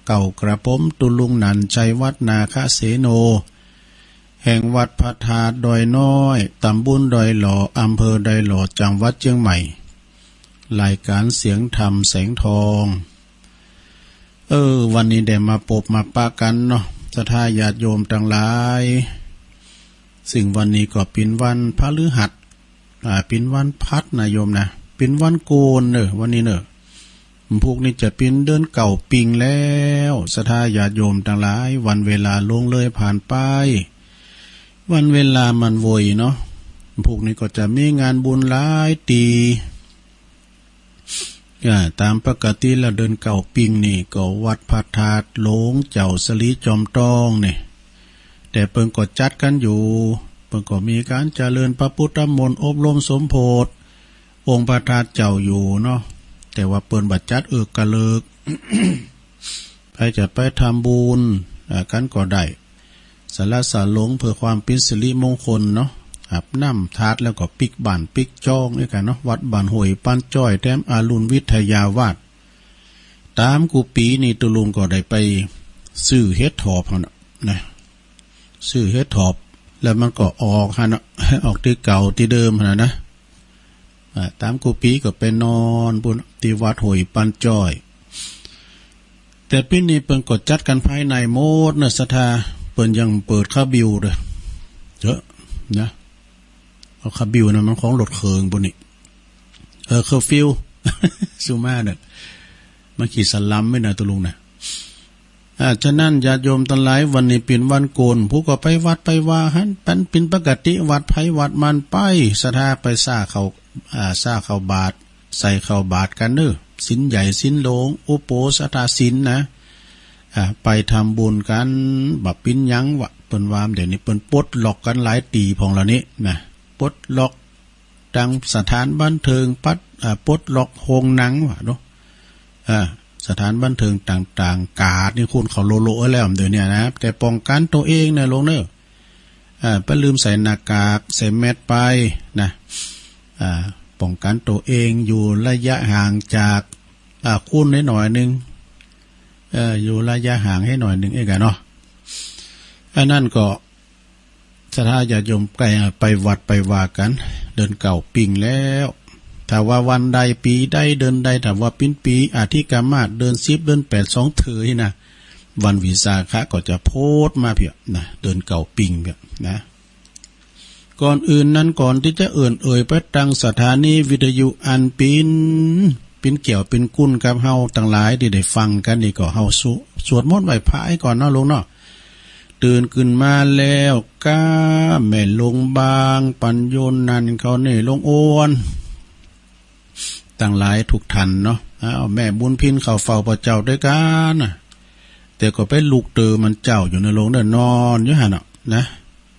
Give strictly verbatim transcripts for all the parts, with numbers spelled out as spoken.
เก่ากระผม ตุลุงหนันชัย วัฒนาคเสโน แห่งวัดพระธาตุดอยน้อย ตำบลดอยหล่อ อำเภอดอยหล่อ จังหวัดเชียงใหม่ รายการเสียงธรรมแสงทอง เออ วันนี้ได้มาปบมาปะกันเนาะ ศรัทธาญาติโยมตังหลาย ซึ่งวันนี้ก็เป๋นวันพฤหัส อ่า เป๋นวันพัดนะโยมนะ เป๋นวันโกนเนอะ วันนี้เนอะ พุกนี้จะเป๋นเดือนเก้าปิงแล้ว ศรัทธาญาติโยมตังหลาย วันเวลาล่วงเลยผ่านไป วันเวลามันไวเนาะ พุกนี้ก็จะมีงานบุญหลายตี้ อ่า ตามปกติแล้วเดือนเก้าปิงนี่ก็วัดพระธาตุหลวงเจ้าศรีจอมทองนี่ แต่เปิ้นก็จัดกั๋นอยู่ เปิ้นก็มีก๋านเจริญพระพุทธมนต์ อบรมสมโภช องค์พระธาตุเจ้าอยู่เนาะ แต่ว่าเปิ้นบ่จัดเอิกกะเลิก ใผจะไปทำบุญ อ่า กั๋นก็ได้ สละสะหลงเพื่อความเป๋นสิริมงคลเนาะ อาบน้ำธาตุแล้วก็ปิ๊กบ้านปิ๊กจ้องด้วยกั๋นเนาะ วัดบ้านห้วยปันจ้อย แถมอรุณวิทยาวาส ตามกู้ปี๋นี่ตุลุงก็ได้ไปซื้อเห็ดถอบหั้นน่ะนะ ซื้อเห็ดถอบ แล้วมันก็ออกหั้นน่ะ ออกตี้เก่าตี้เดิมหั้นน่ะนะ อ่า ตามกู้ปี๋ก็ไปนอนปู้นตี้วัดห้วยปันจ้อย แต่ปี๋นี้เปิ้นก็จัดกั๋นภายในหมดเนอะ ศรัทธา เปิ้นยังเปิดเคอร์ฟิวเด้อ เถอะนะ เอาเคอร์ฟิวนะ มันของรถเคิงปู้นนี่ เออ เคอร์ฟิว สุมาเนอะ มันขี้สลัมไหมนะตุลุงนะ อ่า ฉะนั้นญาติโยมตังหลาย วันนี้เป๋นวันโกน ผู้ก็ไปวัดไปวาหั้น เป๋น เป๋นปกติ วัดไผวัดมันไป ศรัทธาไปซ่าเข้า อ่า ซ่าเข้าบาตร ใส่เข้าบาตรกั๋นเนอะ ศีลใหญ่ศีลหลวง อุโปสถศีลนะ อ่า ไปทำบุญกั๋น บ่เป๋นหยังวะ เปิ้นว่า เดี๋ยวนี้เปิ้นปลดล็อกกั๋นหลายตี้พ่องแล้วนี่นะ ปลดล็อก ตังสถานบันเทิง ปัด อ่า ปลดล็อกโฮงหนังวะเนาะ อ่า สถานบันเทิงต่างๆ กาดนี่คนเขาโละๆ แล้วเดี๋ยวนี้นะ แต่ป้องกั๋นตั๋วเองนะลุงเนอะ อ่า บ่ลืมใส่หน้ากาก ใส่แมสไปนะ อ่า ป้องกั๋นตั๋วเอง อยู่ระยะห่างจาก อ่า คนหน่อยๆ หนึ่ง เอ่อ อยู่ระยะห่างให้หน่อยหนึ่งเองอะเนาะ อันนั้นก็ ศรัทธาญาติโยมไป ไปวัดไปวากั๋น เดือนเก้าปิงแล้ว ถ้าว่าวันใดปี๋ใดเดือนใด ถ้าว่าเป๋นปี๋อธิกมาส เดือนสิบ เดือนแปด สองเทื่อนี่นะ วันวิสาขะก็จะโผล่มาเปียะนะ เดือนเก้าปิงเปียะนะ ก่อนอื่นนั้น ก่อนตี้จะเอิ้นเอ่ยไปตังสถานีวิทยุอันเป๋น เป๋นแก้วเป๋นกุนกับเฮาตังหลายตี้ได้ฟังกั๋นนี่ก็ เฮาสว- สวดมนต์ไหว้พระก่อนเนาะลุงเนาะ ตื่นขึ้นมาแล้ว ก้าแม่หลวงบาง ปัญโญนันท์เขานี่ หลวงอ้วน ตังหลายทุกท่านเนาะ อ้าว แม่บุญพินเข้าเฝ้าพระเจ้าด้วยกั๋นนะ แต่ก็ไปลุกเตอมันเจ้าอยู่นะลุงเด้อ นอนอยู่หั้นเนาะนะ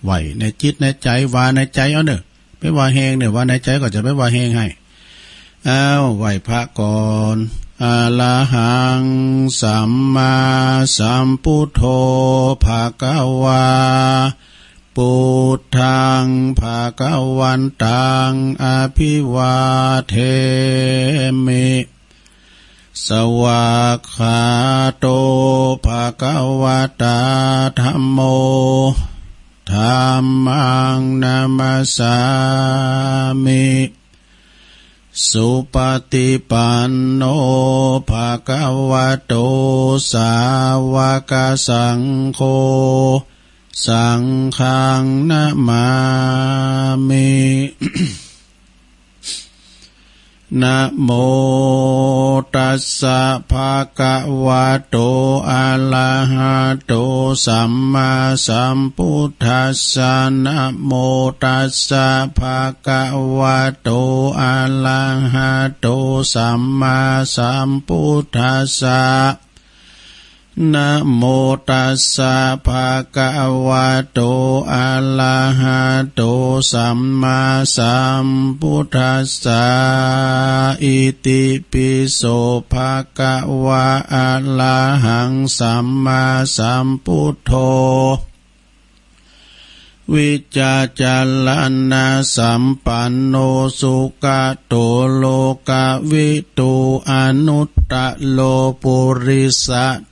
ไหว้ในจิตในใจ๋ ว่าในใจ๋เอาเด้อ ไปว่าแฮงเนี่ย ว่าในใจ๋ก็จะไปว่าแฮงให้ อ้าว ไหว้พระก่อน อะระหัง สัมมาสัมพุทโธ ภะคะวา พุทธัง ภะคะวันตัง อะภิวาเทมิ สวากขาโต ภะคะวะตา ธัมโม ธัมมัง นะมัสสามิ สุปะฏิปันโน ภะคะวะโต สาวะกะสังโฆ สังฆัง นะมามิ นะโมตัสสะ ภะคะวะโต อะระหะโต สัมมาสัมพุทธัสสะ นะโมตัสสะ ภะคะวะโต อะระหะโต สัมมาสัมพุทธัสสะ นะโมตัสสะ ภะคะวะโต อะระหะโต สัมมาสัมพุทธัสสะ อิติปิโส ภะคะวะ อะระหัง สัมมาสัมพุทโธ วิจจารณะสัมปันโนสุขโตโลกวิทูอนุตตโรปุริส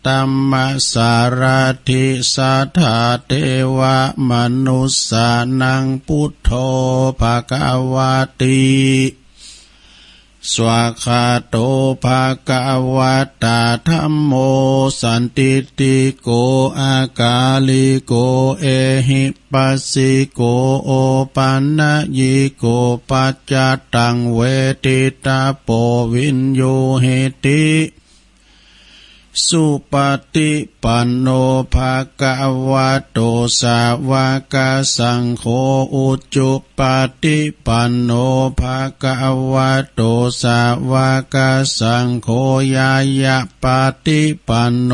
ธรรมสารถิสัทธาเทวมนุสสานังพุทโธภะคะวะติ สวากขาโตภะคะวะตาธัมโมสันทิฏฐิโกอากาลิโกเอหิปัสสิโกโอปันญิโกปัจจตังเวทิตาโปวิญญูหิติ สุปฏิปันโนภะคะวะโตสาวกสังโฆ อุจุปฏิปันโนภะคะวะโตสาวกสังโฆ ญาณปฏิปันโน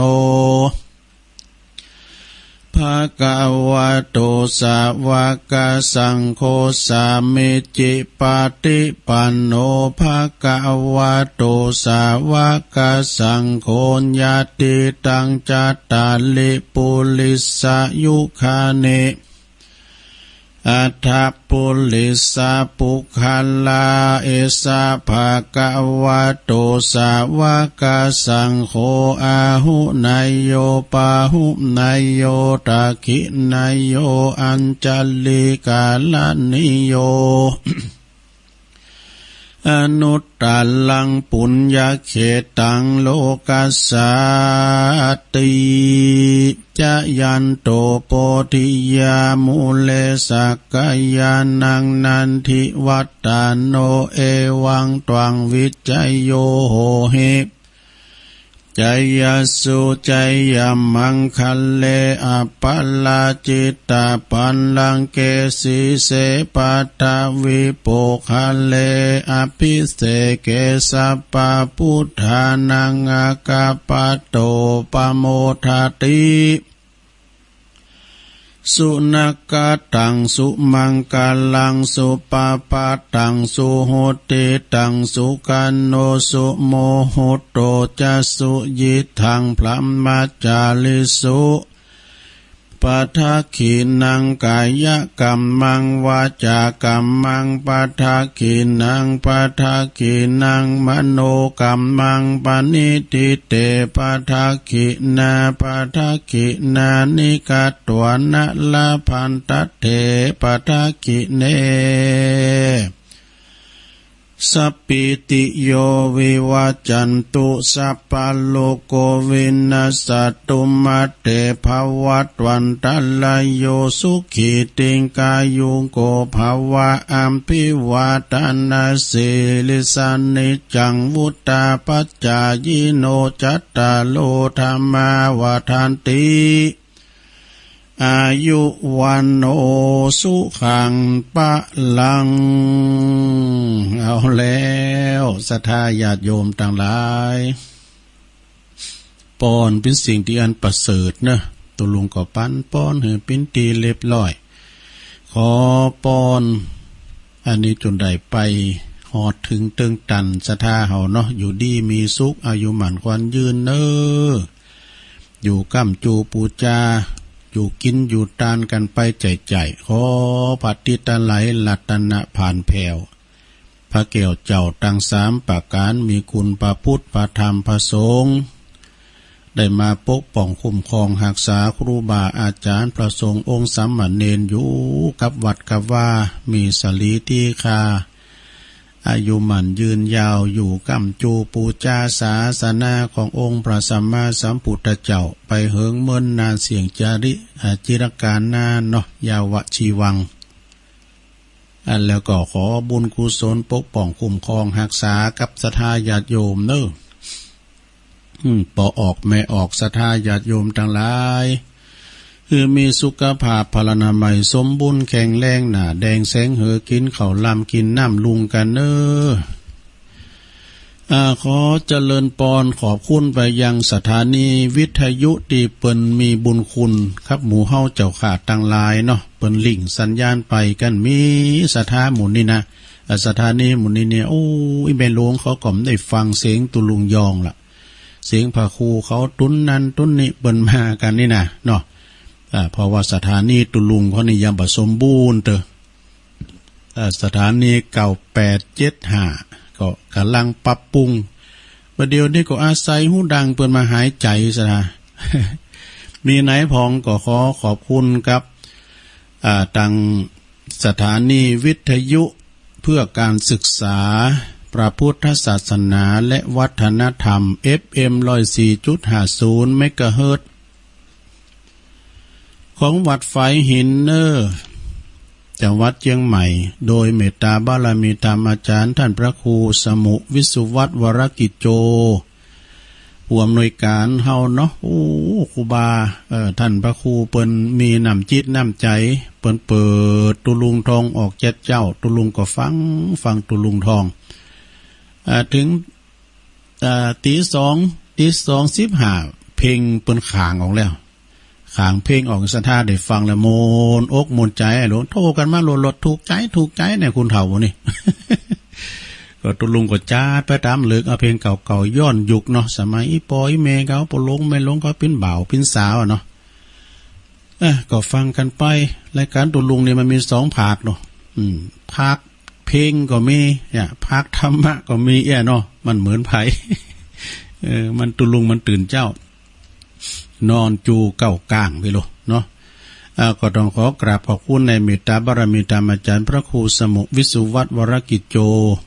ภะคะวะโตสาวกสังโฆ สามิจิปฏิปันโนภะคะวะโตสาวกสังโฆ ญาติตังจัตตาริปุริสยุคานิ อัฏฐปุริสปุคคลา เอสะภะคะวะโตสาวกสังโฆ อาหุเนยโยปาหุเนยโยทักขิเนยโยอัญชลีกรณีโย อนุตตรังปุญญเขตตังโลกัสสาติ จายันโตโพธิยามูเล สักกายานังนันทิวัตตาโน เอวังตวังวิจโยโหหิ จายสสุจายมังคะเล อัปปะราจิตะปัลลังเก สีเสปัทวิโปคะเล อภิเสเก สัพพะปุทธานัง อะกัปปะโต ปะโมทะติ สุนักขะตัง สุมังคะลัง สุปะพะตัง สุหุติตัง สุขันโน สุมุหุตโต จะ สุยิตถัง พรหมจาริสุ ปะทักขิณัง กายะกัมมัง วาจากัมมัง ปะทักขิณัง ปะทักขิณัง มโนกัมมัง ปะณิฏฐิเต ปะทักขิณา ปะทักขิณานิ กัตวานะ ละพันทัตเถ ปะทักขิเณ สัพพีติโยวิวัจจันตุ สัพพะโรโควินัสสะตุ มาเตภวัตวันตะราโย สุขีติกายุโกภะวะ อะภิวาทะนะสีลิสสะ นิจจังวุฑฒาปะจายิโน จัตตาโรธัมมาวัฑฒันติ อายุวัณโณ สุขังพะลัง เอาแล้ว ศรัทธาญาติโยมตังหลาย ปอนเป๋นสิ่งตี้อันประเสริฐเนาะ ตุ๊ลุงก็ปันปอนหื้อเป๋นตี้เรียบร้อย ขอปอนอันนี้จนได้ไปฮอดเถิงเติงตันศรัทธาเฮาเนาะ อยู่ดีมีสุข อายุหมั้นขวัญยืนเน้อ อยู่ก้ำจูปู๋จา อยู่กิ๋นอยู่ตานกั๋นไปใจ๋ๆ ขอพระติตะไลยรัตนะผ่านแผ้ว พระแก้วเจ้าตังสามประก๋าน มีคุณพระพุทธ พระธรรม พระสงฆ์ ได้มาปกป้องคุ้มครองฮักษาครูบาอาจ๋ารย์ พระสงฆ์องค์สามเณรอยู่กับวัดกับวา มีสรีตี้คา อายุหมั้นยืนยาว อยู่ก้ำจูปู๋จาศาสนาขององค์พระสัมมาสัมพุทธเจ้า ไปเหิงเมินนานเสี้ยงจาริ อ่า จิรกาลนานเนาะ ยาวะจีวัง อันแล้วก็ขอบุญกุศลปกป้องคุ้มครองฮักษากับศรัทธาญาติโยมเน้อ อืม ป้อออกแม่ออกศรัทธาญาติโยมตังหลาย หื้อมีสุขภาพพลานามัยสมบูรณ์แข็งแรง หน้าแดงแสงเหือ กิ๋นข้าวลำกิ๋นน้ำลุงกั๋นเน้อ อ่า ขอเจริญปอนขอบคุณไปยังสถานีวิทยุตี้เปิ้นมีบุญคุณกับหมู่เฮาเจ้าข้าตังหลายเนาะ เปิ้นลิงก์สัญญาณไปกั๋น มีศรัทธาหมู่นี้นะ อ่า สถานีหมู่นี้เนี่ย โอ้ อีแม่หลวงเขาก็ได้ฟังเสียงตุ๊ลุงยองละ เสียงพระครูเขาตุ๊นนั้นตุ๊นนี้เปิ้นมากั๋นนี่นะเนาะ อ่า เพราะว่าสถานีตุลุงเขานี่ยังบ่สมบูรณ์เตอ อ่า สถานีเก้าแปดเจ็ดห้าก็กำลังปรับปรุง ประเดี๋ยวนี้ก็อาศัยหูดังเปิ้นมาหายใจซะนะ มีไหนพองก็ขอขอบคุณครับ อ่า ตังสถานีวิทยุเพื่อการศึกษาพระพุทธศาสนาและวัฒนธรรม เอฟเอ็ม ร้อยสี่จุดห้าศูนย์ เมกะเฮิรตซ์ ของวัดฝายหินเนอ จังหวัดเชียงใหม่ โดยเมตตาบารมีธรรมอาจารย์ท่านพระครูสมุวิสุวัฒน์ วรกิจโจ ผู้อำนวยการเฮาเนาะ โอ้ ครูบา เอ่อ ท่านพระครูเปิ้นมีน้ำจิตน้ำใจ เปิ้นเปิดตุลุงทองออกแจ๊ดเจ้า ตุลุงก็ฟัง ฟังตุลุงทอง อ่า ถึง อ่า ตีสอง ตีสองสิบห้า เพลงเปิ้นขางออกแล้ว ขางเพลงออก ศรัทธาได้ฟังแล้วม่วนอกม่วนใจ หลวงโทรกันมาโลดๆ ถูกใจ ถูกใจเนี่ย คุณเฒ่านี่ ก็ตุลุงก็จัดไปตามเลิก เอาเพลงเก่าๆ ย้อนยุคเนาะ สมัยอีปออีแม่เขา ปอหลวงแม่หลวงเขาปิ้นบ่าวปิ้นสาวอะเนาะ เอ้อ ก็ฟังกันไป รายการตุลุงนี่มันมีสองภาคเนาะ อืม ภาคเพลงก็มี เนี่ย ภาคธรรมะก็มี เอี้ยเนาะ มันเหมือนไผ เออ มันตุลุงมันตื่นเจ๊า นอนจูเก้าก้างไปโลดเนาะ อ่า ก็ต้องขอกราบขอบคุณในเมตตาบารมีธรรมอาจารย์พระครูสมุวิสุวัฒน์ วรกิจโจ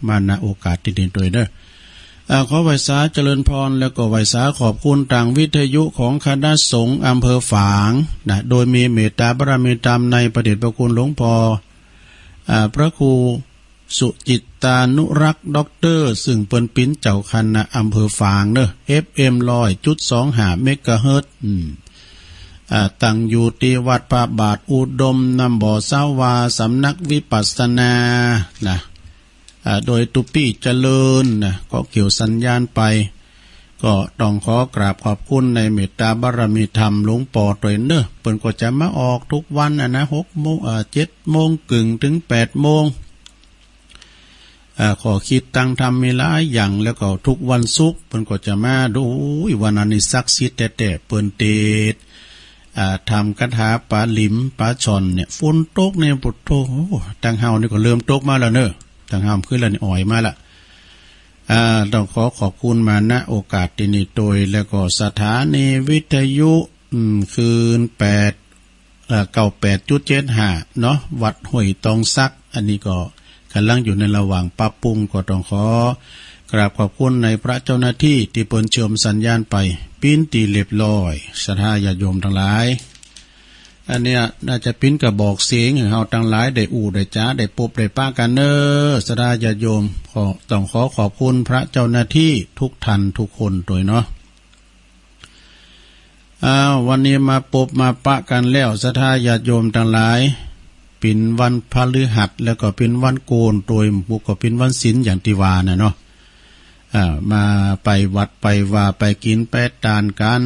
มา ณ โอกาสที่นี้ด้วยเด้อ อ่า ขอไหว้สาเจริญพร แล้วก็ไหว้สาขอบคุณทางวิทยุของคณะสงฆ์อำเภอฝางนะ โดยมีเมตตาบารมีธรรมในพระเดชพระคุณหลวงพ่อ อ่า พระครูสุจิตตานุรักษ์ ด็อกเตอร์ ซึ่งเปิ้นเป๋นเจ้าคณะอำเภอฝางเนอะ เอฟเอ็ม ร้อยจุดสองห้า เมกะเฮิรตซ์ อืม อ่า ตั้งอยู่ที่วัดพระบาทอุดม น้ำบ่อสาวา สำนักวิปัสสนา นะ อ่า โดยตุ๊ปี้เจริญนะ ก็เกี่ยวสัญญาณไป ก็ต้องขอกราบขอบคุณในเมตตาบารมีธรรมหลวงปอตวยเนอะ เปิ้นก็จะมาออกทุกวันอะนะ หกโมง อ่า เจ็ดโมงครึ่งถึงแปดโมง อ่า ข้อคิดตางธรรมมีหลายอย่าง แล้วก็ทุกวันศุกร์เปิ้นก็จะมา ดู อุ้ย วันนั้นนี่ศักดิ์สิทธิ์แต๊ๆ เปิ้นเตสน์ อ่า ทำคาถาปลาหลิมปลาช่อนเนี่ย ฝนตกเนี่ย โอ้โธ่ ตางเฮานี่ก็เริ่มตกมาแล้วเนอะ ตางเฮาขึ้นแล้วนี่ อ่อยมาละ อ่า ต้องขอขอบคุณมา ณ โอกาสที่นี้ตวย แล้วก็สถานีวิทยุ อืม คลื่นแปด เอ่อ เก้าแปดจุดเจ็ดห้า เนาะ วัดห้วยตองสัก อันนี้ก็กำลังอยู่ในระหว่างปรับปรุง ก็ต้องขอกราบขอบคุณในพระเจ้าหน้าที่ที่เปิ้นเชื่อมสัญญาณไป ปิ้นตี้เรียบร้อย ศรัทธาญาติโยมทั้งหลาย อันเนี้ยน่าจะปิ้นกระบอกเสียงให้เฮาทั้งหลายได้อู้ได้จ๋า ได้ปบได้ปะกันเนอะ ศรัทธาญาติโยม ขอ ต้องขอขอบคุณพระเจ้าหน้าที่ทุกท่านทุกคนตวยเนาะ อ้าว วันนี้มาปบมาปะกันแล้ว ศรัทธาญาติโยมทั้งหลาย เป๋นวันพฤหัส แล้วก็เป๋นวันโกนตวย หมู่ก็เป๋นวันศีลอย่างตี้ว่าน่ะเนาะ อ่า มาไปวัดไปวา ไปกิ๋นไปตานกั๋น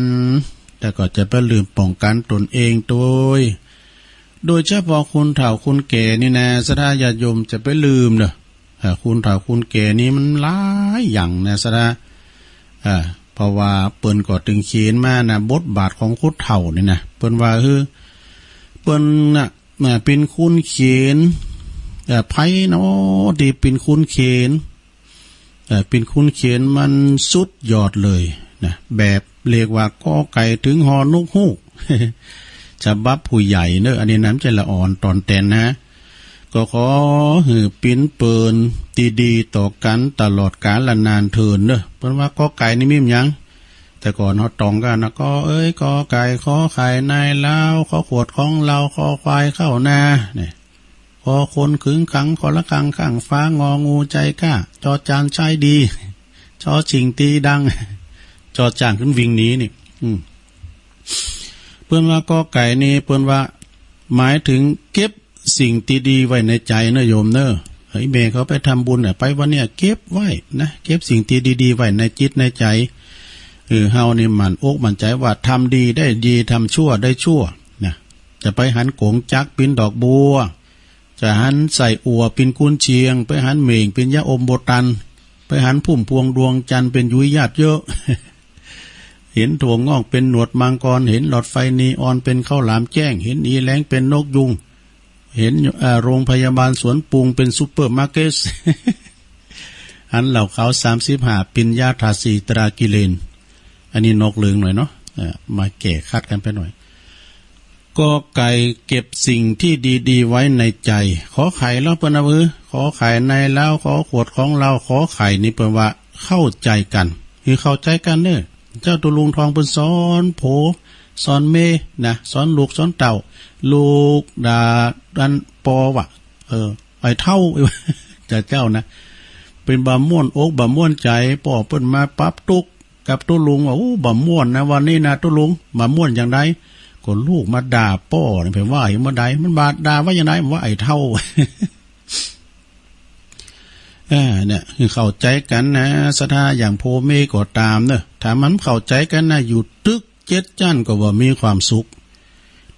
แต่ก็จะบ่ลืมป้องกันตนเองตวย โดยเฉพาะคนเฒ่าคนแก่นี่นะ ศรัทธาญาติโยมจะบ่ลืมเนอะ อ่า คนเฒ่าคนแก่นี่มันหลายอย่างนะ ศรัทธา อ่า เพราะว่าเปิ้นก็ตึงเขียนมานะ บทบาทของคนเฒ่านี่นะ เปิ้นว่า คือ เปิ้นน่ะ อ่า เป๋นคนเขียน อ่า ไผเนาะตี้เป๋นคนเขียน เอ่อ เป๋นคนเขียนมันสุดยอดเลยนะ แบบเรียกว่ากอไก่ถึงฮอนกฮูก ฉบับผู้ใหญ่เนอะ อันนี้นะ บ่ใจ้ละอ่อนต่อนแตนนะ ก็ขอหื้อปิ้นเปิ้นตี้ดีต่อกั๋นตลอดกาลนานเทินเนอะ เปิ้นว่ากอไก่นี่มีหยัง แต่ก่อนเฮาตองกั๋นนะ กอเอ๋ยกอไก่ ขอไข่นายลาว ขอขวดของเรา คอควายเข้านา เนี่ย คอคนขึงขัง คอระฆังข้างฟ้า งองูใจกล้า จอจานใช้ดี ชอชิงตีดัง จอจ้างขึ้นวิ่งหนีนี่ อืม เปิ้นว่ากอไก่นี่ เปิ้นว่าหมายถึงเก็บสิ่งตี้ดีไว้ในใจเนอะโยมเนอะ เฮ้ย แม่เขาไปทำบุญน่ะ ไปวันเนี้ยเก็บไว้นะ เก็บสิ่งตี้ดีๆ ไว้ในจิตในใจ เออ เฮานี่หมั่นอกหมั่นใจว่าทำดีได้ดี ทำชั่วได้ชั่วนะ จะไปหันก๋งจักรปิ้นดอกบัว จะหันไส้อั่วปิ้นกุนเชียง ไปหันเหม่งปิ้นยาอมบ่ตัน ไปหันพุ่มพวงดวงจันทร์ปิ้นยุ้ยยาบเยอะ เห็นถั่วงอกเป็นหนวดมังกร เห็นหลอดไฟนีออนเป็นข้าวหลามแจ้ง เห็นอีแหลงเป็นนกยูง เห็น เอ่อ โรงพยาบาลสวนปรุงเป็นซูเปอร์มาร์เก็ต อันเหล่าเขาสามสิบห้า ปิญญาถาสีตรากิเลน อันนี้นอกเรื่องหน่อยเนาะ เอ่อ มาแก้ขัดกันไปหน่อย กอไก่ เก็บสิ่งที่ดีๆไว้ในใจ ขอไข่ แล้วเปิ้นเอา เออ ขอไข่ในลาว ขอขวดของเรา ขอไข่นี่เปิ้นว่าเข้าใจกัน คือเข้าใจกันเนอะ เจ้าตุ๊ลุงทองเปิ้นสอนผัว สอนเมียนะ สอนลูกสอนเต้า ลูกด่าอันปอว่า เออ ไอ้เฒ่า จะเจ้านะ เป็นบ่ม่วนอกบ่ม่วนใจ ปอเปิ้นมาปรับตุ๊กข์กับตุ๊ลุงว่า โอ้ บ่ม่วนนะวันนี้นะตุ๊ลุง บ่ม่วนอย่างใด ก็ลูกมาด่าปอนี่ เปิ้นว่าอยู่เมื่อใด มันบ่าด่าว่าอย่างใด ว่าไอ้เฒ่า เออ เนี่ย คือเข้าใจกันนะ ศรัทธา อย่างผัวเมียก็ตามเนอะ ถ้ามันเข้าใจกันนะ อยู่ตึกเจ็ดจั้นก็บ่มีความสุข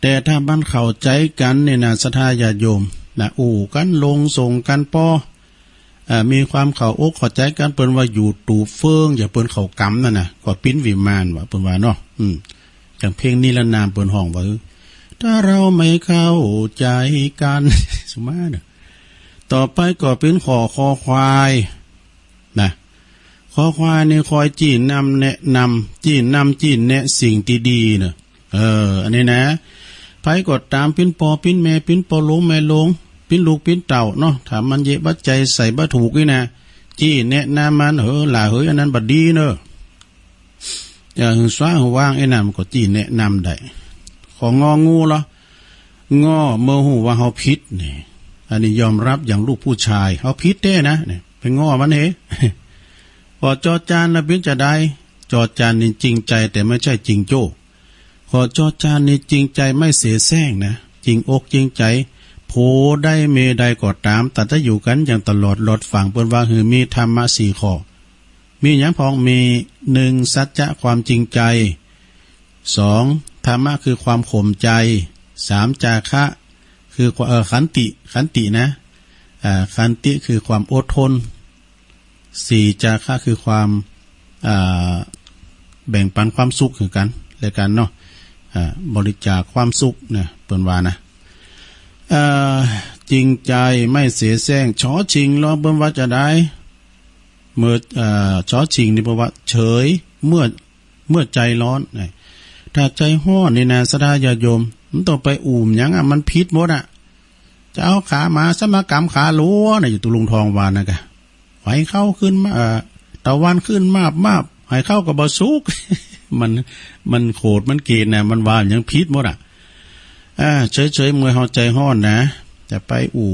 แต่ถ้ามันเข้าใจกันเนี่ยนะ ศรัทธาญาติโยมนะ อู้กันลงส่งกันปอ เอ่อ มีความเข้าอกเข้าใจกัน เปิ้นว่าอยู่ตูบเฟือง อย่าเปิ้นเข้ากำนั่นนะ ก็ปิ้นวิมานว่า เปิ้นว่าเนาะ อืม อย่างเพลงนิรนามเปิ้นฮ้องว่า ถ้าเราไม่เข้าใจกัน สุมาเนอะ ต่อไปก็เป็นข้อคอควายนะ คอควายนี่คอยจี้นำแนะนำ จี้นำจี้แนะสิ่งที่ดีเนอะ เออ อันนี้นะ ไผก็ตามปิ้นปอปิ้นแม่ ปิ้นปอหลวงแม่หลวง ปิ้นลูกปิ้นเต้าเนาะ ถ้ามันเยะบัดใจใส่บ่ถูกนี่นะ จี้แนะนำมัน เออ หล่าเหย อันนั้นบ่ดีเนอะ อย่าหื้อซ้าหื้อว่าง ไอ้นั่นมันก็จี้แนะนำได้ ขององูเหรอ งอเมื่อฮู้ว่าเฮาผิดนี่ อันนี้ยอมรับอย่างลูกผู้ชาย เฮาผิดแท้นะ เนี่ย ไปงอมันเห พอจอจานนะปิ้นจะได้ จอจานนี่จริงใจแต่ไม่ใช่จริงโจ้ ขอจอจานนี่จริงใจไม่เสแสร้งนะ จริงอกจริงใจ ผัวใดเมียใดก็ตาม แต่ถ้าอยู่กันอย่างตลอดรอดฝั่ง เปิ้นว่าหื้อมีธรรมะสี่ข้อ มีหยังพอง มี หนึ่ง สัจจะความจริงใจ สอง ธรรมะคือความข่มใจ สาม จาคะ คือ เอ่อ ขันติ ขันตินะ อ่า ขันติคือความอดทน สี่ จาคะคือความ อ่า แบ่งปันความสุขคือกันและกันเนาะ อ่า บริจาคความสุขนะ เปิ้นว่านะ เอ่อ จริงใจไม่เสแสร้ง ชอชิงลอเปิ้นว่าจะได้ เมื่อ เอ่อ ชอชิงนี่เปิ้นว่าเฉยเมื่อ เมื่อใจร้อนนะ ถ้าใจฮ้อนนี่นะ ศรัทธาญาติโยม มันต้องไปอู้หยังอะ มันผิดหมดอะ จะเอาขาหมาซะมากำขาหลัวนะ อยู่ตุ๊ลุงทองว่านะกะ ไฟเข้าขึ้นมา เอ่อ ตะวันขึ้นมาบมาบ ให้เข้าก็บ่สุก มัน มันโขดมันเกณฑ์นะ มันว่าหยังผิดหมดอะ อ่า เฉยๆ เมื่อเฮาใจฮ้อนนะ จะไปอู้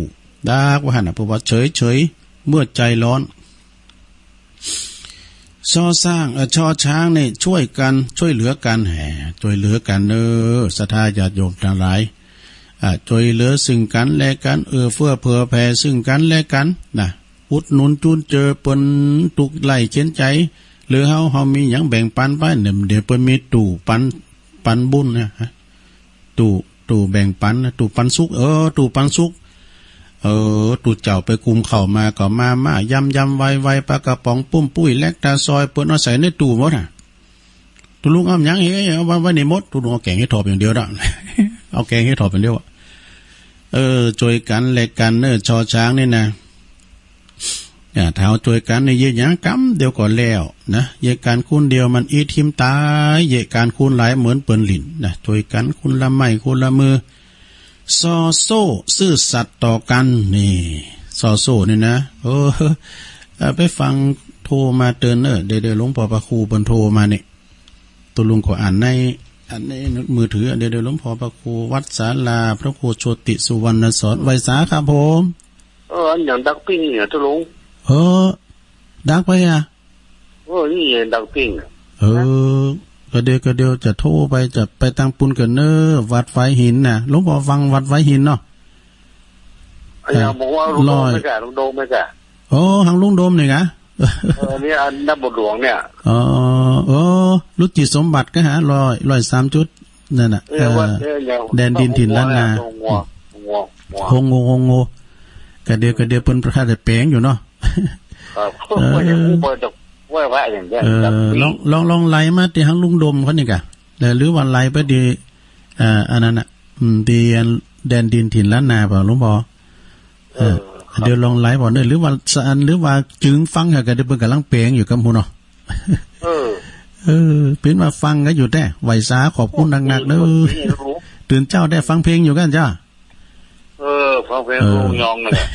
ดากว่าหั่นน่ะ เพราะว่าเฉยๆ เมื่อใจร้อน ซอสร้าง เอ่อ ชอช้างนี่ช่วยกัน ช่วยเหลือกัน แหม ช่วยเหลือกันเด้อ ศรัทธาญาติโยมทั้งหลาย อ่า ช่วยเหลือซึ่งกันและกัน เอื้อเฟื้อเผื่อแผ่ซึ่งกันและกันนะ อุดหนุนจุนเจือเปิ้นทุกข์ไร้เข็ญใจ หรือเฮา เฮามีหยังแบ่งปันไปเนี่ย เดี๋ยวเปิ้นมีตู้ปัน ปันบุญนะ ตู้ ตู้แบ่งปันนะ ตู้ปันสุข เออ ตู้ปันสุข เออ ตู้เจ้าไปกุมข้าวมาก็มา มายำยำไวไว ปลากระป๋องปุ้มปุ้ย แลคตาซอย เปิ้นเอาใส่ในตู้หมดอะ ตุ๊ลุงเอาหยัง เฮ้ย เอาไว้ ไว้นี่หมด ตุ๊ลุงเอาแกงเห็ดถอบอย่างเดียวนะ เอาแกงเห็ดถอบอย่างเดียวอะ เออ ช่วยกันและกันเนอะ ชอช้างนี่นะ อ่า ถ้าเฮาช่วยกันนี่ เยียะหยังกำเดียวก็แล้วนะ เยียะกันคนเดียวมันอิดหิมตาย เยียะกันคนหลายเหมือนเปิ้นหลิ้นนะ ช่วยกันคนละไม้คนละมือ ซอโซ่ซื่อสัตย์ต่อกัน นี่ ซอโซ่นี่นะ เออ เอ่อ ไปฟังโทรมาเตือนเนอะ เดี๋ยว เดี๋ยวหลวงพ่อพระครูเปิ้นโทรมานี่ ตุ๊ลุงก็อ่านใน อ่านในมือถือ เดี๋ยว เดี๋ยวหลวงพ่อพระครูวัดศาลา พระครูโชติสุวรรณสอน ไหว้สาครับผม เออ อันอย่างดักปิ้งเนี่ยตุ๊ลุง เออ ดักไปอะ เออ นี่อย่างดักปิ้งอะ เออ ก็เดี๋ยว ก็เดี๋ยวจะโทรไป จะไปตางปุ้นกันเนอะ วัดไฟหินน่ะ หลวงพ่อฟังวัดไฟหินเนาะ อันอย่าง เออ บอกว่าลุงโดม ร้อย ไหมกะ ลุงโดมไหมกะ โอ้ หางลุงโดมนี่กะ เออ เนี่ย อันน้ำบทหลวงเนี่ย อ๋อ โอ้ รุจิสมบัติก็หา ร้อย ร้อยสามจุด นั่นน่ะ เออ เออ วัดเนี่ย แดนดินถิ่นล้านนา งัว งัว งัว โฮงโง โฮงโง กะเดียว กะเดียวเปิ้นประกาศแต่แปลงอยู่เนาะ ครับ เออ ก็ยังบ่เปิดดอก ว่าว่าอย่างเงี้ย เออ ครับ ลอง ลอง ลองไล่มาตี้หั้งลุงดมเขานี่กะ แล้วหรือว่าไล่ไปตี้ เอ่อ อันนั้นน่ะ อืม ตี้อันแดนดินถิ่นล้านนาเปล่า หลวงพ่อ เออ เออ ครับ เดี๋ยวลองไล่บ่เนอะ หรือว่าสะอัน หรือว่าจึงฟังเหอะ ก็เดี๋ยวเปิ้นกำลังแปลงอยู่กับหมู่เนาะ เออ เออ เปิ้นว่าฟังกันอยู่แท้ ไหว้สา ขอบคุณหนักๆ เด้อ โอ้โห ตื่นเช้าได้ฟังเพลงอยู่กันจ้า เออ ฟังเพลง เออ ลุงยองนั่นแหละ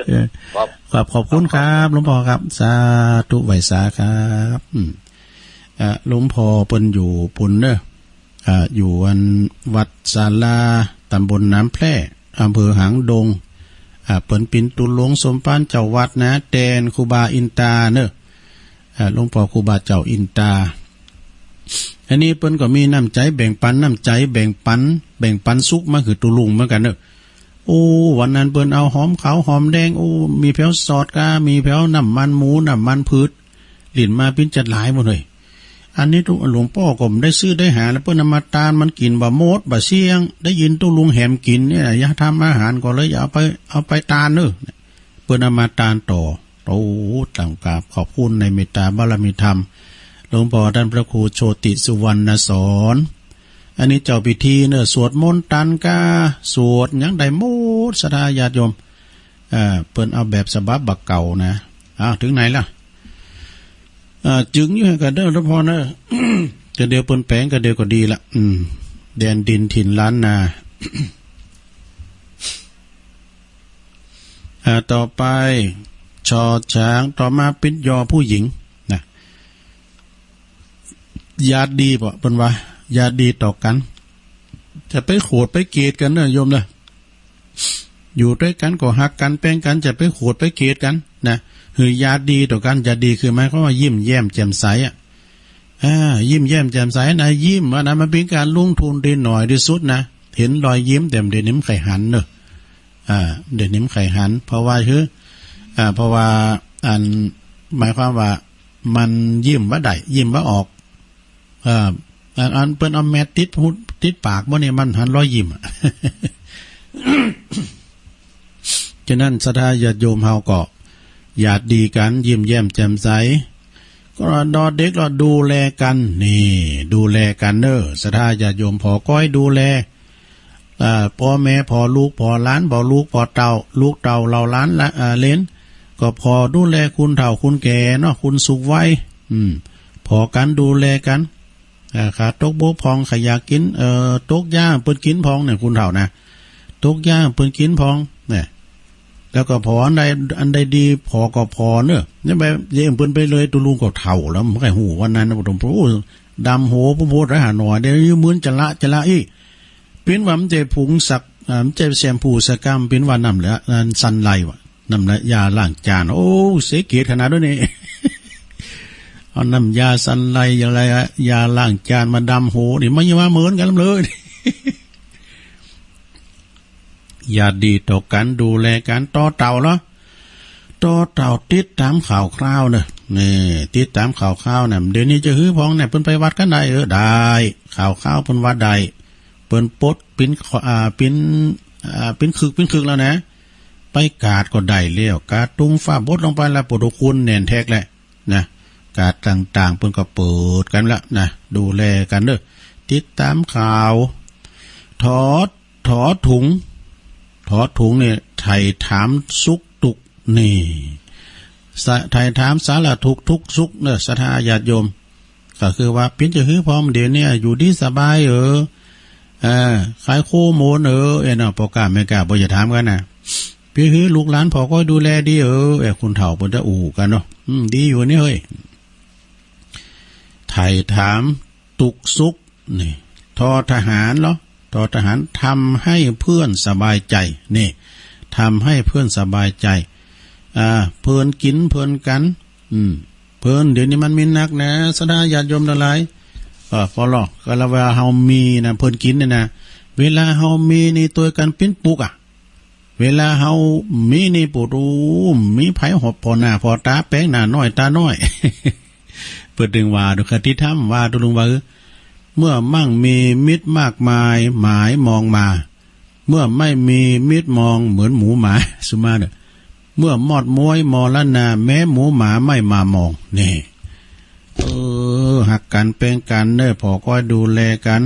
เออ ครับ ครับ ขอบคุณครับ หลวงพ่อครับ สาธุ ไหว้สาครับ อืม อ่ะ หลวงพ่อเปิ้นอยู่ปุ้นเนอะ อ่ะ อยู่อันวัดศาลา ตำบลน้ำแพร่ อำเภอหางดง อ่ะ เปิ้นเป๋นตุลงค์สมภารเจ้าวัดนะ แตนครูบาอินตาเนอะ อ่า หลวงพ่อครูบาเจ้าอินตา อันนี้เปิ้นก็มีน้ำใจ๋แบ่งปัน น้ำใจ๋แบ่งปัน แบ่งปันสุขมาหื้อตุลุงค์เหมือนกั๋นเนอะ โอ้ วันนั้นเปิ้นเอาหอมขาวหอมแดง โอ้ มีแผวซอสกา มีแผวน้ำมันหมู น้ำมันพืช หลิ้นมาปิ้นจัดหลายหมดเลย อันนี้ตุ หลวงป้อก็บ่ได้ซื้อได้หา แล้วเปิ้นเอามาตาน มันกิ๋นบ่หมดบ่เสี้ยง ได้ยินตุลุงค์แหมกิ๋นเนี่ย อยากทำอาหารก็เลยอยากเอาไป เอาไปตานเนอะ เปิ้นเอามาตานต่อ โอ้ ตั้งกราบขอบคุณในเมตตาบารมีธรรม หลวงพ่อต้านพระครูโชติสุวรรณสอน อันนี้เจ้าพิธีเนอะ สวดมนต์ตานกา สวดหยังได้หมด ศรัทธาญาติโยม เอ่อ เปิ้นเอาแบบฉบับบ่าเก่านะ อ้าว ถึงไหนล่ะ อ่า จึงอยู่หั่นกะเด้อ หลวงพ่อเนอะ กะเดี๋ยวเปิ้นแปลงกะเดี๋ยวก็ดีละ อืม แดนดินถิ่นล้านนา อ่า ต่อไป ชอช้าง ต่อมาเป๋น ยอ ผู้หญิงนะ ญาติดีเปล่า เปิ้นว่า ญาติดีต่อกั๋น จะไปโขดไปเกลียดกั๋นเนอะโยมเนอะ อยู่ตวยกั๋นก็ฮักกั๋นแป้งกั๋น จะไปโขดไปเกลียดกั๋นนะ หื้อญาติดีต่อกั๋น ญาติดีคือหมายความว่ายิ้มแย้มแจ่มใสอะ อ่า ยิ้มแย้มแจ่มใสนะ ยิ้มว่านะ มันเป๋นก๋านลงทุนตี้น้อยตี้สุดนะ หันรอยยิ้ม แต่เดี๋ยวนี้บ่ใค่หันเนอะ อ่า เดี๋ยวนี้บ่ใค่หัน เพราะว่าคือ อ่า เพราะว่า อัน หมายความว่า มันยิ้มบ่ได้ ยิ้มบ่ออก เอ่อ อัน อันเปิ้นเอาแมสติดหูติดปากบ่นี่ มันหันรอยยิ้มอะ ฉะนั้นศรัทธาญาติโยมเฮาก็ญาติดีกั๋น ยิ้มแย้มแจ่มใส ก็ดอเด็กก็ดูแลกั๋น นี่ ดูแลกั๋นเนอะ ศรัทธาญาติโยม ผ่อก้อยดูแล อ่า ป้อแม่ ผ่อลูก ผ่อหลาน ผ่อลูก ผ่อเต้า ลูกเต้าเหล่าหลานละ อ่า เหลน ก็ผ่อดูแลคุณเฒ่าคุณแก่เนาะ คุณสูงวัย อืม ผ่อกั๋นดูแลกั๋น อ่า ขาดตกบกพร่อง ใค่อยากกิ๋น เอ่อ ตกยาเปิ้นกิ๋นพ่องเนี่ย คุณเฒ่านะ ตกยาเปิ้นกิ๋นพ่องเนี่ย แล้วก็ผ่ออันใด อันใดดี ผ่อก็ผ่อเนอะ เนี่ยแบบเยี่ยมเปิ้นไปเลย ตุลุงก็เฒ่าแล้ว บ่ใค่ฮู้วันนั้นนะ โอ้โห ดำโห ผู้โพดไร้หาหน่อย เดี๋ยวนี้มึนจะละ จะละอี้ เปิ้นว่ามันจะผงสัก อ่า มันจะแชมพูสักกำ เปิ้นว่าน้ำเหลือ อันซันไลท์ว่ะ น้ำยาล้างจาน โอ้ เสียเกียรติขนาดนั้นนี่ เอาน้ำยาซันไลท์ ยาอะไรอะ ยาล้างจานมาดำโหนี่ มันยังว่าเหมือนกันเลย ญาติดีต่อกั๋น ดูแลกั๋น ต่อเต้าเหรอ ต่อเต้าติดต๋ามข่าวคราวเนอะ นี่ ติดต๋ามข่าวคราวเนี่ย เดี๋ยวนี้จะหื้อพ่องเนี่ย เปิ้นไปวัดกั๋นได้ เออ ได้ ข่าวคราวเปิ้นวัดได้ เปิ้นปลดเป๋น อ่า เป๋น อ่า เป๋นคึก เป๋นคึกแล้วนะ ไปกาดก็ได้แล้ว กาดตุงฟ้าบดลงไปแล้ว โปรโตคอลแน่นแท้แหละนะ กาดต่างๆ เปิ้นก็เปิดกั๋นแล้วนะ ดูแลกั๋นเนอะ ติดต๋ามข่าว ถอด ถอดถุง ถอดถุงเนี่ย ไถ่ถามสุขทุกข์นี่ สะ ไถ่ถามสารทุกข์ทุกข์สุขเนอะ ศรัทธาญาติโยม ก็คือว่าเป๋นจะหื้อพ่องเดี๋ยวนี้อยู่ดีสบายเออ เออ ขายโคโมนเออ เอ็นเอา ป้อก้าแม่ก้า บ่จะถามกั๋นนะ เป๋นหื้อลูกหลานผ่อก็ดูแลดีเออ เอ้ย คุณเฒ่าเปิ้นจะอู้กั๋นเนาะ อืม ดีอยู่นี่เฮ้ย ไถ่ถามทุกข์สุขนี่ ทอทหารเหรอ ทอทหาร ทำให้เพื่อนสบายใจ นี่ ทำให้เพื่อนสบายใจ อ่า เพื่อนกิ๋นเพื่อนกั๋น อืม เพื่อนเดี๋ยวนี้มันมีนักนะ ศรัทธาญาติโยมตังหลาย เออ ปอลอ ก็ละว่าเฮามีนะ เพื่อนกิ๋นเนี่ยนะ เวลาเฮามีนี่ตวยกั๋นปิ้นปุกอะ เวลาเฮามีนี่ปูด โอ้ มีไผหอบผ่อหน้าผ่อต๋า แป๋งหน้าน้อยต๋าน้อย เปิ้นตึงว่าดู คติธรรมว่า ตุลุงว่า เออ เมื่อมั่งมีมิตรมากมาย หมายมองมา เมื่อไม่มีมิตรมองเหมือนหมูหมา สุมาเนอะ เมื่อมอดม้วยมรณา แม้หมูหมาไม่มามอง นี่ เออ ฮักกั๋นแปงกั๋นเน่อ ผ่อก้อยดูแลกั๋น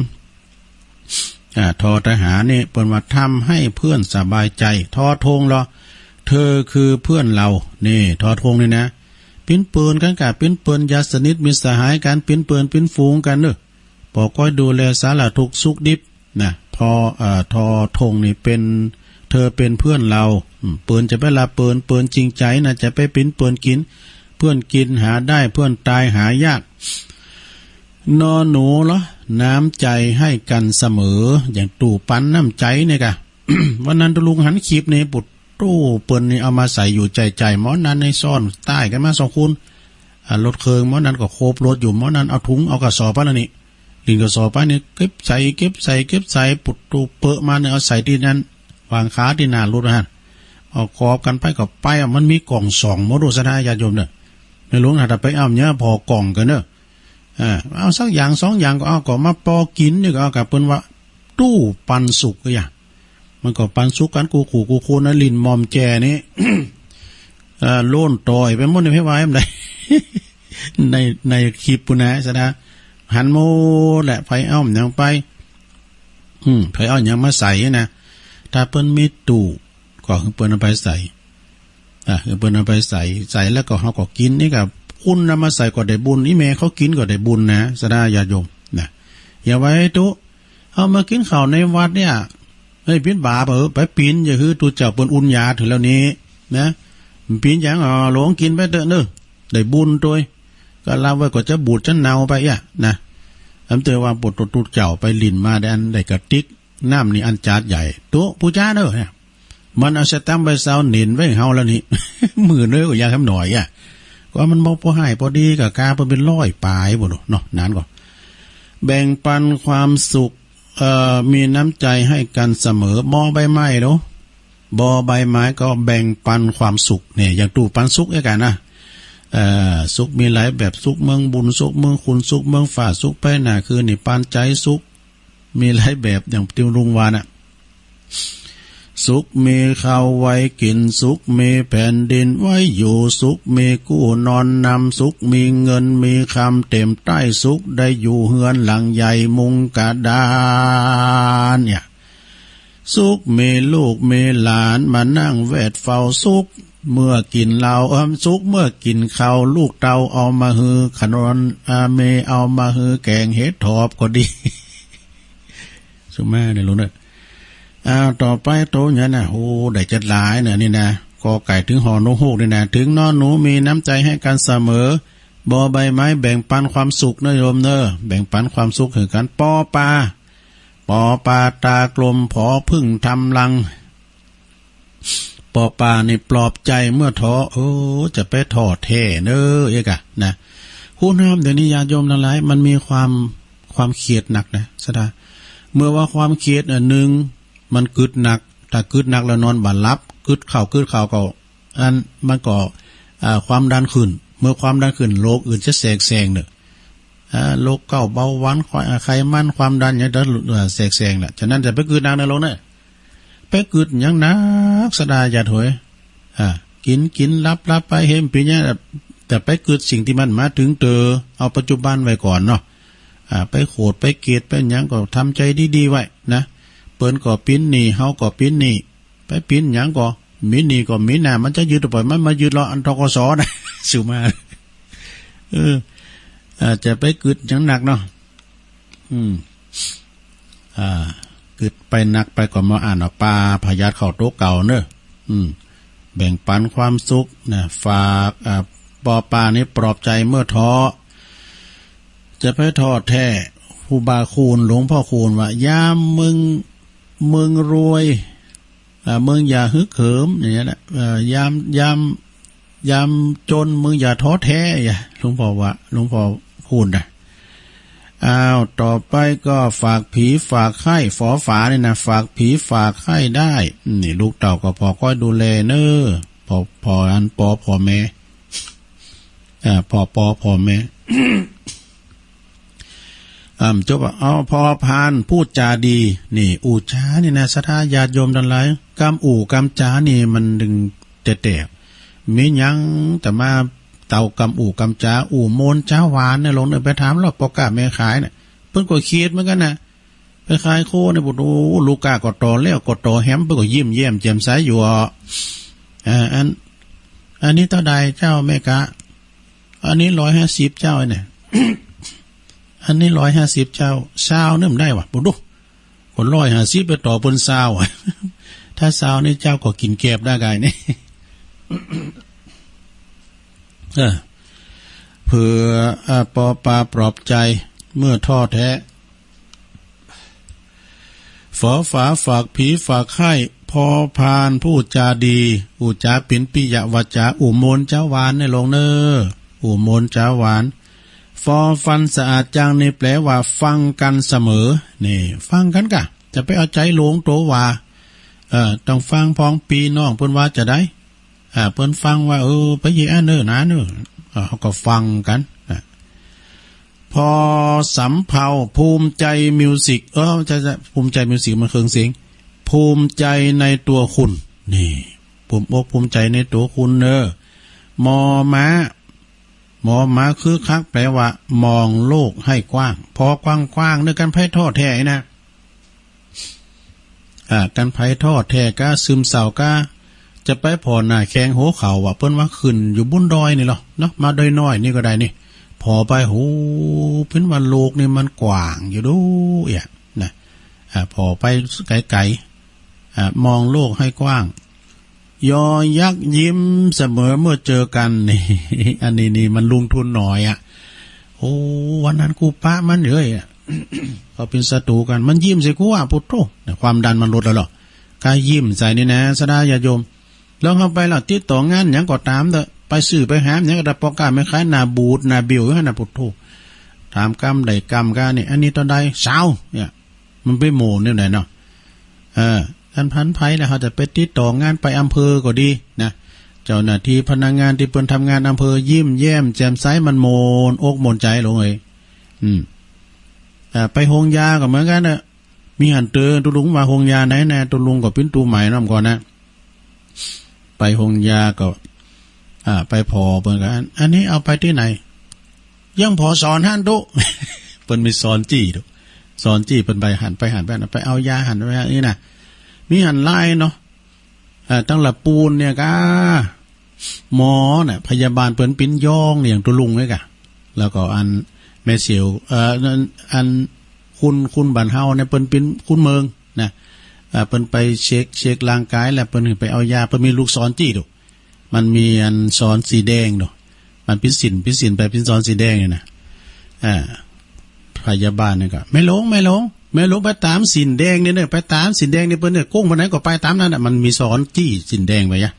อ่า ทอทหารนี่เปิ้นว่า ทำให้เพื่อนสบายใจ ทอธงลอ เธอคือเพื่อนเรา นี่ ทอธงนี่นะ ปิ้นเปิ้นกั๋นก่า ปิ้นเปิ้นญาติสนิทมิตรสหายกั๋น ปิ้นเปิ้นปิ้นฝูงกั๋นเน่อ ผ่อก้อยดูแลสารทุกข์สุขดิบนะ ผ่อ เอ่อ ทอธงนี่เป๋น เธอเป็นเพื่อนเรา อืม เปิ้นจะไปละเปิ้น เปิ้นจริงใจนะ จะไปปิ้นเปิ้นกิ๋น เพื่อนกินหาได้ เพื่อนตายหายาก นอหนูลอ น้ำใจให้กันเสมอ อย่างตู้ปันน้ำใจเนี่ยก่า วันนั้นตุ๊ลุงหันคลิปนี่ ปุดตู้เปิ้นนี่เอามาใส่อยู่ใจใจ หมอนั้นในซ่อนใต้กั๋นมาสองคน อ่า รถเครื่องหมอนั้นก็โคบรถอยู่ หมอนั้นเอาถุงเอากระสอบไปแล้วนี่ ลินกระสอบไปนี่ เก็บใส่ เก็บใส่ เก็บใส่ ปุดตู้เปอะมาเนี่ย เอาใส่ตี้นั้น วางคาตี้หน้ารถหั้น เอากอบกั๋นไปก็ไป อ่ะ มันมีกล่องสองหมด โอ ศรัทธาญาติโยมเน่อ ในหลวงหาแต่ไปเอาเนี่ย ผ่อกล่องกั๋นเน่อ อ่า เอาสักอย่างสองอย่างก็เอา ก็มาปอกิ๋นนี่ก็เอา ก่าเปิ้นว่า ตู้ปันสุขก็อย่าง มันก็ปันสุขกั๋น กู้คู่กู้คนนะ ลินมอมแจนี่ เอ่อ โล้นต่อยไปหมดนี่ ไผว่าแหมใด ใน ในคลิปปุ้นนะ ศรัทธา หันหมดแหละ ไผเอาหยังไป อืม ไผเอาหยังมาใส่นะ ถ้าเปิ้นมีตู้ ก็หื้อเปิ้นเอาไปใส่ อ่ะ เปิ้นเอาไปใส่ ใส่แล้วก็เฮาก็กิ๋น นี่ก็คุณนำมาใส่ก็ได้บุญ อีแม่เขากิ๋นก็ได้บุญนะ ศรัทธาญาติโยมนะ อย่าไว้ตุ๊ เฮามากิ๋นข้าวในวัดเนี่ย เฮ้ย ปิ้นบาป เออ ไปปิ้น อย่าหื้อตุ๊เจ้าเปิ้นอุ่นยาถึงแล้วนี้นะ ปิ้นหยัง อ๋อ หลวงกิ๋นไปเต๊อะเน่อ ได้บุญตวย ก็ละไว้ก็จะบูดจะเน่าไปอ่ะนะ อำเตอว่าปวดตุ๊เจ้าไปลินมาได้อันได้กระติก น้ำนี่อันจาดใหญ่ ตุ๊ปู๋จาเน่อเนี่ย มันเอาสตังค์ไปซาวเหน็นไว้เฮาแล้วนี่ หมื่นเน่อก็ยาแคมหน่อยอ่ะ ก็มันบ่พอให้พอดีกับกาเปิ้นเป๋นร้อยป๋ายบ่เนาะ นั้นก็ แบ่งปันความสุข เอ่อ มีน้ำใจให้กันเสมอ บอใบไม้เนาะ บอใบไม้ก็แบ่งปันความสุข เนี่ย อย่างตู้ปันสุขเอ้ยกันนะ เอ่อ สุขมีหลายแบบ สุขเมืองบุญ สุขเมืองคุณ สุขเมืองฟ้า สุขไปหน้าคืนนี่ปานใจสุข มีหลายแบบ อย่างตี้ลุงว่าน่ะ สุขมีข้าวไว้กิ๋น สุขมีแผ่นดินไว้อยู่ สุขมีกู้นอนนำ สุขมีเงินมีคำเต็มใต้ สุขได้อยู่เฮือนหลังใหญ่มุงกระดานเนี่ย สุขมีลูกมีหลานมานั่งแวดเฝ้า สุขเมื่อกิ๋นเหล้า เอิ้ม สุขเมื่อกิ๋นข้าว ลูกเต้าเอามาหื้อขนม อ่า แม่เอามาหื้อแกงเห็ดถอบก็ดี สุมาเนี่ยลุงเน่อ อ่า ต่อไปโตเนี่ยนะ โอ้ ได้จัดหลายเนี่ยนี่นะ กอไก่ถึงฮอ นกฮูกเนี่ยนะ ถึงนอหนูมีน้ำใจให้กันเสมอ บอใบไม้แบ่งปันความสุขเน่อโยมเน่อ แบ่งปันความสุขหื้อกั๋น ปอปา ปอปาตากลมผอผึ้งทำรัง ปอปานี่ปลอบใจเมื่อท้อ เออ จะไปท้อแท้เน่อ เอ้ยกะนะ ฮู้นำ เดี๋ยวนี้ญาติโยมทั้งหลาย มันมีความ ความเครียดหนักนะ ศรัทธา เมื่อว่าความเครียดอันหนึ่ง มันกึดหนัก ถ้ากึดหนักแล้วนอนบ่หลับ กึดข้าว กึดข้าวก็ อัน มันก็ อ่า ความดันขึ้น เมื่อความดันขึ้น โรคอื่นจะแทรกแซงเน่อ อ่า โรคเกาต์ เบาหวาน ไข ไขมัน ความดัน อย่างเดียว เอ่อ แทรกแซงน่ะ ฉะนั้นจะไปกึดหนักในโลกเนี่ย ไปกึดหยังหนัก ศรัทธาญาติโยม อ่า กิ๋น กิ๋น หลับ หลับไป เห็นเป๋นหยัง แต่ไปกึดสิ่งตี้มันมาถึงเตอ เอาปัจจุบันไว้ก่อนเนาะ อ่า ไปโขด ไปเกลียด ไปหยังก็ทำใจดีๆ ไว้นะ เปิ้นก็ปิ้นหนี้ เฮาก็ปิ้นหนี้ ไปปิ้นหยังก็ มีหนี้ก็มีหน้า มันจะยึดเอาไป มันมายึดเลาะอัน ธ.ก.ส. นะ สุมา เออ อาจจะไปกึดหยังหนักเนาะ อืม อ่า กึดไปหนักไปก็มาอ่านเอาปาพยาธิเข้าตัวเก่าเนอะ อืม แบ่งปันความสุขนะ ฝาก อ่า ปอปานี่ปลอบใจเมื่อท้อ จะไปท้อแท้ ครูบาคูณ หลวงพ่อคูณว่า ยามมึง มึงรวย อ่า มึงอย่าฮึกเหิม อย่างเงี้ยแหละ เอ่อ ยาม ยาม ยามจนมึงอย่าท้อแท้ อย่า หลวงพ่อว่า หลวงพ่อพูดนะ อ้าว ต่อไปก็ฝากผีฝากไข้ ฝอฝาเนี่ยนะ ฝากผีฝากไข้ได้ นี่ลูกเต้าก็ผ่อคอยดูแลเนอะ ผ่อ ผ่ออันปอผ่อแม่ อ่า ผ่อปอผ่อแม่ อ่า จบว่า เอา พอพาน พูดจาดี นี่ อู้จานี่นะ ศรัทธาญาติโยมทั้งหลาย กำอู้กำจานี่มันดึงแต๊ มีหยังแต่มาเต่ากำอู่กำจา อู่โมนจาหวานเนี่ย ลงเนี่ยไปถามลอดป้อก๊าแม่ขายเนี่ย เปิ้นก็เคียดเหมือนกันนะ ไปขายโคเนี่ย โอ้โห ลูกก๊าก็ต่อแล้วก็ต่อแหม เปิ้นก็ยิ้มแย้มแจ่มใสอยู่อ่ะ อ่า อัน อันนี้เต้าใดเจ้าแม่ก๊า อันนี้ร้อยห้าสิบเจ้าเนี่ย อันนี้ร้อยห้าสิบเจ้า ซาวนึ่มได้วะ บุดู คนร้อยห้าสิบไปต่อเปิ้นซาวอะ ถ้าซาวนี่เจ้าก็กินแกบได้ไงนี่ เออ เผื่อ อ่า ปอปาปลอบใจ เมื่อท้อแท้ ฝอฝาฝากผีฝากไข้ พอพานพูดจาดี อุจจาปินปิยวาจา อุโมนจาหวานในหลวงเนอ อุโมนจาหวาน ฟอฟันสะอาดจัง นี่แปลว่าฟังกันเสมอ นี่ ฟังกันกะ จะไปเอาใจหลวงโตว่า เอ่อ ต้องฟังพ้องปี้น้องเปิ้นว่าจะได้ อ่า เปิ้นฟังว่า เออ ไปเยียะอันเนอหนาเนอ อ่า เขาก็ฟังกัน อ่า พอสำเภา ภูมิใจมิวสิก เออ ใช่ ใช่ ภูมิใจมิวสิกมันเครื่องเสียง ภูมิใจในตัวคุณ นี่ ภูมิอกภูมิใจในตัวคุณเนอ มอม้า มอม้าคึกคัก แปลว่า มองโลกให้กว้าง พอกว้างๆ เนอ กันไผท้อแท้นะ อ่า กันไผท้อแท้กะ ซึมเศร้ากะ จะไปผ่อหน้าแข้งหัวเข่าว่ะ เปิ้นว่าขึ้นอยู่บนดอยนี่เหรอเนาะ มาดอยน้อยนี่ก็ได้นี่ ผ่อไป โห เปิ้นว่าโลกนี่มันกว้างอยู่ดูเอียนะ อ่า ผ่อไปไกลๆ อ่า มองโลกให้กว้าง ยอยักษ์ยิ้มเสมอเมื่อเจอกัน นี่ อันนี้นี่มันลงทุนน้อยอะ โอ้ วันนั้นกูปะมันเลยอะ เขาเป็นศัตรูกัน มันยิ้มใส่กูอะ พุทโธ ความดันมันลดแล้วเหรอ กายิ้มใส่นี่นะ สดาญาติโยม แล้วเฮาไปแล้วติดต่องานหยังก็ตามเถอะ ไปซื้อไปหาหยังก็ได้ ป้อก๊าแม่ขายหน้าบูดหน้าเบี้ยวอยู่หั่นน่ะ พุทโธ ถามกำได้กำกานี่ อันนี้เต้าใด ซาว เนี่ย มันไปโม้แนวไหนเนาะ เออ กันไผแล้วเฮาจะไปติดต่องานไปอำเภอก็ดีนะ เจ้าหน้าที่พนักงานที่เปิ้นทำงานอำเภอ ยิ้มแย้มแจ่มใส มันม่วนอกม่วนใจหลวงเอ้ย อืม อ่า ไปโฮงยาก็เหมือนกันเนอะ มีหันเตอ ตุ๊ลุงว่าโฮงยาไหนแน่ ตุ๊ลุงก็ปิ้นตูใหม่น้อมก่อนนะ ไปโฮงยาก็ อ่า ไปผ่อเปิ้นก็ อัน อันนี้เอาไปที่ไหน ยังผ่อสอนหั่นตุ๊ เปิ้นมีสอนจี้ตุ๊ สอนจี้เปิ้นไปหั่น ไปหั่น ไปหั่น ไปเอายาหั่น ไปหั่นนี่นะ มีหั่นหลายเนาะ อ่า ตั้งละปูนเนี่ยกา หมอน่ะ พยาบาลเปิ้นปิ้นยองเนี่ย อย่างตุ๊ลุงเนี่ยกะ แล้วก็อันแม่เสียว เอ่อ อัน อันคุณ คุณบ้านเฮาเนี่ย เปิ้นปิ้นคุณเมืองนะ อ่า เปิ้นไปเช็ค เช็คร่างกายแล้วเปิ้นไปเอายา เปิ้นมีลูกศรจี้ตุ๊ มันมีอันศรสีแดงตุ๊ มันปิ้นสิน ปิ้นสินไปปิ้นศรสีแดงเนี่ยนะ อ่า พยาบาลเนี่ยก็ แม่หลวง แม่หลวง แม่หลวงไปตามสินแดงเนี่ยเนอะ ไปตามสินแดงเนี่ย เปิ้นเนี่ยโก้งไปไหนก็ไปตามนั้นน่ะ มันมีศรจี้สินแดงไปยะ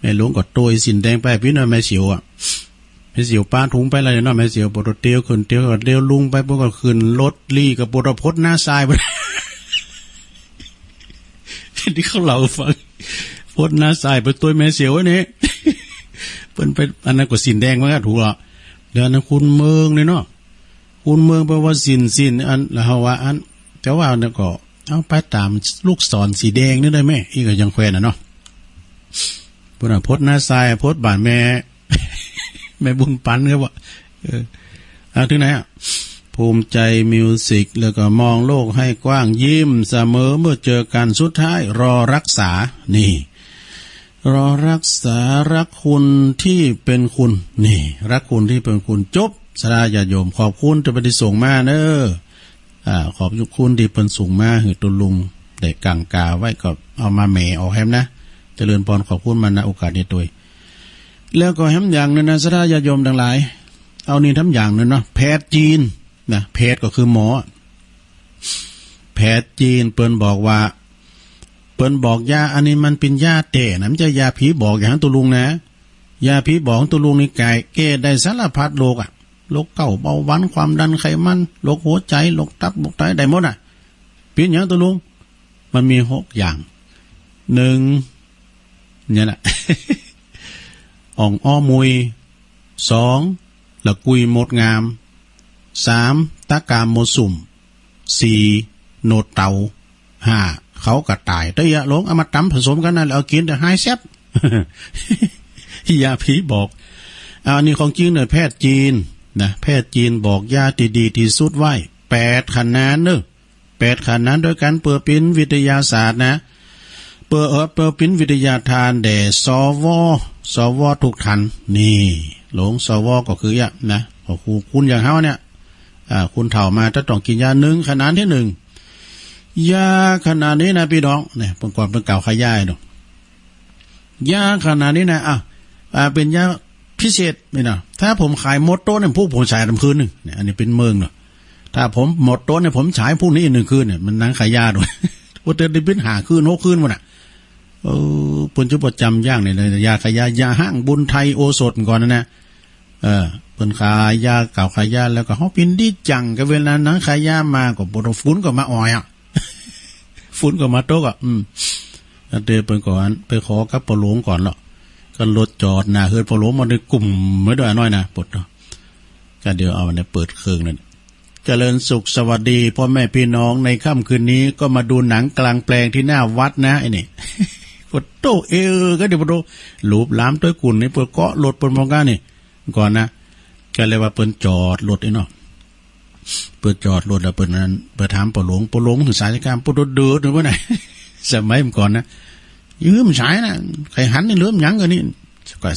แม่หลวงก็โตยสินแดงไปปิ้นเนาะ แม่เสียวอะ แม่เสียวปาถุงไปแล้วเนาะ แม่เสียวปวดเตียวขึ้นเตียวก็เตียวลุงไป พวกก็ขึ้นรถลี่ก็ปวดพดหน้าทรายไป ที่เขาเล่าฟัง พดหน้าทรายไปตัวแม่เสียวนี่ เปิ้นไป อันนั้นก็สินแดงมันก็ถูกอ่ะ เดี๋ยวนั้นคุณเมืองเลยเนาะ คุณเมืองแปลว่าสิน สิน อัน แล้วเฮาว่าอัน แต่ว่าเนี่ยก็ เอาไปตามลูกศรสีแดงนี่ได้ไหม อีกก็ยังแควนน่ะเนาะ พุทโธ พดหน้าทราย พดบ้านแม่ แม่บุญปันครับว่า เออ เอาถึงไหนอ่ะ ภูมิใจมิวสิก แล้วก็มองโลกให้กว้าง ยิ้มเสมอเมื่อเจอกัน สุดท้าย รอรักษา นี่ รอรักษา รักคุณที่เป็นคุณ นี่ รักคุณที่เป็นคุณ จบ สดาญาติโยม ขอบคุณที่เปิ้นได้ส่งมาเนอะ อ่า ขอบคุณที่เปิ้นส่งมาหื้อตุ๊ลุงได้กังกาไว้ ก็เอามาแหมออกแฮมนะ เจริญพร ขอบคุณมา ณ โอกาสนี้ตวย แล้วก็แฮมอย่างหนึ่งนะ สดาญาติโยมทั้งหลาย เอานี่ทำอย่างหนึ่งเนาะ แพทย์จีนนะ แพทย์ก็คือหมอ แพทย์จีนเปิ้นบอกว่า เปิ้นบอกยาอันนี้มันเป็นยาแต๊นะ มันจะยาผีบอกอย่างตุ๊ลุงนะ ยาผีบอกตุ๊ลุงนี่แก้ แก้ได้สารพัดโรคอะ โรคเกาต์ เบาหวาน ความดัน ไขมัน โรคหัวใจ โรคตับ โรคไต ได้หมดอะ เป็นอย่างตุ๊ลุง มันมีหกอย่าง หนึ่ง เนี่ยแหละ อ่องอ้อมุย สอง ละกุยมดงาม สาม ตะกามมดซุ่ม สี่ โนดเต๋า ห้า เขาก็ต๋าย แต่อย่าหลงเอามาต๋ำผสมกันนั่นแหละ เอากินแต่หายแซ่บ ยาผีบอก อันนี้ของจีนเนี่ย แพทย์จีนนะ แพทย์จีนบอกยาที่ดีที่สุดไว้ แปดขนาดเนอะ แปดขนาดด้วยกัน เปิดเป็นวิทยาศาสตร์นะ เปิด เออ เปิดเป็นวิทยาทานแด่ สว สว ทุกท่าน นี่ หลวง สว ก็คือเอี้ยนะ ก็คือคนอย่างเฮาเนี่ย อ่า คนเฒ่ามาจะต้องกินยา หนึ่ง ขนาดที่หนึ่ง ยาขนาดนี้นะพี่น้อง เนี่ย เปิ้นก่อนเปิ้นกล่าวขายาเนาะ ยาขนาดนี้นะ อ่ะ อ่า เป็นยาพิเศษนี่นะ ถ้าผมขายหมดโต๊ะเนี่ย พวกผมฉายทั้งคืนหนึ่งเนี่ย อันนี้เป็นเมืองเนาะ ถ้าผมหมดโต๊ะเนี่ย ผมฉายพวกนี้อีกหนึ่งคืนเนี่ย มันนั่งขายยาด้วย ว่าแต่ได้เป็นห้าคืน หกคืนหมดน่ะ เออ เปิ้นจะประจำอย่างเนี่ย ยาขายยา ยาห้างบุญไทยโอสถก่อนนะนะ เออ เปิ้นขายยา กล่าวขายยา แล้วก็เฮาเป็นดีจัง กับเวลานั่งขายยามา ก็บ่ต้อง ฝนก็มาอ่อยอ่ะ ฝนก็มาตกอ่ะ อืม แล้วเตเปิ้นก่อน ไปขอกับป้อหลวงก่อนเนาะ ก็รถจอดหน้าเฮือนป้อหลวง มันได้กลุ่มไว้ด้วยน้อยนะ ปวดเนาะ ก็เดี๋ยวเอาเนี่ยเปิดเครื่องนั่น เจริญสุขสวัสดีพ่อแม่พี่น้อง ในค่ำคืนนี้ก็มาดูหนังกลางแปลงที่หน้าวัดนะ ไอ้นี่ ปวดโตเออ ก็เดี๋ยวปวดโต หลูบหลามตัวกุ่นนี่ เปิ้นเกาะรถเปิ้นมองกันนี่ ก่อนนะ ก็เลยว่าเปิ้นจอดรถไอ้เนาะ เปิ้นจอดรถแล้วเปิ้นนั้น เปิ้นถามป้อหลวง ป้อหลวง ถึงสายกลาง ปวดโตเดือดเปิ้นน่ะ สมัยเมื่อก่อนนะ ยืมสายนะ ใครหันนี่เริ่มหยังกันนี่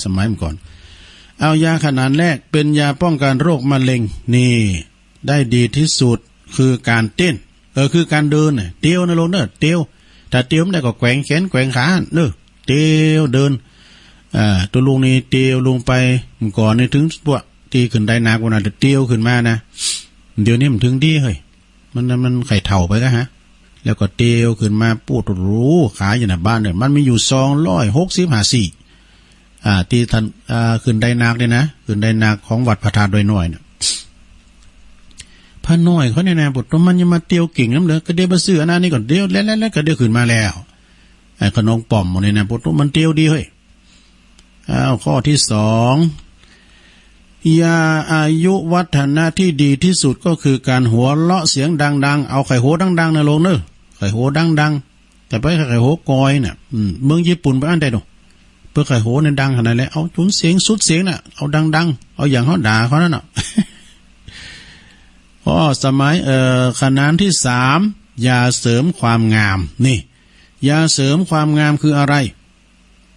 สมัยเมื่อก่อน เอายาขนาดแรก เป็นยาป้องกันโรคมะเร็ง นี่ ได้ดีที่สุด คือการเต้น เออ คือการเดินน่ะ เตียวนะหลวงเนอะ เตียว ถ้าเตียวบ่ได้ก็แกว่งแขนแกว่งขาเนอะ เตียวเดิน อ่า ตัวลุงนี่เตียวลงไป เมื่อก่อนนี่ถึงพวกที่ขึ้นไดหนักว่าน่ะ เตียวขึ้นมานะ เดี๋ยวนี้มันถึงดีเฮ้ย มัน มันไข้เฒ่าไปกะฮะ แล้วก็เตียวขึ้นมา ปวด โอ้โห ขาอยู่หน้าบ้านเนี่ย มันมีอยู่สองร้อยหกสิบห้าซี่ อ่า ที่ท่าน อ่า ขึ้นไดหนักเนี่ยนะ ขึ้นไดหนักของวัดพระธาตุดอยน้อยน่ะ พระน้อยเขาเนี่ยนะ ปวดตัวมันยังมาเตียวเก่งนำเลย ก็เดี๋ยวมาซื้ออันนั้นนี่ก่อน เดี๋ยว แล้ว แล้ว แล้วก็เดี๋ยวขึ้นมาแล้ว ไอ้ขนมป้อมหมดเนี่ยนะ ปวดตัวมันเตียวดีเฮ้ย อ้าว ข้อที่สอง ยาอายุวัฒนะที่ดีที่สุดก็คือการหัวเราะเสียงดังๆ เอาไข้หัวดังๆ นะหลวงเนอะ ไข้หัวดังๆ แต่ไปไข้หัวกอยน่ะ อืม เมืองญี่ปุ่นไปอันใดดู เปิ้นไข้หัวเนี่ยดังขนาดไหน เอาจนเสียงสุดเสียงน่ะ เอาดังๆ เอาอย่างเขาด่าเขานั่นน่ะ ข้อสมัย เอ่อ ขนานที่สาม ยาเสริมความงาม นี่ ยาเสริมความงามคืออะไร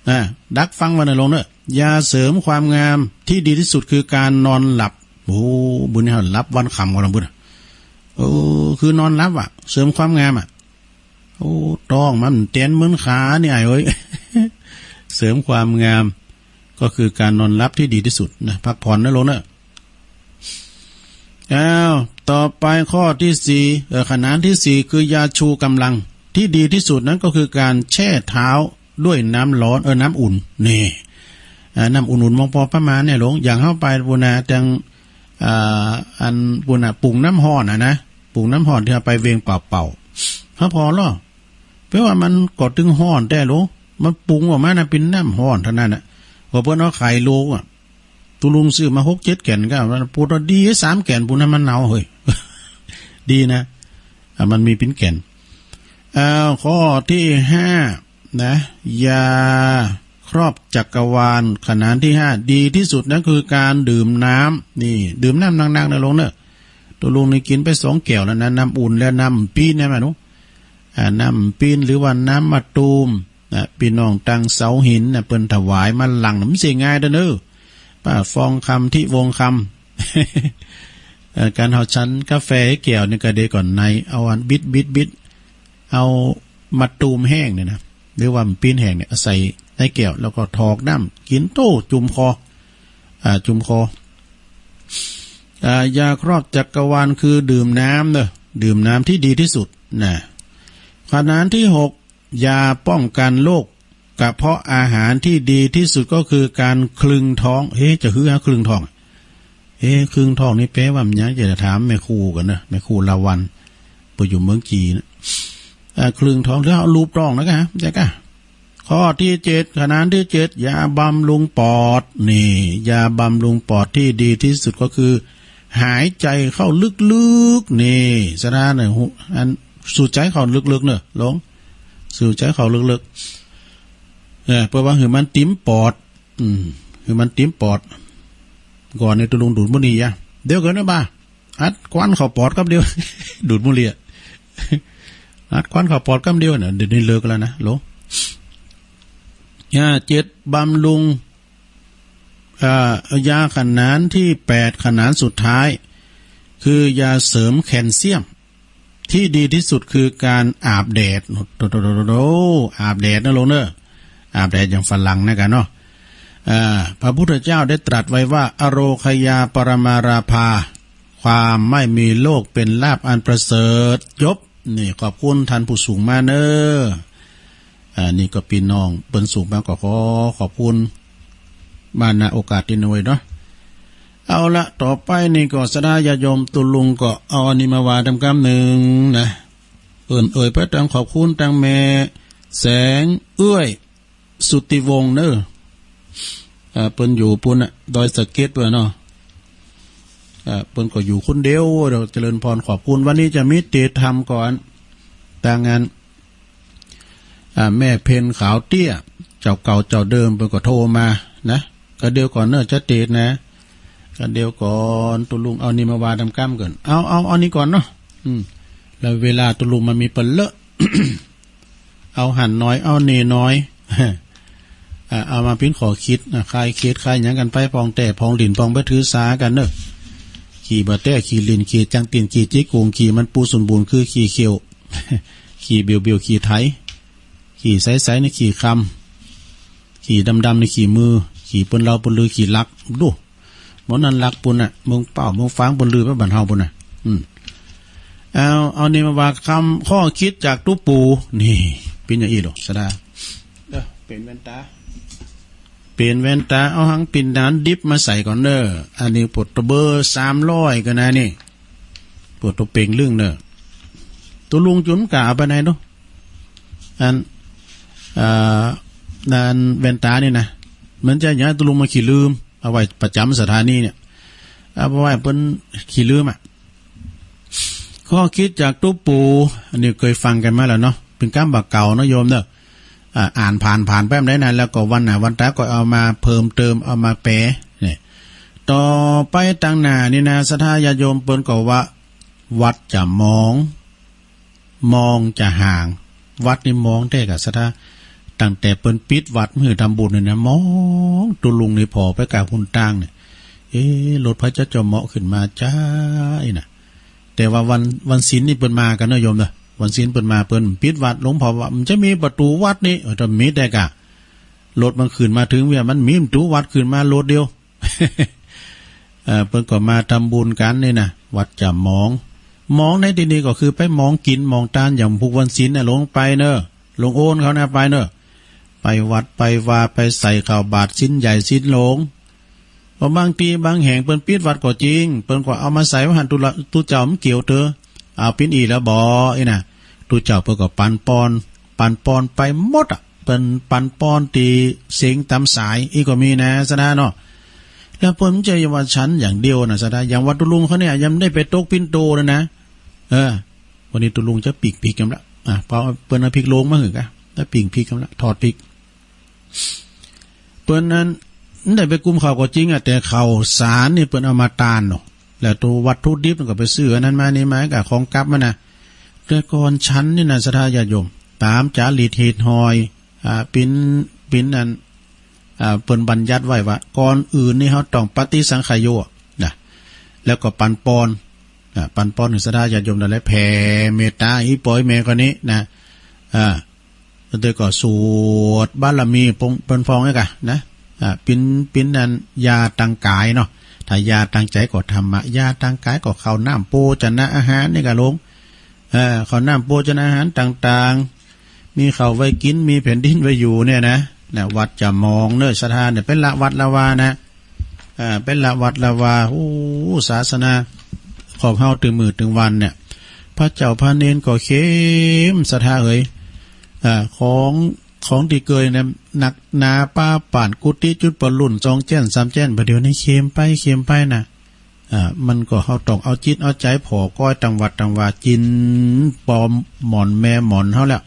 อ่า ดักฟังไว้นะหลวงเนอะ ยาเสริมความงามที่ดีที่สุดคือการนอนหลับ โอ้ บุญนี่หลับวันค่ำกว่าละบุญอะ โอ้ คือนอนหลับอะ เสริมความงามอะ โอ้ ท้องมันเตียนเหมือนขานี่ไอ้เอ้ย เสริมความงาม ก็คือการนอนหลับที่ดีที่สุดนะ พักผ่อนนะหลวงเนอะ อ้าว ต่อไปข้อที่สี่ เอ่อ ขนานที่สี่ คือยาชูกำลัง ที่ดีที่สุดนั้นก็คือการแช่เท้าด้วยน้ำร้อน เออ น้ำอุ่น นี่ อ่า น้ำอุ่นๆ มองพอประมาณเนี่ยหลวง อย่างเฮาไปปูนนะ จัง อ่า อันปูนนะ ปรุงน้ำร้อนน่ะนะ ปรุงน้ำร้อนที่เอาไปเวงเป่าๆ เฮาพอลอ แปลว่ามันก็ตึงร้อนแต๊หลวง มันปรุงออกมานะเป็นน้ำร้อนเท่านั้นน่ะ พอเปิ้นเอาไข่ลวกอะ ตุลุงซื้อมาหกเจ็ดแก่นก็ มันปวดดีสามแก่นปูนนะ มันเนาเฮ้ย ดีนะ อ่ะ มันมีปิ้นแก่น อ้าว ข้อที่ห้า นะ ยาครอบจักรวาล ขนานที่ห้า ดีที่สุดนั่นคือการดื่มน้ำ นี่ ดื่มน้ำนักๆ นะหลวงเนอะ ตุลุงนี่กินไปสองแก้วแล้วนะ น้ำอุ่นและน้ำปิ้นเนี่ยมาหนู อ่า น้ำปิ้นหรือว่าน้ำมะตูม นะ พี่น้องตังเสาหินนะ เปิ้นถวายมาหลัง มันเสียง่ายเด้อเนอะ ป้าฟองคำ ที่วงคำ เอ่อ การเฮาฉันกาแฟแก้วนี่ก็เดก่อนใน เอาอันบิดบิดบิด เอามะตูมแห้งเนี่ยนะ หรือว่าปิ้นแห้งเนี่ย ใส่ในแก้ว แล้วก็ถอกน้ำ กินโต้ จุ่มคอ อ่า จุ่มคอ อ่า ยาครอบจักรวาลคือดื่มน้ำเนอะ ดื่มน้ำที่ดีที่สุดนะ ขนานที่หก ยาป้องกันโรคกระเพาะอาหารที่ดีที่สุดก็คือการคลึงท้อง เฮ้ จะหื้อหาคลึงท้อง เฮ้ คลึงท้องนี่แปลว่ามันหยัง จะถามแม่ครูก่อนเนอะ แม่ครูลาวัลย์ ไปอยู่เมืองจีนนะ อ่า คลึงท้อง แล้วเอาลูบท้องนะกะ ใช่กะ ข้อที่เจ็ด ขนานที่เจ็ด ยาบำรุงปอด นี่ ยาบำรุงปอดที่ดีที่สุดก็คือ หายใจเข้าลึกๆ นี่ สะดาเนี่ย หู อัน สูดใจเข้าลึกๆ เนอะหลวง สูดใจเข้าลึกๆ เออ เพื่อว่าหื้อมันติมปอด อืม คือมันติมปอด ก่อนในตุลุงดูดบุหรี่อะ เดี๋ยวก่อนนะบ่า อัดควันเข้าปอดกำเดียว ดูดบุหรี่อะ อัดควันเข้าปอดกำเดียวน่ะ เดี๋ยวนี้เลิกแล้วนะ โหล ยาเจ็ดบำรุง อ่า ยาขนานที่แปด ขนานสุดท้าย คือยาเสริมแคลเซียม ที่ดีที่สุดคือการอาบแดด โอ้โห อาบแดดนะลุงเนอะ อาบแดดอย่างฝรั่งนะกันเนาะ อ่า พระพุทธเจ้าได้ตรัสไว้ว่า อโรคยาปรมาราภา ความไม่มีโรคเป็นลาภอันประเสริฐ จบ นี่ ขอบคุณท่านผู้ส่งมาเนอะ อ่า นี่ก็พี่น้องเปิ้นส่งมา ก็ขอขอบคุณมา ณ โอกาสนี้ด้วยเนาะ เอาละ ต่อไปนี่ก็ศรัทธาญาติโยม ตุลุงก็เอาอันนี้มาว่าตามกำหนึ่งนะ เอิ้นเอ่ยไปตางขอบคุณตางแม่แสงเอื้อย สุทธิวงศ์เนอะ เอ่อ เปิ้นอยู่ปุ้นน่ะ ดอยสะเก็ดเปิ้นเนาะ เอ่อ เปิ้นก็อยู่คนเดียว เดี๋ยวเจริญพรขอบคุณ วันนี้จะมีเตศน์ธรรมก่อน ตางงาน อ่า แม่เพ็ญขาวเตี้ย เจ้าเก่าเจ้าเดิม เปิ้นก็โทรมานะ ก็เดี๋ยวก่อนเนอะ จะเตศน์นะ ก็เดี๋ยวก่อน ตุลุงเอานี่มาว่าตามกำก่อน เอา เอา เอานี่ก่อนเนาะ อืม แล้วเวลาตุลุงมันมีเปิ้นเลอะ เอาหันน้อย เอาเนน้อย อ่า เอามาปิ้นขอคิด อ่า คลายเครียดคลายหยังกันไป ปองแต้ปองหลิ้น ปองบ่ถือสากันเนอะ ขี้บ่าแต้ขี้หลิ้น ขี้จังตี๋น ขี้จิกกุ่ง ขี้มันปูสุนบูนคือขี้เขียว ขี้เบียวๆ ขี้ไถ ขี้ใสๆ นี่ขี้คำ ขี้ดำๆ นี่ขี้มือ ขี้เปิ้นเล่าเปิ้นลือ ขี้ลัก ดู หมดนั้นลักปุ้นน่ะ เมืองเป้าเมืองฟางเปิ้นลือไปบ้านเฮาปุ้นน่ะ อืม เอา เอานี่มาว่าคำข้อคิดจากตุ๊ปู่ นี่ เป๋นอย่างอี้หรอ ศรัทธา เออ เป๋นแว่นตา เป๋นแว่นตา เอาหังปิ่นดานดิบมาใส่ก่อนเนอะ อันนี้ปวดตัวเบอร์สามร้อยก็นะนี่ ปวดตัวเป่งลึ่งเนอะ ตุลุงจุ๋นกะเอาไปไหนเนาะ อัน เอ่อ อันแว่นตานี่นะ มันจะย้ายตุลุงมาขี้ลืม เอาไว้ประจำสถานีเนี่ย เอาไว้เปิ้นขี้ลืมอะ ข้อคิดจากตุ๊ปู่ อันนี้เคยฟังกันมาแล้วเนาะ เป๋นกำบ่าเก่าเนาะโยมเนอะ อ่า อ่านผ่านๆ ไปได้นะ แล้วก็วันหน้าวันตาก็เอามาเพิ่มเติม เอามาแปล เนี่ย ต่อไปตางหน้านี่นะ ศรัทธาญาติโยม เปิ้นก็ว่า วัดจะมอง มองจะห่าง วัดนี่มองแต๊ก่อศรัทธา ตั้งแต่เปิ้นปิดวัดหื้อทำบุญนี่นะ มอง ตุลุงนี่ผ่อไปก้าพุ้นตางเนี่ย เอ๊ะ รถไผจะเจ้าเหมาะขึ้นมาจ้า อี้น่ะ แต่ว่าวัน วันศีลนี่เปิ้นมากันเนาะโยมเนาะ วันศีลเปิ้นมา เปิ้นปิดวัด หลวงพ่อว่ามันจะมีประตูวัดนี่ เออ ถ้ามีแต๊ก่อ รถมันขึ้นมาเถิงเวีย มันมีประตูวัดขึ้นมาโลดเดียว เอ่อ เปิ้นก็มาทำบุญกันนี่นะ วัดจะมอง มองในที่นี้ก็คือไปมองกิ๋นมองตาน อย่างพวกวันศีลน่ะ หลวงไปเนอะ หลวงโอนเขานะ ไปเนอะ ไปวัดไปวา ไปใส่ข้าวบาตรศีลใหญ่ศีลหลวง เพราะบางทีบางแห่งเปิ้นปิดวัดก็จริง เปิ้นก็เอามาใส่ไว้หั้น ตุ๊ละ ตุ๊เจ้ามันเกี่ยวเตอ เอาปิ้นอี้แล้วบ่ อี้น่ะ ตุ๊เจ้าเปิ้นก็ปันปอน ปันปอนไปหมดอะ เปิ้นปันปอนตี้เสียงตามสาย อี้ก็มีนะ ศรัทธาเนาะ แล้วเปิ้นจะว่าฉันอย่างเดียวนะ ศรัทธา อย่างวัดตุลุงเขาเนี่ย ยังได้ไปตกปิ้นโตเลยนะ เออ วันนี้ตุลุงจะปีกๆ กันละ อ่ะ เพราะเปิ้นเอาพริกโลงมาหื้อก่ะ แล้วปีกๆ กันละ ทอดพริก เปิ้นนั้นได้ไปกุมข้าวก็จริงอะ แต่ข้าวสารนี่เปิ้นเอามาตานเนาะ แล้วตัววัตถุดิบมันก็ไปซื้ออันนั้นมานี่มา กับของกับมันนะ แต่ก่อนฉันนี่นะ ศรัทธาญาติโยม ตามจารีตฮีตฮอย อ่า ปิ้น ปิ้นอัน อ่า เปิ้นบัญญัติไว้ว่า ก่อนอื่นนี่เฮาต้องปฏิสังขายโยนะ แล้วก็ปันปอน อ่า ปันปอนหื้อศรัทธาญาติโยมนั่นแหละ แผ่เมตตา อีป้ออีแม่คนนี้นะ อ่า แล้วก็สวดบารมีปง เปิ้นพองนี่ก่ะนะ อ่า ปิ้น ปิ้นอันยาตางก๋ายเนาะ ถ้ายาตางใจ๋ก็ธรรมะ ยาตางก๋ายก็ข้าวน้ำโภชนะอาหารนี่ก่ะหลวง เอ่อ ข้าวน้ำโภชนะอาหารต่างๆ มีข้าวไว้กิ๋น มีแผ่นดินไว้อยู่เนี่ยนะ นะ วัดจะมองเนอะ ศรัทธาเนี่ย ไปละวัดละวานะ อ่า ไปละวัดละวา โอ้ ศาสนาของเฮาตึงมื้อตึงวันเนี่ย พระเจ้าพระเณรก็เข้ม ศรัทธาเอ๋ย อ่า ของ ของตี้เกยเนี่ย หนักหนาปาป่าน กุฏิจุดปะลุ่น สองแจ้น สามแจ้น บ่าเดี่ยวนี้เข้มไป เข้มไปนะ อ่า มันก็เฮาต้องเอาจิตเอาใจ๋ผ่อก้อยตางวัดตางวา กิ๋นปอหม่อนแม่หม่อนเฮาแล้ว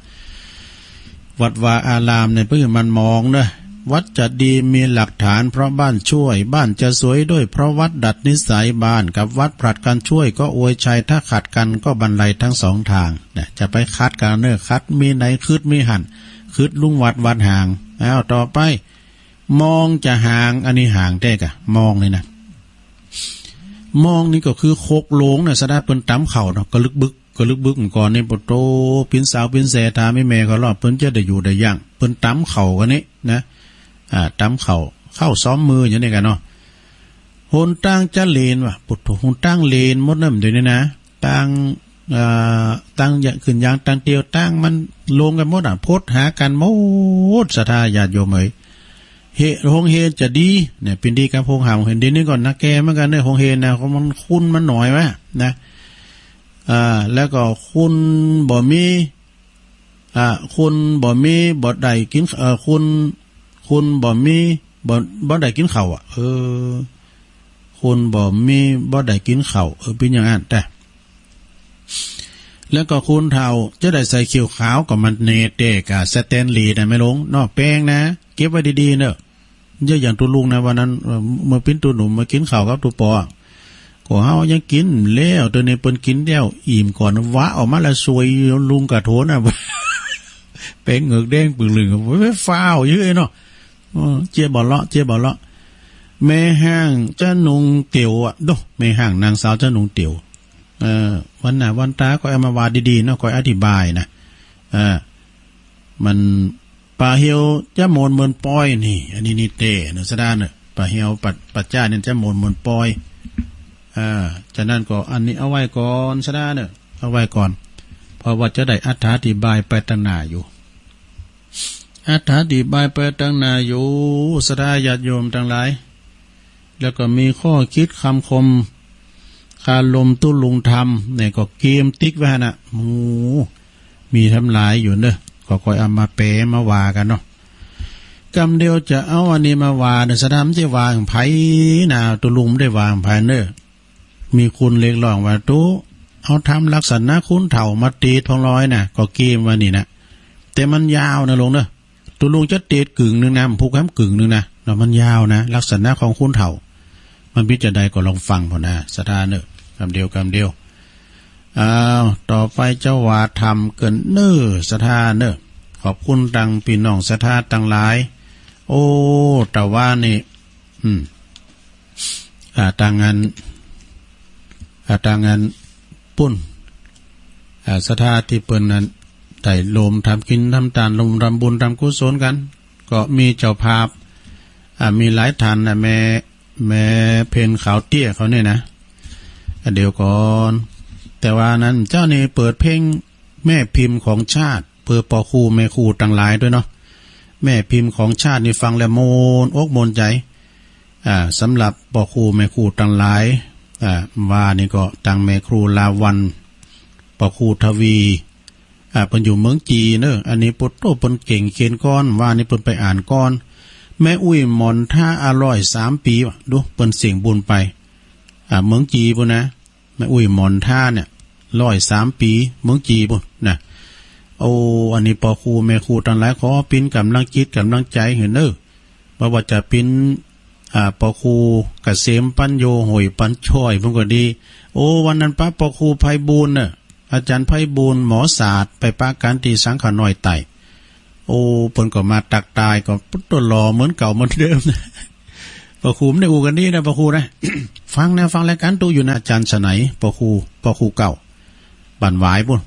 วัดวาอารามเนี่ย เปิ้นมันมองเนอะ วัดจะดีมีหลักฐานเพราะบ้านช่วย บ้านจะสวยด้วยเพราะวัดดัดนิสัย บ้านกับวัดผลัดกันช่วยก็อวยชัย ถ้าขัดกันก็บันไลทั้งสองทางนะ จะไปขัดกันเนอะ ขัดมีไหน ขึดมีหั้น ขึดลุงวัด วัดหาง อ้าว ต่อไป มองจะหาง อันนี้หางแต๊ก่ะ มองนี่นะ มองนี่ก็คือโคกโลงนะ สะดาเปิ้นตำข้าวเนาะ กะลึกบึก กะลึกบึกก่อนนี่ ปะโต ปิ้นสาวปิ้นแส ถามอีแม่เขาลอ เปิ้นจะได้อยู่ได้ยัง เปิ้นตำข้าวกันนี่นะ อ่า ตำข้าว ข้าวซ้อมมืออย่างนี้กันเนาะ หนตางจะเลนว่ะ ปะโต หนตางเลนหมดนะ เดี๋ยวนี้นะ ตาง เอ่อ ตางขึ้นยาง ตางเตียว ตางมันลงกันหมดอ่ะ พดหากันหมด ศรัทธาญาติโยมเอ๋ย เฮ- โฮงเฮนจะดีเนี่ย เป๋นดีกับโฮงหาม เห็นดีนี่ก่อนนะ แกเหมือนกันเนี่ย โฮงเฮนนะ เพราะมัน คนมันน้อยวะนะ อ่า แล้วก็คนบ่มี อ่า คนบ่มี บ่ได้กิน เอ่อ คน คนบ่มี บ่ บ่ได้กินข้าวอ่ะ เออ คนบ่มี บ่ได้กินข้าว เออ เป๋นอย่างนั้นแต่ แล้วก็คนเฒ่าจะได้ใส่เขี้ยวขาว ก็มันเนเตะกับสแตนลีย์นะ แม่หลวง นอกแปลงนะ เก็บไว้ดีๆ เนอะ อย่าอย่างตุ๊ลุงนะ วันนั้น เอ่อ เมื่อปิ้นตุ๊หนุ่มมากินข้าวกับตุ๊ปอ ก็เฮายังกินแล้ว ตัวนี้เปิ้นกินแล้ว อิ่มก่อน วะออกมาแล้ว สวยลุงกะโถนน่ะ แปลงเหงือกแดงปึ่งลึง โอ้ย ฟ้าวอยู่เนาะ เออ เจี๊ยบบ่เลาะ เจี๊ยบบ่เลาะ แม่ฮ้างเจ้าหนุ่งเตียวอะ โด แม่ฮ้างนางสาวเจ้าหนุ่งเตียว เอ่อ วันหน้าวันตาก็เอามาว่าดีๆ เนาะ ก็อธิบายนะ เอ่อ มัน ป่าเหี่ยวจะโมนเหมือนปอยนี่ อันนี้นี่เต๋เนอะ สะดาเนอะ ป่าเหี่ยวป่า ป่าจ้าเนี่ยจะโมนเหมือนปอย อ่า ฉะนั้นก็อันนี้เอาไว้ก่อน สะดาเนอะ เอาไว้ก่อน เพราะว่าจะได้อธิบายไปตังหน้าอยู่ อธิบายไปตังหน้าอยู่ ศรัทธาญาติโยมตังหลาย แล้วก็มีข้อคิดคำคม คารมตุ๊ลุงธรรมเนี่ย ก็เกียมติ๊กไว้หั่นน่ะ โอ้ มีทำหลายอยู่เนอะ ก็ค่อยเอามาแปลมาว่ากันเนาะ กำเดียวจะเอาอันนี้มาว่าเนอะ ศรัทธามันจะว่าของไผนะ ตุ๊ลุงมันได้ว่าของไผเนอะ มีคนเรียกร้องว่า ตุ๊ เอาธรรมลักษณะคนเฒ่ามาเตสน์พองลอยน่ะ ก็เกียมว่านี่นะ แต่มันยาวนะลุงเนอะ ตุ๊ลุงจะเตสน์กึ่งหนึ่งนะ มันพูดคำกึ่งหนึ่งนะ แล้วมันยาวนะ ลักษณะของคนเฒ่า มันเป๋นจะใดก็ลองฟังพอนะ ศรัทธาเนอะ กำเดียว กำเดียว อ้าว ต่อไปเจ้าว่าธรรมเกินเนอ ศรัทธาเนอะ ขอบคุณตังพี่น้องศรัทธาตังหลาย โอ้ แต่ว่านี่ อืม อ่า ตังอัน อ่า ตังอันปุ้น อ่า ศรัทธาตี้เปิ้นนั้นได้รวมทำกินทำตาน รวมทำบุญทำกุศลกัน ก็มีเจ้าภาพ อ่า มีหลายท่านนะ แม่ แม่เพ็ญขาวเตี้ยเขาเนี่ยนะ อ่ะ เดี๋ยวก่อน แต่ว่านั้นเจ้านี่เปิดเพลงแม่พิมพ์ของชาติ เพื่อปอครูแม่ครูตังหลายด้วยเนาะ แม่พิมพ์ของชาตินี่ฟังแล้วโมนอกโมนใจ อ่า สำหรับปอครูแม่ครูตังหลาย อ่า ว่านี่ก็ตังแม่ครูลาวัลย์ ปอครูทวี อ่า เปิ้นอยู่เมืองจีนเนอะ อันนี้ปะโตเปิ้นเก่งเขียนกลอน ว่านี่เปิ้นไปอ่านกลอน แม่อุ้ยหมอนท่า อ่า ร้อยสามปี๋ว่ะ ดู เปิ้นเสียงบุญไป อ่า เมืองจีนปุ้นนะ แม่อุ้ยหมอนท่าเนี่ย ร้อยสามปี๋ เมืองจีนปุ้นนะ โอ้ อันนี้ปอครูแม่ครูตังหลาย ขอเป๋นกำลังจิตกำลังใจหื้อเนอะ บ่ว่าจะเป๋น อ่า ปอครูเกษมปัญโญ ห้วยปัญช่อย เปิ้นก็ดี โอ้ วันนั้นปะปอครูไพบูลย์เนอะ อาจารย์ไพบูลย์ หมอศาสตร์ ไปปะกั๋นตี้สังฆน้อยใต้ โอ้ เปิ้นก็มาตักตาย ก็ตัวหล่อเหมือนเก่าเหมือนเดิม ปอครูมันได้อู้กั๋นดีนะ ปอครูนะ ฟังนะ ฟังรายการตุ๊อยู่นะ อาจารย์ไสน ปอครู ปอครูเก่า บ้านหวายปุ้น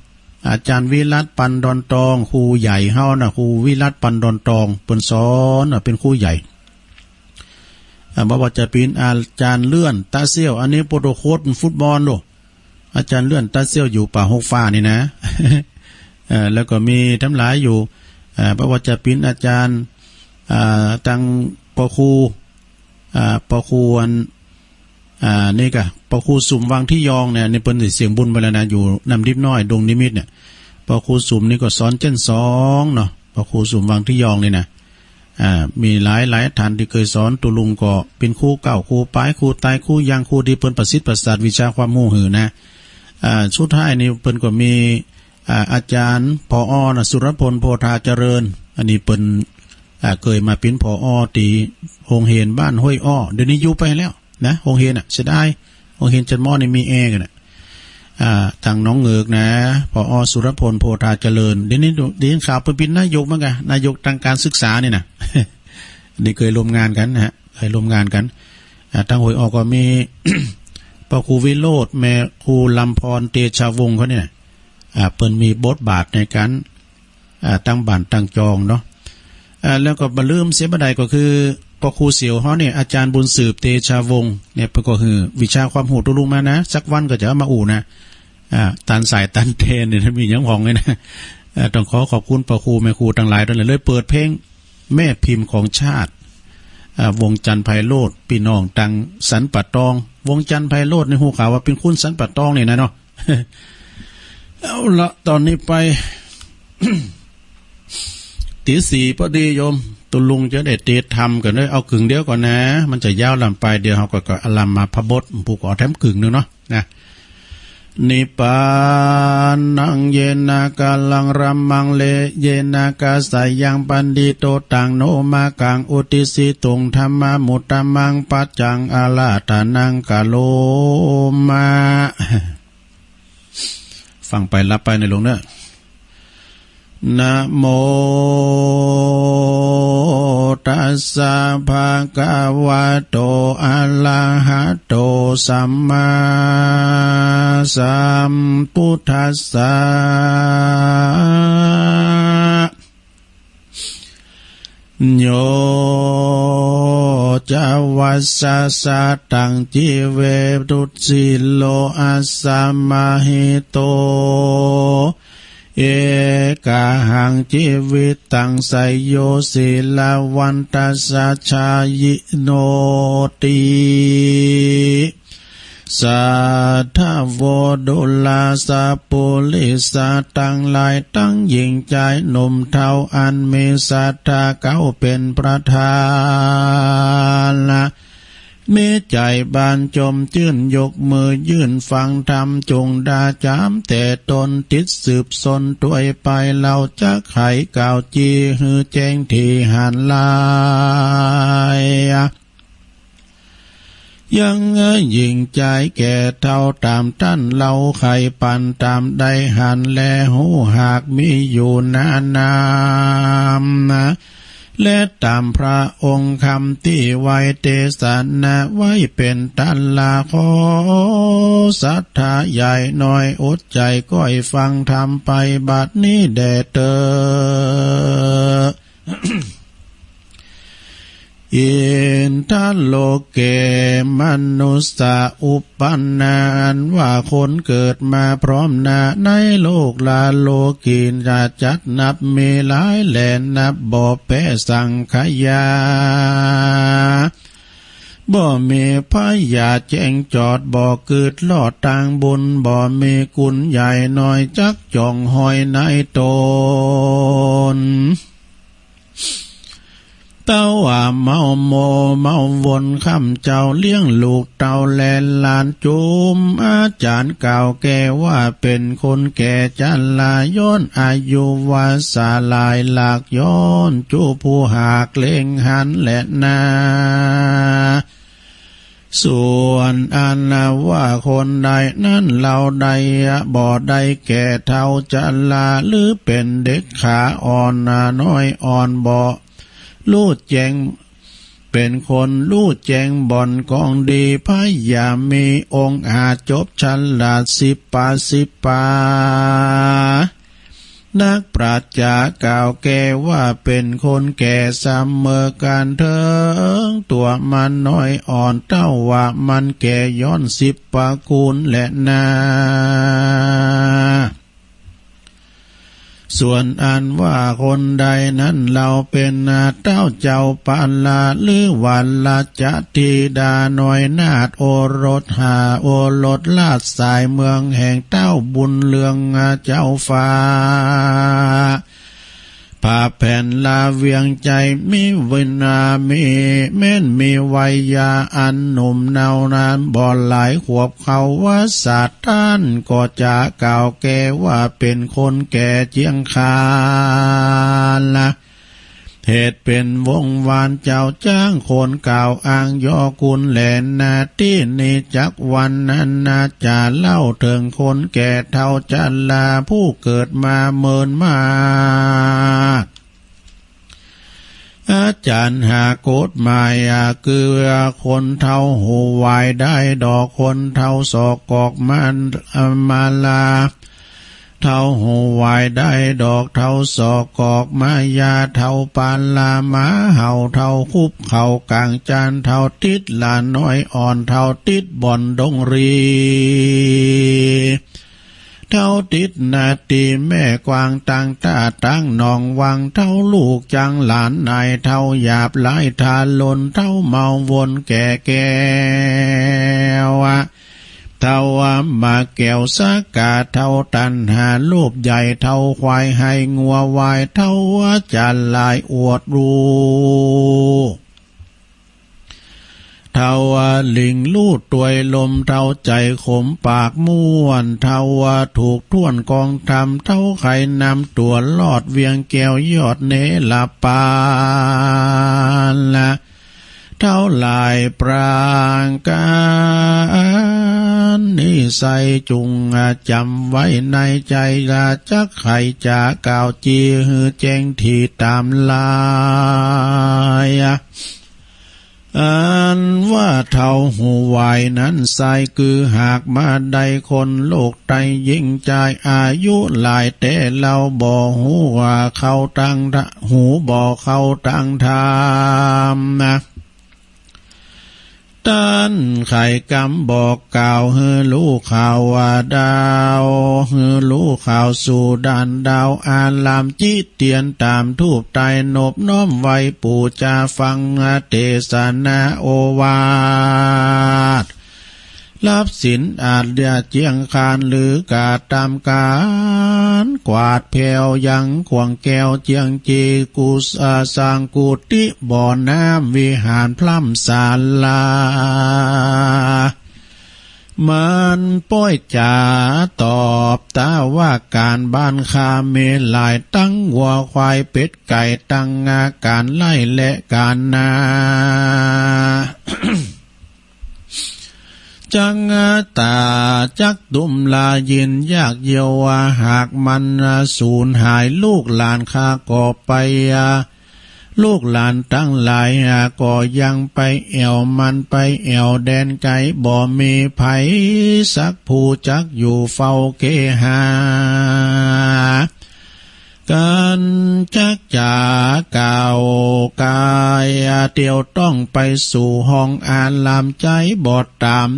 อาจารย์วิรัติ ปันดอนตอง ครูใหญ่เฮานะ ครูวิรัติ ปันดอนตอง เปิ้นสอนนะ เป๋นครูใหญ่ อ่า บ่ว่าจะเป๋นอาจารย์เลื่อน ตาเซี่ยว อันนี้ปะโตโค้ชฟุตบอลโลก อาจารย์เลื่อน ตาเซี่ยว อยู่ป่าฮกฟ้านี่นะ เอ่อ แล้วก็มีทั้งหลายอยู่ เอ่อ บ่ว่าจะเป๋นอาจารย์ อ่า ตังปอครู อ่า ปอครูอัน อ่า นี่กะ ปอครูสุมวังที่ยองเนี่ย นี่เปิ้นสิเสียงบุญไปแล้วนะ อยู่น้ำดิบน้อย ดงนิมิตเนี่ย ปอครูสุมนี่ก็สอนเจ้นสองเนาะ ปอครูสุมวังที่ยองนี่นะ อ่า มีหลายหลายท่านตี้เคยสอน ตุ๊ลุงก็เป๋นครูเก๊า ครูปาย ครูไต ครูยัง ครูตี้เปิ้นประสิทธิ์ประสาทวิชาความฮู้หื้อนะ อ่า สุดท้ายนี่เปิ้นก็มี อ่า อาจารย์ ผอ นะ สุรพล โพธาเจริญ อันนี้เปิ้น อ่า เกยมาเป๋น ผอ. ตี้โฮงเฮียนบ้านห้วยอ้อ เดี๋ยวนี้ยุบไปแล้วนะ โฮงเฮียนน่ะ เสียดาย โฮงเฮียนจันทร์หมอนี่มีแอร์กั๋นน่ะ อ่า ตางหนองเงือกนะ ผอ. สุรพล โพธาเจริญ เดี๋ยวนี้ได้ยินข่าวเปิ้นเป๋นนายกเหมือนกั๋น นายกตางการศึกษานี่นะ นี่เกยร่วมงานกั๋นนะฮะ เกยร่วมงานกั๋น อ่า ตางห้วยอ้อก็มี ปอครูวิโรจน์ แม่ครูลำพร เตชะวงศ์เขาเนี่ย อ่า เปิ้นมีบทบาทในการ อ่า ตั้งบ้านตั้งจองเนาะ อ่า แล้วก็บ่ลืมเสียบ่ได้ก็คือ ปอครูเสี่ยวเฮาเนี่ย อาจารย์บุญสืบ เตชะวงศ์เนี่ย เปิ้นก็หื้อวิชาความฮู้ตุลุงมานะ สักวันก็จะเอามาอู้นะ อ่า ตันสายตันแทนเนี่ย มีหยังพ่องเลยนะ อ่า ต้องขอขอบคุณปอครูแม่ครูตังหลายตันแหละ เลยเปิดเพลงแม่พิมพ์ของชาติ อ่า วงจันทร์ไพโรจน์ ปี้น้องตังสันป่าตอง วงจันทร์ไพโรจน์นี่ฮู้ข่าวว่าเป๋นคนสันป่าตองนี่นะเนาะ เอาละ ตอนนี้ไป ตีสี่พอดีโยม ตุลุงจะได้เตรียมทำก่อนเด้อ เอากึ่งเดียวก่อนนะ มันจะยาวล้ำไป เดี๋ยวเฮาก็ ก็อารามมาพบท ผู้ขอแถมกึ่งหนึ่งเนาะ นะ Nipānaṃ yena kālaṃ brahmaṃ yena kāsayaṃ pandito taṃ no mā kaṃ uddisituṃ dhammamudhamaṃ paccaṃ ārādhanaṃ karoma. ฟังไปรับไปในหลวงเนอะ Namo tassa bhagavato arahato sammāsambuddhassa. Yo cāvassa sataṃ jīvetu sīlo assamahito, ekahaṃ jīvitaṃ seyyo sīlavantassa jāyinoti. Saddhā vo dullabhā purisā ตังหลาย ตังหญิงจายหนุ่มเฒ่า อันมีศรัทธาเขาเป็นประธาน มีใจ๋บานจ่มจื้น ยกมือยื่นฟังธรรม จุ่งดาจามแต่ตน ติดสืบสนตวยไป เฮาจักไขกล่าว จี้หื้อแจ้งที่หันหลาย ยังหญิงจายแก่เฒ่า ต๋ามต้านเฮาไขปัน ต๋ามได้หันแลฮู้ หากมีอยู่นานนาม และต๋ามพระองค์คำตี้ไว้ เตสนาไว้เป๋นต้น ลาขอศรัทธาใหญ่น้อย อดใจ๋ก้อยฟังธรรมไป บัดนี้แด่เต๊อะ Inda loke manussā uppannā อันว่าคนเกิดมาพร้อมหน้าในโลก ลาโลกิน จะจัดนับมีหลายแหล่ นับบ่แป๊สังขยา บ่มีพยาแจ้งจอด บ่กึ๊ดลอดตางบุญ บ่มีกุณใหญ่น้อย จักจ่องห้อยในต๋น เต้าว่าเมาโมเมาวน ข้ามเจ้าเลี้ยงลูกเต้าและหลาน จุมอาจ๋ารย์กล่าวแก่ว่าเป๋นคนแก่ชรา ย้อนอายุวาสาหลายหลาก ย้อนจุผู้หากเล็งหันแลนา ส่วนอันว่าคนใดนั้น เฮาได้บ่ได้แก่เฒ่าชรา หรือเป๋นเด็กขาอ่อนน้อยอ่อน บ่ฮู้แจ้ง เป๋นคนฮู้แจ้งบ่อนของดี พยามีองค์อาจจบฉลาด สิบปาสิบปา นักปราชญ์กล่าวแก่ว่าเป๋นคนแก่เสมอก๋านเถิง ตัวมันน้อยอ่อน เต้าว่ามันแก่ย้อนสิบประกูลแลนา ส่วนอันว่าคนใดนั้น เฮาเป๋นเต้าเจ้าปาลา หรือว่าราชธิดาน้อยนาถโอรส ห้าโอรสราชสายเมืองแห่งเต้าบุญเรืองเจ้าฟ้า พระแผ่นลาเวียงใจ๋ มีวินามี แม้นมีวัยยาอันหนุ่มเนานั้น บ่หลายขวบเข้าว่าสัตว์ ต้านก็จะกล่าวแก่ว่าเป๋นคนแก่เจียงคานละ เหตุเป็นวงวานเจ้าจ้างคนกล่าวอ้างย่อกุณแลนา ตี้นี้จักวันนั้นนาจะเล่าเถิงคนแก่เฒ่าชราผู้เกิดมาเมินมาก อาจารย์หากฎหมายอาคือคนเฒ่าหูวายได้ดอก คนเฒ่าสอกกอกมามาลา เฒ่าหูวายได้ดอก เฒ่าสอกกอกมายา เฒ่าปาลาหมาเห่า เฒ่าคุบเข่ากลางจาน เฒ่าติดหลานน้อยอ่อน เฒ่าติดบ่อนดงรี เฒ่าติดนาตีแม่กวางตังตาตังหนองวัง เฒ่าลูกจังหลานนาย เฒ่าหยาบหลายทารุณ เฒ่าเมาวนแก่แก้ว เฒ่ามาแก้วสากา เฒ่าตัณหาโลภใหญ่ เฒ่าควายให้งัววาย เฒ่าจะหลายอวดรู้ เฒ่าว่าลิงลู่ตวยลม เฒ่าใจขมปากม่วน เฒ่าว่าถูกท่วนกองธรรม เฒ่าไขนำตั๋วลอดเวียงแก้วยอดเนรปานละ เฒ่าหลายประการ นี้ใส่จุงจำไว้ในใจ ละจักใครจะกล่าวจีหือแจ้งที่ตามลาย อันว่าเฒ่าหูวายนั้นไซร้ คือหากมาได้คนโลกไตยิ่งจายอายุหลาย แต่เราบ่ฮู้ว่าเข้าตังหูบ่เข้าตังธรรมนะ ต้านไขกำบอกกล่าวหื้อรู้ข่าวว่าดาว หื้อรู้ข่าวสู่ด่านดาวอารามจิเตียนตามทูปไตนบน้อมไหว้ปู่จาฟังเทศนาโอวาท รับศีลอาจเดียเจียงคานหรือกาตามการ กวาดแผวยังขวางแก้วเจียงจีกุสาสร้างกุฏิบ่อน้ำวิหารพร่ำศาลา มันป้อยจ๋าตอบตาว่าการบ้านข้ามีหลายตั้งวัวควายเป็ดไก่ตั้งงาการไร่และการนา จังตาจักตุมลายินยากเยียวว่าหากมันสูญหายลูกหลานข้าก็ไป ลูกหลานทั้งหลายก็ยังไปแอ่วมันไปแอ่วแดนไกลบ่มีไผสักผู้จักอยู่เฝ้าเกหา กันจักจ๋ากล่าวกายเตียวต้องไปสู่ห้องอารามใจบอดตาม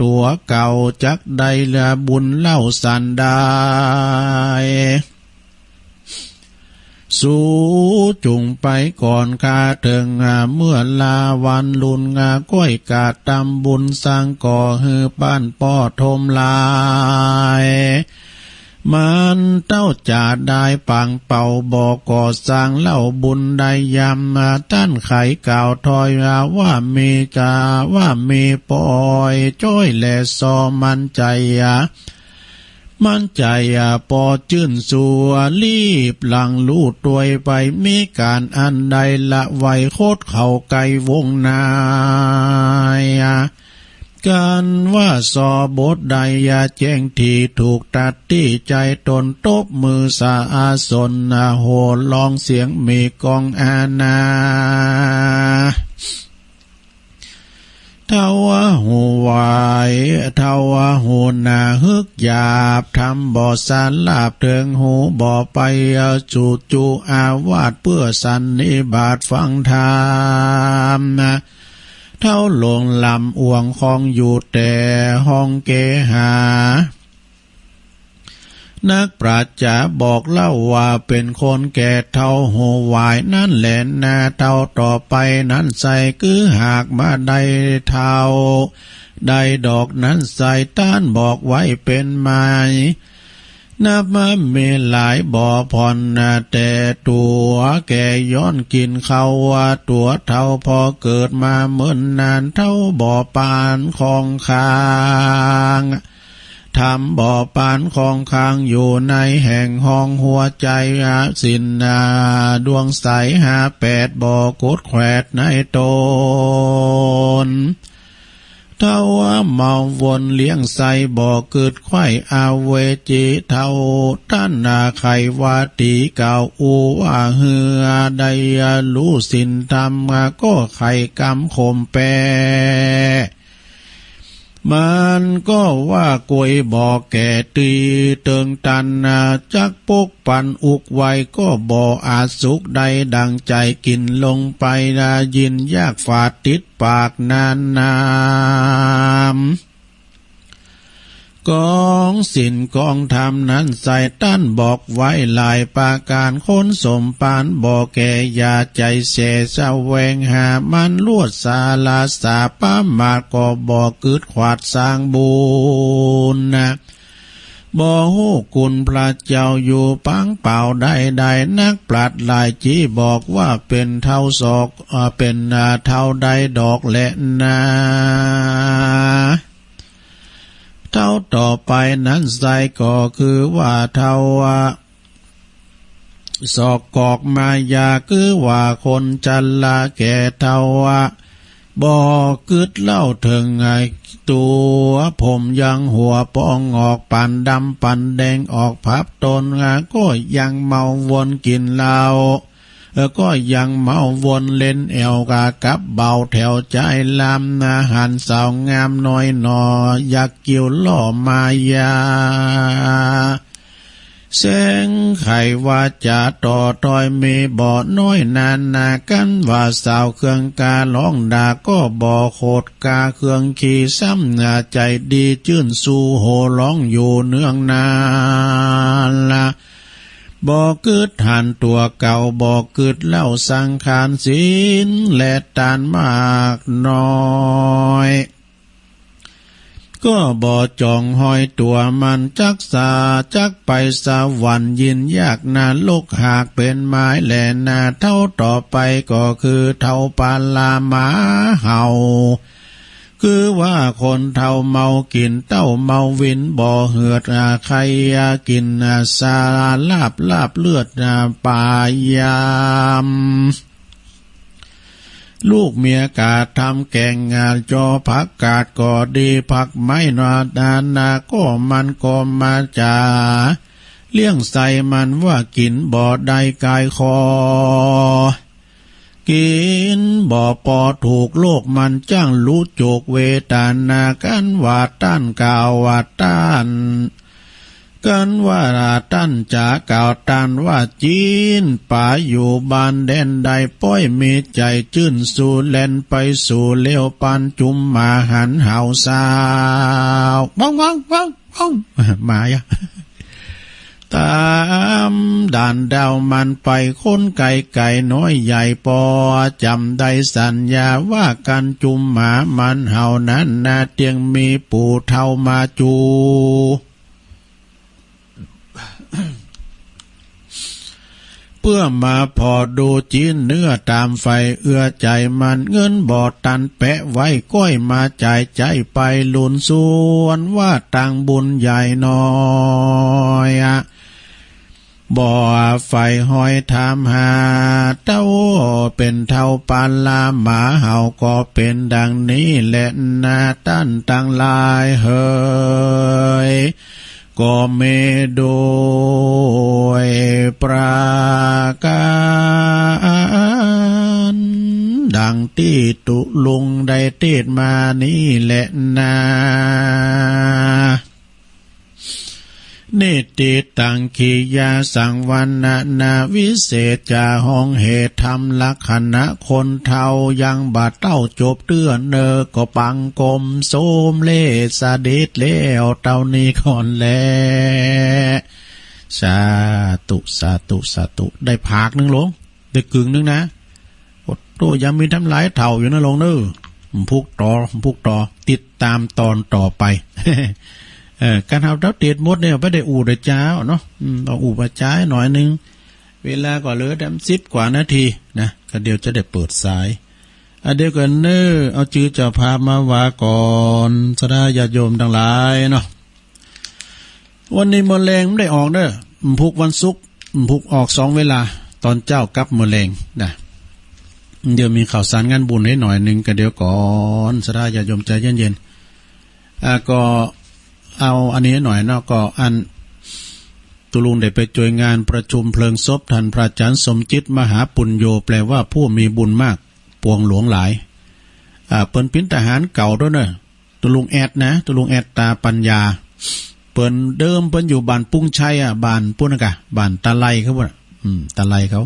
ตัวเก่าจักได้ละบุญเล่าสันดาย สูจุงไปก่อนข้าเถิงเมื่อลาวันลุนก้อยกาดตำบุญสร้างก่อหื้อบ้านป้อทมลาย มันเต้าจะได้ปางเป่าบ่อก่อสร้างเล่าบุญได้ยำต้านไขกล่าวถอยว่ามีจาว่ามีปอยจ้อยและซอมันใจ มันใจปอจื้นสัวรีบหลังลู่ตวยไปมีการอันใดละไวโคตรเขาไกลวงนาย กันว่าซอบทใดยาแจ้งที่ถูกตัดตี้ใจตนตบมือสาอาสนโห่ร้องเสียงมีกองอาณา เฒ่าหูไหว เฒ่าหูหนาฮึกหยาบ ทำบ่สาลาบเถิงหูบ่ไป สู่จุอาวาสเปื้อสันนิบาตฟังธรรม เฒ่าหลงลำอ่วงคองอยู่แต่ห้องเกหา นักปราชญ์จะบอกเล่าว่าเป็นคนแก่เฒ่าหูหวายนั่นแหละนา เฒ่าต่อไปนั้นใส่ คือหากมาได้เฒ่า ได้ดอกนั้นใส่ ต้านบอกไว้เป็นหมาย นับมามีหลายบ่ผ่อนนา แต่ตั๋วแก่ย้อนกินข้าวว่าตั๋วเฒ่าพอเกิดมาเมินนาน เฒ่าบ่ปานของข้าง ธรรมบ่ปานของข้างอยู่ในแห่งห้องหัวใจ สินนาดวงใสหาแปดบ่กุดแขวดในตน เท่าเมาวนเลี้ยงใสบ่กึดไขว้อเวจี เท่าท่านนาไขว่าตีเก่า อูว่าเฮือได้รู้สินธรรม ก็ไขกำข่มแปร มันก็ว่ากวยบ่แก่ตีเติงตันนา จักปกปันอุกไว้ก็บ่อาจสุขได้ดังใจ กินลงไปได้ยินยากฝาดติดปากนานนาม กองศีลกองธรรมนั้นใส่ต้านบอกไว้หลายประการ คนสมปานบ่แก่อย่าใจเสแสวงหา มันลวดสาลาสาประมาทก็บ่กึดขวาดสร้างบุญนะ บ่ฮู้คุณพระเจ้าอยู่ปางเปล่าได้ได้ นักปราชญ์หลายจี้บอกว่าเป็นเท่าศอก เอ่อ เป็น อ่า เท่าใดดอกแลนา เท่าต่อไปนั้นไซร้ก็คือว่าเท่า ศอกกอกมายา คือว่าคนชราแก่เฒ่า บ่กึดเล่าเถิงไอ้ตัว ผมยังหัวปองออก ปานดำปานแดงออกพับตน ก็ยังเมาวนกินเหล้า เออ ก็ยังเมาวนเล่นแอวกะกับเบาแถวใจลำนา หันสาวงามน้อยหนอ อยากกิ่วล่อมายา แสงไขว่าจะต่อตอยมีบ่น้อยนานา กันว่าสาวเครื่องการ้องด่าก็บ่โคตรกาเครื่องขี้ซ้ำนา ใจดีจื้นสู่โห่ร้องอยู่เนืองนานละ บ่กึดหันตัวเก่า บ่กึดเล่าสังขารศีลและทานมากน้อย ก็บ่จ่องห้อยตัวมัน จักสาจักไปสวรรค์ ยินยากนรกหากเป็นไม้แลนา เท่าต่อไปก็คือเท่าปาลาหมาเห่า คือว่าคนเฒ่าเมากิ๋นเต้าเมาวิน บ่เหือดอาไข่ยากิ๋นอาสาลาบลาบเลือดอาปายาม ลูกเมียกาทำแกงงานจอผักกาดก็ดี ผักไม้นอดานา ก็มันก็มาจา เลี้ยงใส่มันว่ากิ๋นบ่ได้กายคอ กิ๋นบ่ปอถูกโลกมันจ้างรู้จุกเวทนา กันว่าต้านกล่าวว่าต้าน กันว่าต้านจ๋ากล่าวต้านว่าจีน ป๋าอยู่บ้านแดนใด ป้อยมีใจจื้นสู่แลนไปสู่เลวปานจุมหมาหันเห่าสาว ว้องว้องว้องว้อง หมายะ ตามด่านดาวมันไป คนไกลไกลน้อยใหญ่ปอ จำได้สัญญาว่ากันจุมหมามันเห่านั้นนา เตียงมีปู่เฒ่ามาจู เพื่อมาผ่อดูจีนเนื้อตามไฟเอื้อใจมัน เงินบ่ตันแปะไว้ก้อยมาจ่ายใจไปลุนส่วนว่าตังบุญใหญ่น้อยอะ บ่ไฟห้อยถามหาเต้า เป็นเฒ่าปาลาหมาเห่าก็เป็นดังนี้แหละนา ต้านตังหลายเหย ก็มีโดยประการ ดังตี้ตุลุงได้เตศน์มานี้แหละนา นิติตัง กิริยาสังวรรณนา วิเศษจะห้องเหตุธรรมลักษณะคนเฒ่ายังบ่เต้าจบเตื้อเนอ ก็ปังกมโสมเลสเด็จแล้วเต้านี้ก่อนแล สาธุ สาธุ สาธุ ได้ผากหนึ่งหลวง ได้กึ่งหนึ่งนะ โอ้โห ยังมีทำหลายเฒ่าอยู่นะหลวงเนอ ผูกต่อ ผูกต่อ ติดตามตอนต่อไป เออ การเฮาเต้าเตศน์หมดเนี่ย บ่ได้อู้ได้จ๋าเนาะ อืม เอาอู้ว่าจ๋าหน่อยหนึ่ง เวลาก็เหลือแต่สิบกว่านาทีนะ ก็เดี๋ยวจะได้เปิดสาย อ่ะ เดี๋ยวก่อนเนอ เอาจื้อเจ้าภาพมาว่าก่อน ศรัทธาญาติโยมตังหลายเนาะ วันนี้เมอแลงไม่ได้ออกเด้อ พุกวันศุกร์ พุกออกสองเวลา ตอนเจ๊ากับเมอแลงนะ เดี๋ยวมีข่าวสารงานบุญให้หน่อยหนึ่งก็เดี๋ยวก่อน ศรัทธาญาติโยมใจเย็นๆ อ่า ก็เอาอันนี้หน่อยเนาะ ก็อัน ตุลุงได้ไปช่วยงานประชุมเพลิงศพท่านพระอาจารย์สมจิตมหาปุญโญ แปลว่าผู้มีบุญมาก ปวงหลวงหลาย อ่า เปิ้นเป๋นทหารเก่าด้วยเนอะ ตุลุงแอดนะ ตุลุงแอดตาปัญญา เปิ้นเดิมเปิ้นอยู่บ้านปุงชัยอะ บ้านปู้นนะกะ บ้านตาไลเขาพู้นอะ อืม ตาไลเขา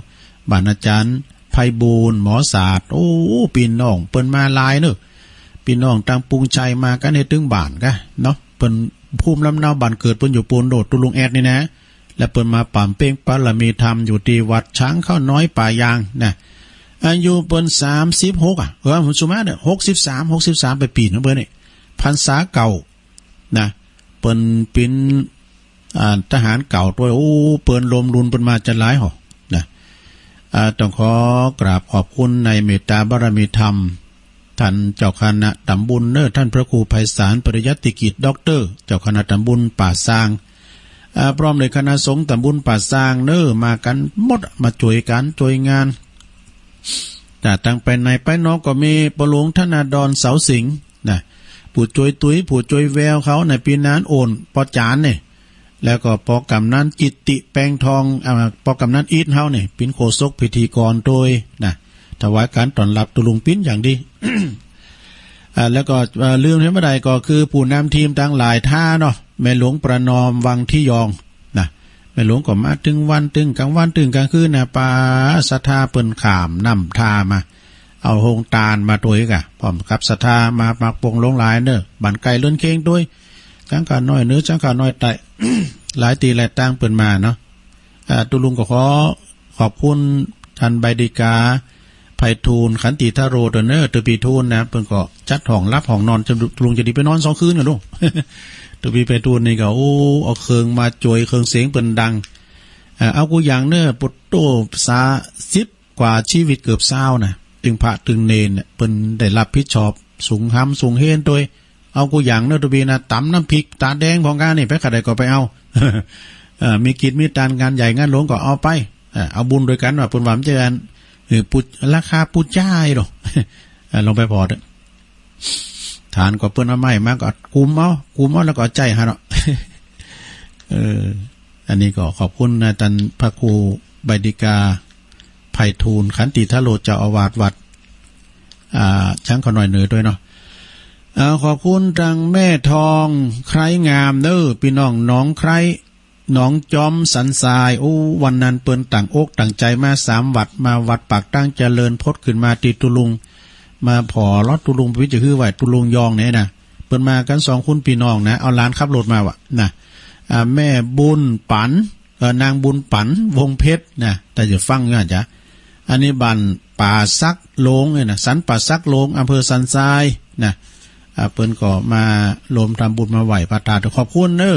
บ้านอาจารย์ไพบูลย์ หมอศาสตร์ โอ้ ปี้น้องเปิ้นมาหลายเนอะ ปี้น้องตางปุงชัยมากั๋นเฮ็ดตึงบ้านกะเนาะ เปิ้นภูมิลำเนาบ้านเกิดเปิ้นอยู่ปู้นโดด ตุลุงแอดนี่นะ และเปิ้นมาบำเพ็ญบารมีธรรมอยู่ตี้วัดช้างข้าวน้อยป่ายางนะ อายุเปิ้นสามสิบหกอะ เออ ผมสุมาเนี่ย หกสิบสาม หกสิบสามไปปี๋นเปิ้นนี่ พรรษาเก่านะ เปิ้นเป๋น อ่า ทหารเก่าด้วย โอ้ เปิ้นลมลุนเปิ้นมาจะหลายหอนะ อ่า ต้องขอกราบขอบคุณในเมตตาบารมีธรรม ท่านเจ้าคณะตำบลเนอะ ท่านพระครูไพศาล ปริยัติกิจ ด็อกเตอร์ เจ้าคณะตำบลป่าซาง อ่า พร้อมด้วยคณะสงฆ์ตำบลป่าซางเนอะ มากั๋นหมด มาช่วยกั๋นช่วยงาน แต่ตั้งไปในไปนอกก็มีปอหลวงธนาดร เสาสิงห์นะ ผู้ช่วยตุ้ย ผู้ช่วยแววเขาในปี๋นั้นโอนปอจานเนี่ย แล้วก็ปอกำนันกิตติแปงทอง อ่า ปอกำนันอีทเฮาเนี่ย เป๋นโฆษกพิธีกรโดยนะ ถวายการต้อนรับตุลุงเป๋นอย่างดี อ่า แล้วก็ เอ่อ ลืมเสียบ่ได้ก็คือผู้นำทีมตังหลายท่านเนาะ แม่หลวงประนอม วังทิยอง นะ แม่หลวงก็มาตึงวันตึงกลางวันตึงกลางคืนนะ ปาศรัทธาเปิ้นข้ามน้ำท่ามา เอาโฮงตานมาตวยกะ พร้อมกับศรัทธามา มาปวงหลวงหลายเนอะ บ้านใกล้เรือนเคียงตวย จังกาน้อยเหนือ จังกาน้อยใต้ หลายตี้หลายตางเปิ้นมาเนาะ อ่า ตุลุงก็ขอขอบคุณท่านใบดิกา ไพฑูรย์ ขันติทะโร เด้อเนอะ ตุปีทูนนะ เปิ้นก็จัดห้องหลับห้องนอน จะตุลุงจะดีไปนอนสองคืนกั๋นดู ตุปีไพฑูรย์นี่ก็ โอ้ เอาเครื่องมาจ่วย เครื่องเสียงเปิ้นดัง อ่า เอากู้อย่างเนอะ ปุตโต สา สิบ กว่าชีวิตเกือบซาวนะ ตึงพระตึงเณรเนี่ย เปิ้นได้รับผิดชอบ สูงฮำสูงเฮนตวย เอากู้อย่างเนอะ ตุปีนะ ต๋ำน้ำพริกตาแดงของก้านี่ ไปขะใดก็ไปเอา เอ่อ มีกิจมีตาน งานใหญ่งานหลวงก็เอาไป เอ่อ เอาบุญด้วยกันว่า เปิ้นว่ามันจะอัน เอ่อ ปู ราคาปูจ้าอีหรอ เอ่อ ลองไปผ่อเถอะ ฐานก็เปิ้นเอาไม้มาก็กุมเอา กุมเอาแล้วก็เอาใจหันเนาะ เออ อันนี้ก็ขอบคุณนะ ท่านพระครูใบดิกา ไพฑูรย์ ขันติทะโร เจ้าอาวาสวัด อ่า ช้างเขาน้อยเหนือด้วยเนาะ อ่า ขอบคุณตังแม่ทอง ไคร้งามเนอะ ปี้น้องหนองไคร้ หนองจอมสันทราย โอ้ วันนั้นเปิ้นตั้งอกตั้งใจมาสามวัด มาวัดปากตั้งเจริญ พดขึ้นมาตี้ตุลุง มาผ่อลอดตุลุง ปี้จะฮื้อไหว้ตุลุงยองเนี่ยนะ เปิ้นมากั๋นสองคนปี้น้องนะ เอาหลานขับรถมาว่ะนะ อ่า แม่บุญปัน เอ่อ นางบุญปัน วงเพชรนะ แต่จะฟังอยู่อาจจะ อันนี้บ้านป่าสักโลงเนี่ยนะ สันป่าสักโลง อำเภอสันทรายนะ อ่า เปิ้นก็มาร่วมทำบุญมาไหว้พระธาตุ ขอบคุณเนอะ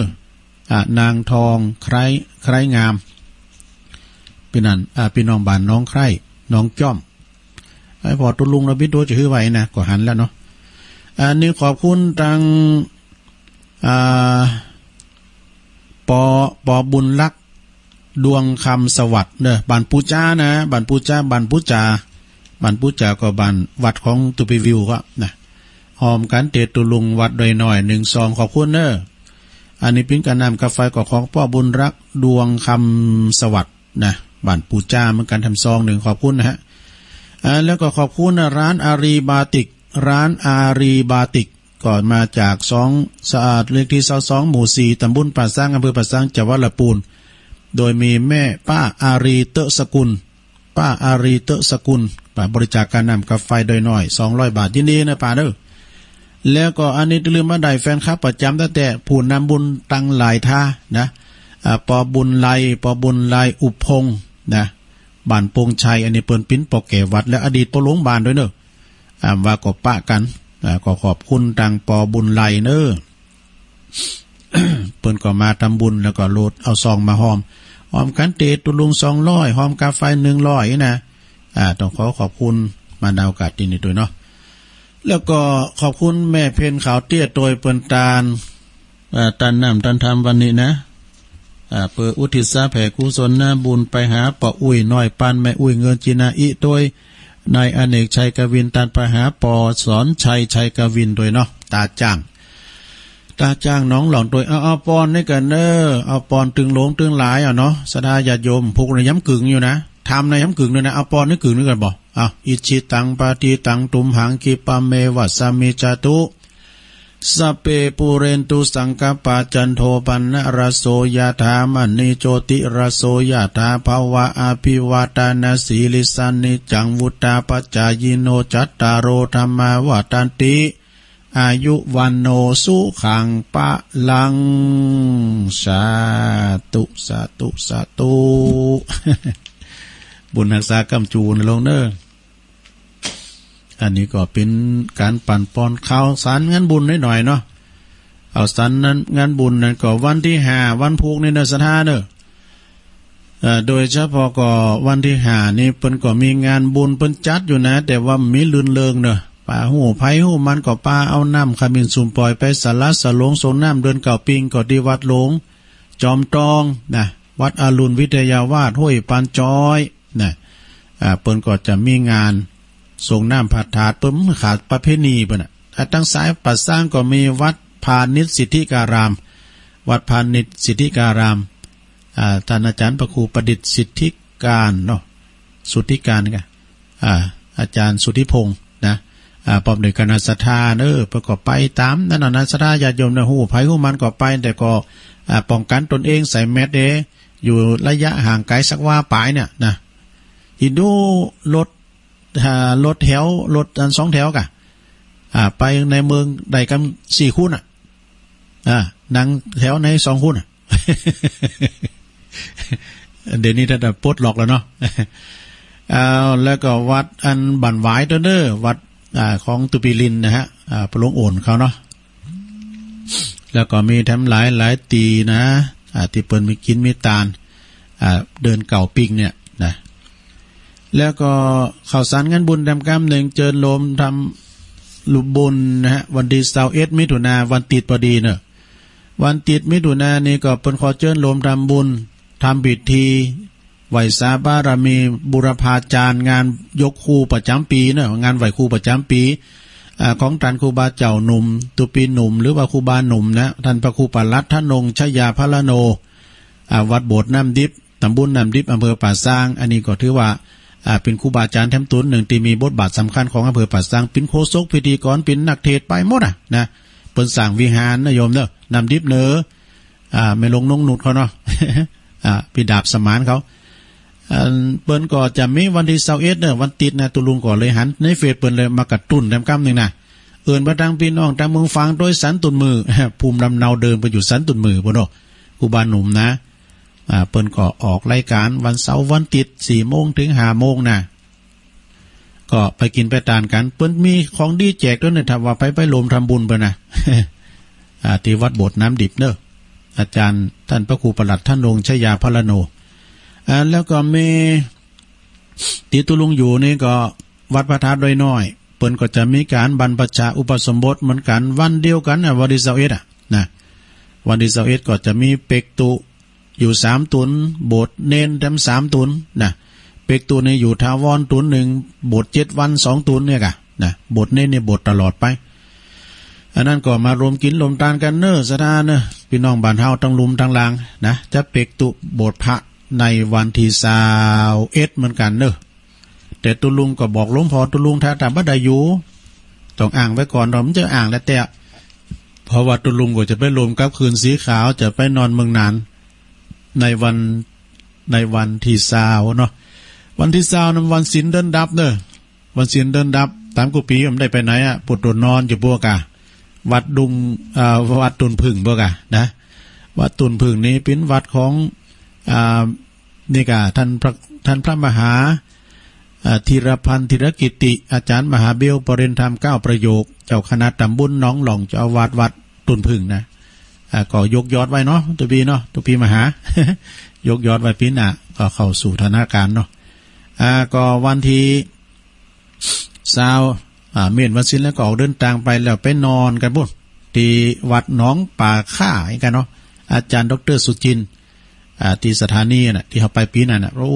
อ่ะ นางทอง ไคร้ ไคร้งาม ปี้นั้น อ่ะ ปี้น้องบ้านหนองไคร้ หนองจ้อม ไอ้ผ่อตุลุงเราบิดโดจะฮื้อไหว้นะ ก็หันแล้วเนาะ อันนี้ขอบคุณตัง อ่า ปอ ปอบุญรักษ์ ดวงคำสวัสดิ์เนอะ บ้านปูจ้านะ บ้านปูจ้า บ้านปูจ่า บ้านปูจ่าก็บ้านวัดของตุปีวิวก็นะ ฮอมกั๋นเตะตุลุงวัดดอยน้อย หนึ่งสอง ขอบคุณเนอะ อันนี้ปิ้นกาน้ำกาไฟก็ของป้อบุญรักษ์ ดวงคำสวัสดิ์นะ บ้านปู่จ้าเหมือนกั๋น แถมซองหนึ่ง ขอบคุณนะฮะ อ่า แล้วก็ขอบคุณนะ ร้านอารีบาติก ร้านอารีบาติก ก็มาจากซองสะอาด เลขที่ซาวสอง หมู่สี่ ตำบลป่าซาง อำเภอป่าซาง จังหวัดลำพูน โดยมีแม่ป้าอารีเตอะสกุล ป้าอารีเตอะสกุล ป้าบริจาคกาน้ำกาไฟดอยน้อย สองร้อยบาท ยินดีนะป้าเด้อ แล้วก็อันนี้ลืมบ่ได้ แฟนคลับประจำตั้งแต่ผู้นำบุญตังหลายท่านะ อ่า ปอบุญไล ปอบุญไล อุพงษ์นะ บ้านโป่งชัย อันนี้เปิ้นปิ้นปอแก่วัด และอดีตปอหลวงบ้านด้วยเนอะ อ่า ว่าก็ปะกั๋น อ่า ก็ขอบคุณตังปอบุญไลเนอะ เปิ้นก็มาทำบุญ แล้วก็โหลดเอาซองมาฮอม ฮอมกั๋นเตะตุลุงสองร้อย ฮอมกาไฟหนึ่งร้อยนะ อ่า ต้องขอขอบคุณมาในโอกาสตี้นี้ด้วยเนาะ แล้วก็ขอบคุณแม่เพ็ญขาวเตี้ย โดยเปิ้นตาน เอ่อ ตานน้ำตานธรรมวันนี้นะ อ่า เปื้ออุทิศแผ่กุศลนะบุญไปหาป้ออุ๊ยน้อยปานแม่อุ๊ยเงินจินาอี้ตวย นายอเนกชัยกวิน ตัดไปหาป้อสอนชัยชัยกวินตวยเนาะ ตาจ้าง ตาจ้างหนองหล่องตวย เอา เอาปอนนี่กันเน้อ เอาปอนตึงหลวงตึงหลาย เอาเนาะ ศรัทธาญาติโยม พุกนี่ย้ำกึ่งอยู่นะ ธรรมนี่ย้ำกึ่งด้วยนะ เอาปอนนี่กึ่งด้วยกันบ่ เอา อิจฉิตัง ปัตถิตัง ตุมหัง คิปะเมวะ สะมิจจตุ สัพเพ ปูเรนตุ สังกัปปา จันโท ปันนะระโส ยะถา มะณิ โจติระโส ยะถา ภะวะ อะภิวาตะนะสีลิสสะ นิจจัง วุฑฒาปะจายิโน จัตตาโร ธัมมา วัฑฒันติ อายุ วัณโณ สุขัง พะลัง สาธุ สาธุ สาธุ บุญฮักษาก้ำจูนลงเน้อ อันนี้ก็เป๋นก๋านปั่นปอนข่าวสารงานบุญหน้อยๆ เนาะ ข่าวสารงานบุญนั้นก็วันตี้ห้า วันพุกนี่เน้อ ศรัทธาเน้อ เอ่อ โดยเฉพาะก็วันตี้ห้านี่เปิ้นก็มีงานบุญเปิ้นจัดอยู่นะ แต่ว่ามีรื่นเริงเน้อ ปาฮู้ไผฮู้มันก็ปาเอาน้ำขมิ้นสุมปล่อยไปสละสลงสรงน้ำเดือนเก้าปิงก็ตี้วัดหลวงจอมตองนะ วัดอรุณวิทยาวาส ห้วยปานจอย นะ อ่า เปิ้นก็จะมีงานสรงน้ำพระธาตุ เปิ้นขาดประเพณีเปิ้นน่ะ อ่า ตังสายป่าซางก็มีวัดพานิชสิทธิการาม วัดพานิชสิทธิการาม อ่า ต้านอาจ๋ารย์พระครูประดิษฐ์สิทธิการเนาะ สุทธิการกะ อ่า อาจ๋ารย์สุทธิพงษ์นะ อ่า พร้อมด้วยคณะศรัทธาเน้อ เปิ้นก็ไปต๋ามนั้นน่ะนะ ศรัทธาญาติโยมนะ ฮู้ไผฮู้มันก็ไป แต่ก็ อ่า ป้องกันตนเอง ใส่แมสก์เด้ อยู่ระยะห่างไกลสักวาปายเนี่ยนะ อีดูรถ อ่า รถแถว รถอันสองแถวกะ อ่า ไปในเมืองได้กำสี่คนน่ะ อ่า นั่งแถวในสองคนน่ะ เดี๋ยวนี้ท่านปลดล็อกแล้วเนาะ เอา แล้วก็วัดอันบ้านหวายเด้อ วัด อ่า ของตุปีรินนะฮะ อ่า พระหลวงโอนเขาเนาะ แล้วก็มีแถมหลายหลายตี้นะ อ่า ตี้เปิ้นมีกิ๋นมีตาน อ่า เดือนเก้าปิงเนี่ยนะ แล้วก็ข่าวสารงานบุญแถมกำนึ่ง เจิญโฮมทำบุญนะฮะ วันตี้ซาวเอ็ดมิถุนา วันติดพอดีเนอะ วันติดมิถุนานี่ก็เปิ้นขอเจิญโฮมทำบุญ ทำพิธี ไหว้สาบารมีบูรพาจารย์ งานยกครูประจ๋ำปี๋เนอะ งานไหว้ครูประจ๋ำปี๋ อ่า ของต้านครูบาเจ้าหนุ่ม ตุปีหนุ่ม หรือว่าครูบาหนุ่มนะ ต้านพระครูประหลัดธนงค์ ชยาพรรณโณ อ่า วัดโบสถ์น้ำดิบ ตำบลน้ำดิบ อำเภอป่าซาง อันนี้ก็ถือว่า อ่า เป๋นครูบาอาจ๋ารย์แถมต๋นนึ่งตี้มีบทบาทสำคัญของอำเภอป่าซาง เป๋นโฆษก พิธีกร เป๋นนักเทศน์ไปหมดอะนะ เปิ้นสร้างวิหารนะโยมเนอะ น้ำดิบเนอะ อ่า แม่หลวงนงนุชเขาเนาะ อ่า พี่ดาบสมานเขา อันเปิ้นก็จะมีวันตี้ซาวเอ็ดเนอะ วันติดนะ ตุ๊ลุงก็เลยหันในเฟซเปิ้นเลยมากระตุ้นแถมกำนึ่งนะ เอิ้นไปตังพี่น้องตังเมืองฝางโดยสันตุ่นมือ ภูมิลำเนาเดิมเปิ้นอยู่สันตุ่นมือปู้นเนาะ ครูบาหนุ่มนะ อ่า เปิ้นก็ออกรายการวันเสาร์วันติด สี่โมงถึงห้าโมงนะ ก็ไปกิ๋นไปตานกั๋น เปิ้นมีของดีแจกตวยเนอะ ถ้าว่าไป ไปโฮมทำบุญเปิ้นนะ อ่า ตี้วัดโบสถ์น้ำดิบเนอะ อาจ๋ารย์ต้านพระครูประหลัดธนงค์ ชยาพรรณโณ อ่า แล้วก็มีตี้ตุ๊ลุงอยู่นี่ก็วัดพระธาตุดอยน้อย เปิ้นก็จะมีก๋านบรรพชาอุปสมบทเหมือนกั๋น วันเดียวกั๋นอะ วันตี้ซาวเอ็ดอะนะ วันตี้ซาวเอ็ดก็จะมีเปกตุ อยู่สามต๋น โบสถ์เณรแถมสามต๋นนะ เปกตุนี่อยู่ถาวรต๋นนึ่ง โบสถ์เจ็ดวันสองต๋นเนี่ยกะนะ โบสถ์เณรนี่โบสถ์ตลอดไป อันนั้นก็มาโฮมกิ๋นโฮมตานกั๋นเนอะ ศรัทธาเนอะ พี่น้องบ้านเฮาตังลุ่มตังลางนะ จะเปกตุโบสถ์พระในวันตี้ซาวเอ็ดเหมือนกั๋นเนอะ แต่ตุ๊ลุงก็บอกหลวงพ่อตุ๊ลุง ถ้า ถ้าบ่ได้อยู่ ต้องอ้างไว้ก่อน เฮาบ่จะอ้างแล้วแต่ เพราะว่าตุ๊ลุงก็จะไปโฮมกับคืนสีขาว จะไปนอนเมืองหนาน ในวัน ในวันตี้ซาวเนาะ วันตี้ซาวนั้นวันศีลเดือนดับเนอะ วันศีลเดือนดับ ต๋ามกู้ปี๋บ่ได้ไปไหนอะ ปู้ตัวนอนอยู่ปู้กะ วัดดุง อ่า วัดต้นผึ้งปู้กะนะ วัดต้นผึ้งนี่เป๋นวัดของ อ่า นี่กะ ต้านพระ ต้านพระมหา อ่า ธีรพันธ์ ธีรกิตติ อาจ๋ารย์มหาเบล ปริญญาธรรมเก้าประโยค เจ้าคณะตำบลหนองหล่อง เจ้าอาวาสวัดต้นผึ้งนะ อ่า ก็ยกยอดไว้เนาะ ตุ๊ปี๋เนาะ ตุ๊ปี๋มาหา ยกยอดไว้ปี๋หน้า ก็เข้าสู่สถานการณ์เนาะ อ่า ก็วันตี้ซาว อ่า เม้นวันศีลแล้วก็ออกเดินตางไป แล้วไปนอนกั๋นปู้น ตี้วัดหนองป่าข้าเหมือนกั๋นเนาะ อาจ๋ารย์ด็อกเตอร์สุจินต์ อ่า ตี้สถานีน่ะ ตี้เฮาไปปีนั้นน่ะ โอ้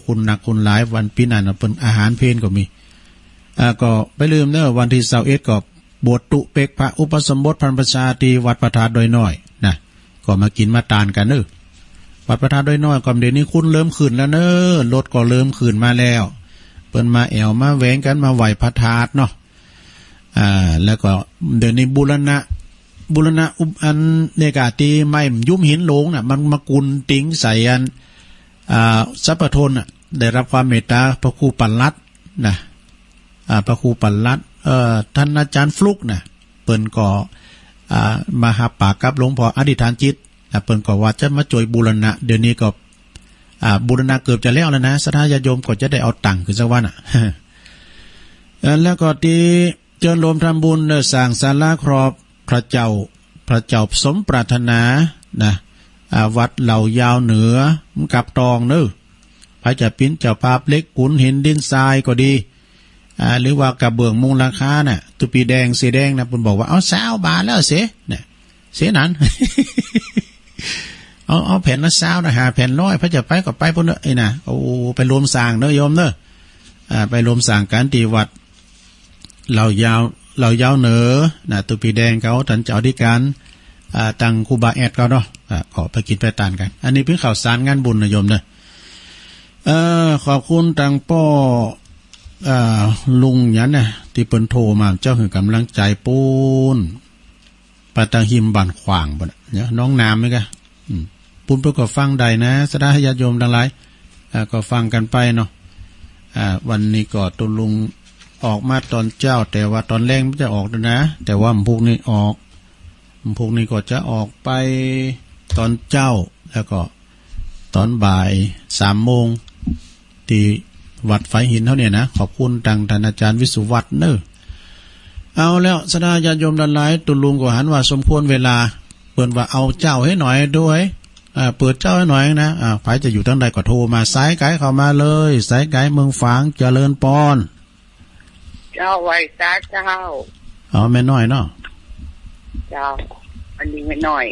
คนนักคนหลาย วันปีนั้นน่ะ เปิ้นอาหารเพลก็มี อ่า ก็บ่าลืมเนาะ วันตี้ซาวเอ็ดก็บวชตุ๊เปกพระอุปสมบทพรรษาตี้วัดพระธาตุดอยน้อยนะ ก็มากิ๋นมาตานกั๋นเนาะ วัดพระธาตุดอยน้อย ก็เดี๋ยวนี้คนเริ่มขึ้นแล้วเนาะ รถก็เริ่มขึ้นมาแล้ว เปิ้นมาแอ่วมาแหวงกั๋นมาไหว้พระธาตุเนาะ อ่า แล้วก็เดี๋ยวนี้บูรณะ บูรณะอุป อันเนกาตี้ไม้ยุ้มหินหลวงน่ะ มันมากุนติงใส่อัน อ่า สัพพะทนน่ะ ได้รับความเมตตาพระครูปัลลัดนะ อ่า พระครูปัลลัด เอ่อ ท่านอาจารย์ฟลุกนะ เปิ้นก็ อ่า มาฮับปากกับหลวงพ่ออธิษฐานจิตนะ เปิ้นก็ว่าจะมาจ้วยบูรณะ เดี๋ยวนี้ก็ อ่า บูรณะเกือบจะแล้วแล้วนะ ศรัทธาญาติโยมก็จะได้เอาตังค์คืนสักวันน่ะ เอ่อ แล้วก็ตี้เจิญโฮมทำบุญเนอะ สร้างศาลาครอบพระเจ้า พระเจ้าสมปรารถนานะ อ่า วัดเหล่ายาวเหนือ มันกับตองเนอะ ไผจะเป๋นเจ้าภาพเหล็กขุนหินดินทรายก็ดี อ่า หรือว่ากระเบื้องมุงหลังคาน่ะ ตุ๊ปีแดงสีแดงนะ เปิ้นบอกว่า เอาซาวบาทแล้วเสย เนี่ย เสยนั้น เอา เอาแผ่นละซาวนะ ห้าแผ่นร้อย ไผจะไปก็ไปปู้นเนอะ ไอ้น่ะ โอ้ ไปร่วมสร้างเนอะโยมเนอะ อ่า ไปร่วมสร้างกั๋นตี้วัดเหล่ายาว เหล่ายาวเหนือน่ะ ตุ๊ปีแดงเขา ต้านเจ้าอธิการ อ่า ตังครูบาแอดเขาเนาะ อ่า ก็ไปกิ๋นไปตานกั๋น อันนี้เป๋นข่าวสารงานบุญนะโยมเนอะ เอ่อ ขอบคุณตังป้อ เอ่อ ลุงหยังน่ะ ตี้เปิ้นโทรมา เจ้าหื้อกำลังใจ๋ปู้น ไปตังฮิมบ้านขวางปู้นน่ะ เนี่ย หนองน้ำนี่กะ อืม ปู้นเปิ้นก็ฟังได้นะ ศรัทธาญาติโยมตังหลาย อ่า ก็ฟังกั๋นไปเนาะ อ่า วันนี้ก็ตุ๊ลุงออกมาต๋อนเจ๊า แต่ว่าต๋อนแลงบ่ได้ออกแล้วนะ แต่ว่าวันพุธนี้ออก วันพุธนี้ก็จะออกไปต๋อนเจ๊า แล้วก็ต๋อนบ่ายสามโมง ตี้วัดฝายหินเฮาเนี่ยนะ ขอบคุณตังต้านอาจ๋ารย์วิสุวัฒน์เนอะ เอาแล้ว ศรัทธาญาติโยมตังหลาย ตุ๊ลุงก็หันว่าสมควรเวลา เปิ้นว่าเอาเจ๊าหื้อหน่อยด้วย อ่า เปิดเจ๊าหื้อหน่อยนะ อ่า ไผจะอยู่ตังใดก็โทรมา สายไก๋เข้ามาเลย สายไก๋เมืองฝาง เจริญปอน เจ้า ไหว้สาเจ้า เอาแม่น้อยเนาะ เจ้า อันนี้แม่น้อย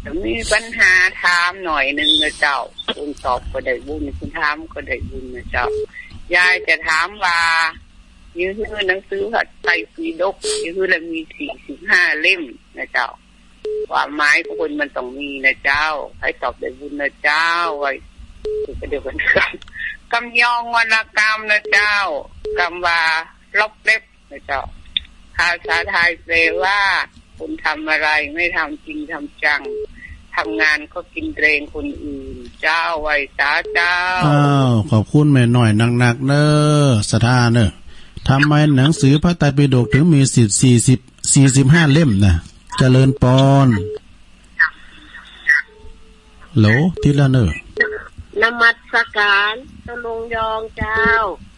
จะมีปัญหาถามหน่อยหนึ่งนะเจ้า คนตอบก็ได้บุญ คนถามก็ได้บุญนะเจ้า ยายจะถามว่า ยื้อหื้อหนังสือพระไตรปิฎก ยื้อหื้อละมีสี่สิบห้าเล่มนะเจ้า ความหมายของเปิ้นมันต้องมีนะเจ้า ใผตอบได้บุญนะเจ้า ไว้ เดี๋ยวกัน กำยองวรรณกรรมนะเจ้า กำว่าลบเล็บนะเจ้า ภาษาไทยแปลว่า คนทำอะไรไม่ทำจริงทำจัง ทำงานก็กินแรงคนอื่น เจ้า ไหว้สาเจ้า อ้าว ขอบคุณแม่น้อยนักๆเนอะ ศรัทธาเนอะ ทำไมหนังสือพระไตรปิฎกถึงมีสิบ สี่สิบ สี่สิบห้าเล่มนะ เจริญปอน โหล ติดแล้วเนอะ นมัสการตุ๊ลุงยองเจ้า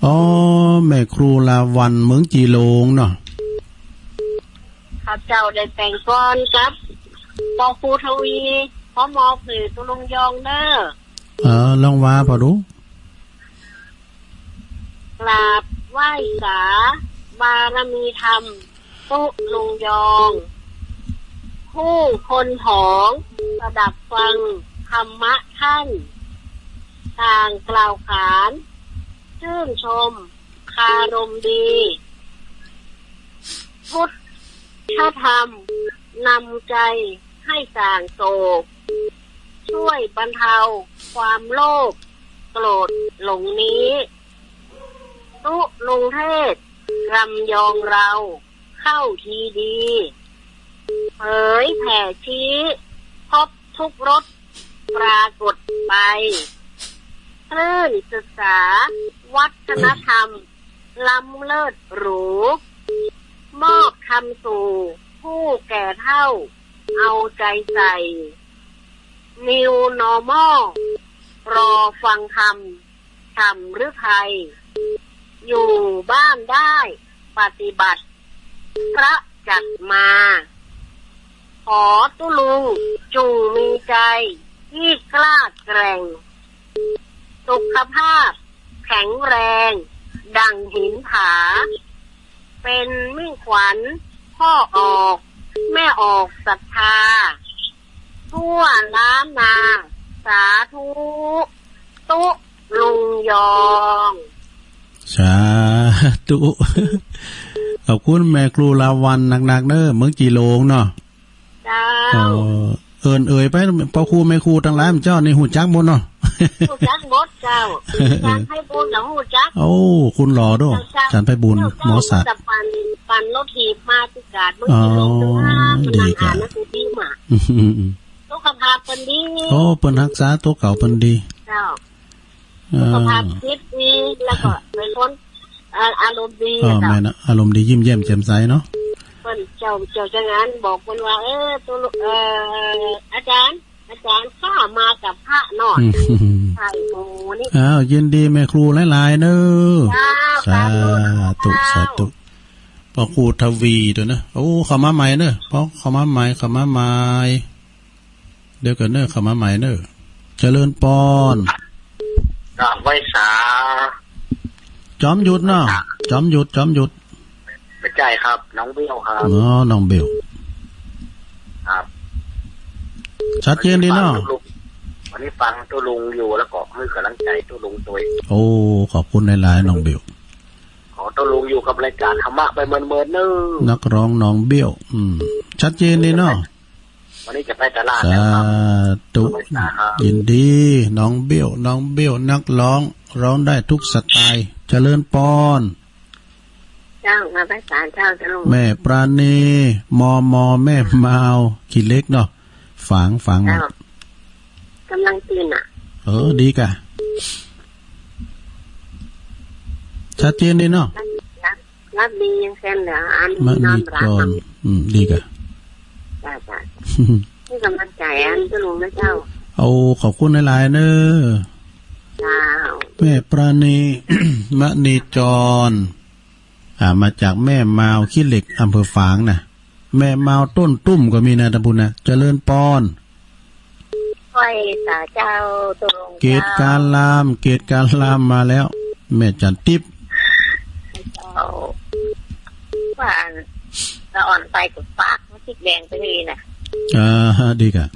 อ๋อ แม่ครูลาวัลย์เมืองจีหลงเนาะ ข้าเจ้าได้แต่งกลอนกับป้อครูทวี ขอมอบหื้อตุ๊ลุงยองเนอะ เออ ลองว่าพอดู กราบไหว้สาบารมีธรรม ตุ๊ลุงยอง ผู้คนหองสดับฟังธรรมะท่าน ต่างกล่าวขาน ชื่นชมคารมดี พุทธธรรมนำใจให้สางโศก ช่วยบรรเทาความโลภโกรธหลงนี้ ตุ๊ลุงเทศน์กำยองเราเข้าทีดี เผยแผ่ชี้พบทุกรสปรากฏไป คลื่นศึกษาวัฒนธรรมล้ำเลิศหรู มอบธรรมสู่ผู้แก่เฒ่าเอาใจใส่ New Normal รอฟังธรรม ฉ่ำฤทัย อยู่บ้านได้ปฏิบัติ พระจัดมา ขอตุ๊ลุงจุ่งมีใจที่กล้าแกร่ง สุขภาพแข็งแรงดังหินผา เป็นมิ่งขวัญพ่อออกแม่ออกศรัทธา ทั่วล้านนา สาธุ ตุ๊ลุงยอง สาธุ ขอบคุณแม่ครูลาวัณย์นักๆ เนอะ เมืองจีหลงเนาะ เจ้า เอ่อ เอิ้นเอ่ยไป พ่อครูแม่ครูตังหลาย เจ้านี่ฮู้จักหมดเนาะ ฮู้จักหมดเจ้า อาจารย์ไพบูลย์น่ะฮู้จัก โอ้ คุณหล่อเด้อ เจ้า อาจารย์ไพบูลย์ เจ้า หมอสัตว์ เจ้า ปั่น ปั่นรถถีบมาติกาด เมืองจีหลง อ๋อ เจ้า มา ดี นั่งอ่าน ค่ะ หนังสือพิมพ์อะ อืม สุขภาพเปิ้นดี โอ้ เปิ้นฮักษาตั๋วเก่าเปิ้นดี เจ้า อ่า สุขภาพจิตดี แล้วก็เป็นคน อ่า อารมณ์ดี อ๋อ อะเจ้า แม่นนะ อารมณ์ดี ยิ้มแย้มแจ่มใสเนาะ เปิ้น เจ้า เจ้าจังหันบอกเปิ้นว่า เออ ตุ๊ลุ เอ่อ อาจารย์ อาจารย์ข้ามากับพระหน่อย อืม ใช่ โอ้ นี่ อ้าว ยินดีแม่ครูหลายๆ เนอะ เจ้า สาธุ สาธุ สาธุ เจ้า พ่อครูทวีด้วยนะ โอ้ เข้ามาใหม่เนอะ พ่อเข้ามาใหม่ เข้ามาใหม่ เดี๋ยวก่อนเนอะ เข้ามาใหม่เนอะ เจริญปอน ครับ ไหว้สา จอมหยุดเนาะ ไหว้สา จอมหยุด จอมหยุด ไม่ใช่ครับ น้องเบลครับ อ๋อ น้องเบล ครับ ชัดเจนดีเนาะ วันนี้ฟังตุ๊ลุง วันนี้ฟังตุ๊ลุงอยู่ แล้วก็ให้กำลังใจตุ๊ลุงตัวเอง โอ้ ขอบคุณหลายๆ น้องเบล ขอตุ๊ลุงอยู่กับรายการธรรมะไปเมินๆ เนอะ นักร้องน้องเบล อืม ชัดเจนดีเนาะ วันนี้จะไปตลาดแล้วครับ สาธุ ขอบคุณครับ ยินดี น้องเบล น้องเบล นักร้อง ร้องได้ทุกสไตล์ เจริญปอน เจ้า มาไหว้สาเจ้า เจ้า แม่ปราณี มอมอ แม่มาว ขี้เหล็กเนาะ ฝาง ฝางมา เจ้า กำลังตื่นอะ เออ ดีกะ ชัดเจนดีเนาะ รับ รับดียังแซมเหลืออัน มะ นอน นิ หลับ กร อะ อืม ดีกะ จ้า จ้า ให้กำลังใจอันเจ้าลุงนะเจ้า เอา ขอบคุณหลายๆ เนอะ เจ้า แม่ปราณี มณีจร อ่า มาจากแม่มาวขี้เหล็ก อำเภอฝางนะ แม่มาวต้นตุ้มก็มีนะ ท่านผู้นะ เจริญปอน ไหว้สาเจ้า ตุ๊ลุงเจ้า เกตการลาม เกตการลามมาแล้ว แม่จันทิพย์ เจ้า ว่าอัน ละอ่อนไปกับปาก มันติดแดงไปเลยนะ อ่าฮะ ดีกะ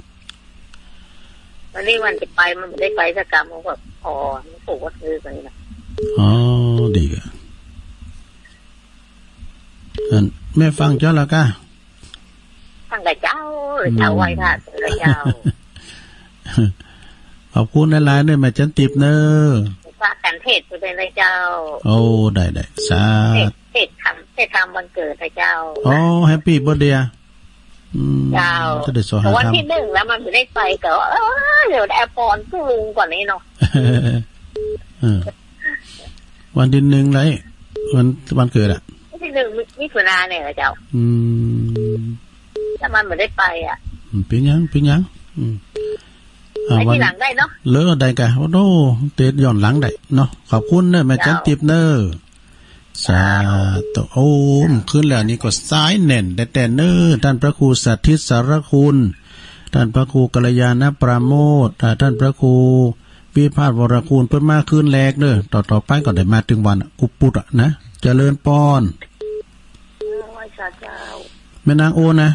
วันนี้วันจะไป มันไม่ได้ไปสักกำ มันก็ อ๋อ มันปลูกวัดซื้อไปนะ อ๋อ ดีกะ อัน แม่ฟังเจ้าแล้วกะ ฟังกับเจ้า อืม เจ้าไหว้พระกับเจ้า ขอบคุณหลายๆ เนอะ แม่จันทิพย์เนอะ พระกันเทศน์ไปเลยเจ้า โอ้ ได้ๆ สาธุ เทศน์ เทศน์ธรรม เทศน์ธรรมวันเกิดนะเจ้า อ๋อ แฮปปี้เบิร์ธเดย์ อืม เจ้า จะได้สอง แต่วัน ห้า ที่หนึ่งแล้วมันไม่ได้ไปก็ เออ เดี๋ยวได้พรตุ๊ลุงก่อนนี่เนาะ เออ วันที่หนึ่งเลย วัน วันเกิดอะ วันที่หนึ่งมิ มิถุนาเนี่ยเหรอเจ้า อืม แล้วมันไม่ได้ไปอะ อืม เป็นหยัง เป็นหยัง อืม อ่า ไปทีหลังได้เนาะ วัน เลิกได้กะ โอ้โห เตะย้อนหลังได้เนาะ ขอบคุณเนอะ แม่จันทิพย์เนอะ เจ้า สาธุ โอ้ คืนแล้วนี่ก็สายแน่นแต๊ๆ เนอะ ท่านพระครูสถิตสารคุณ ท่านพระครูกัลยาณปราโมทย์ อ่า ท่านพระครู วิภาสวรคุณ เปิ้นมาคืนแรกเด้อ ต่อๆ ไปก็ได้มาตึงวันอะ กุบปุดอะนะ เจริญปอน เออ ไหว้สาเจ้า แม่นางโอนะ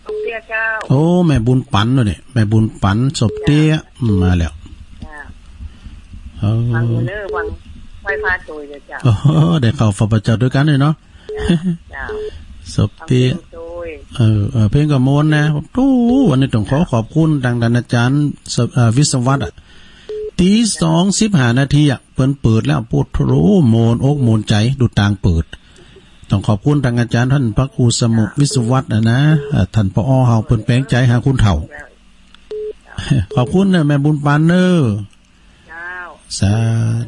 สมเตี้ยเจ้า โอ้ แม่บุญปันเนาะเนี่ย แม่บุญปัน สมเตี้ย เจ้า อืม มาแล้ว เจ้า เออ ฟังอยู่เด้อ ฟังไหว้พระโตยเด้อเจ้า โอ้โห ได้เข้าพระประเจ้าด้วยกันเลยเนาะ เจ้า สมเตี้ย ฟังเพลงโตย เออ เออ เพลงก็ม่วนนะ โอ้ วันนี้ต้องขอขอบคุณทางด้านอาจารย์ส- เอ่อ วิศวัตรอะ ตีสองสิบห้านาทีอะ เปิ้นเปิดแล้ว โอ้โห ม่วนอกม่วนใจ ดูตางเปิด ต้องขอบคุณทางอาจารย์ท่านพระครูสมุวิศวัตรอะนะ เอ่อ ท่าน ผอ เฮา เปิ้นแปลงใจหาคนเฒ่า ขอบคุณเนอะ แม่บุญปันเนอะ เจ้า สา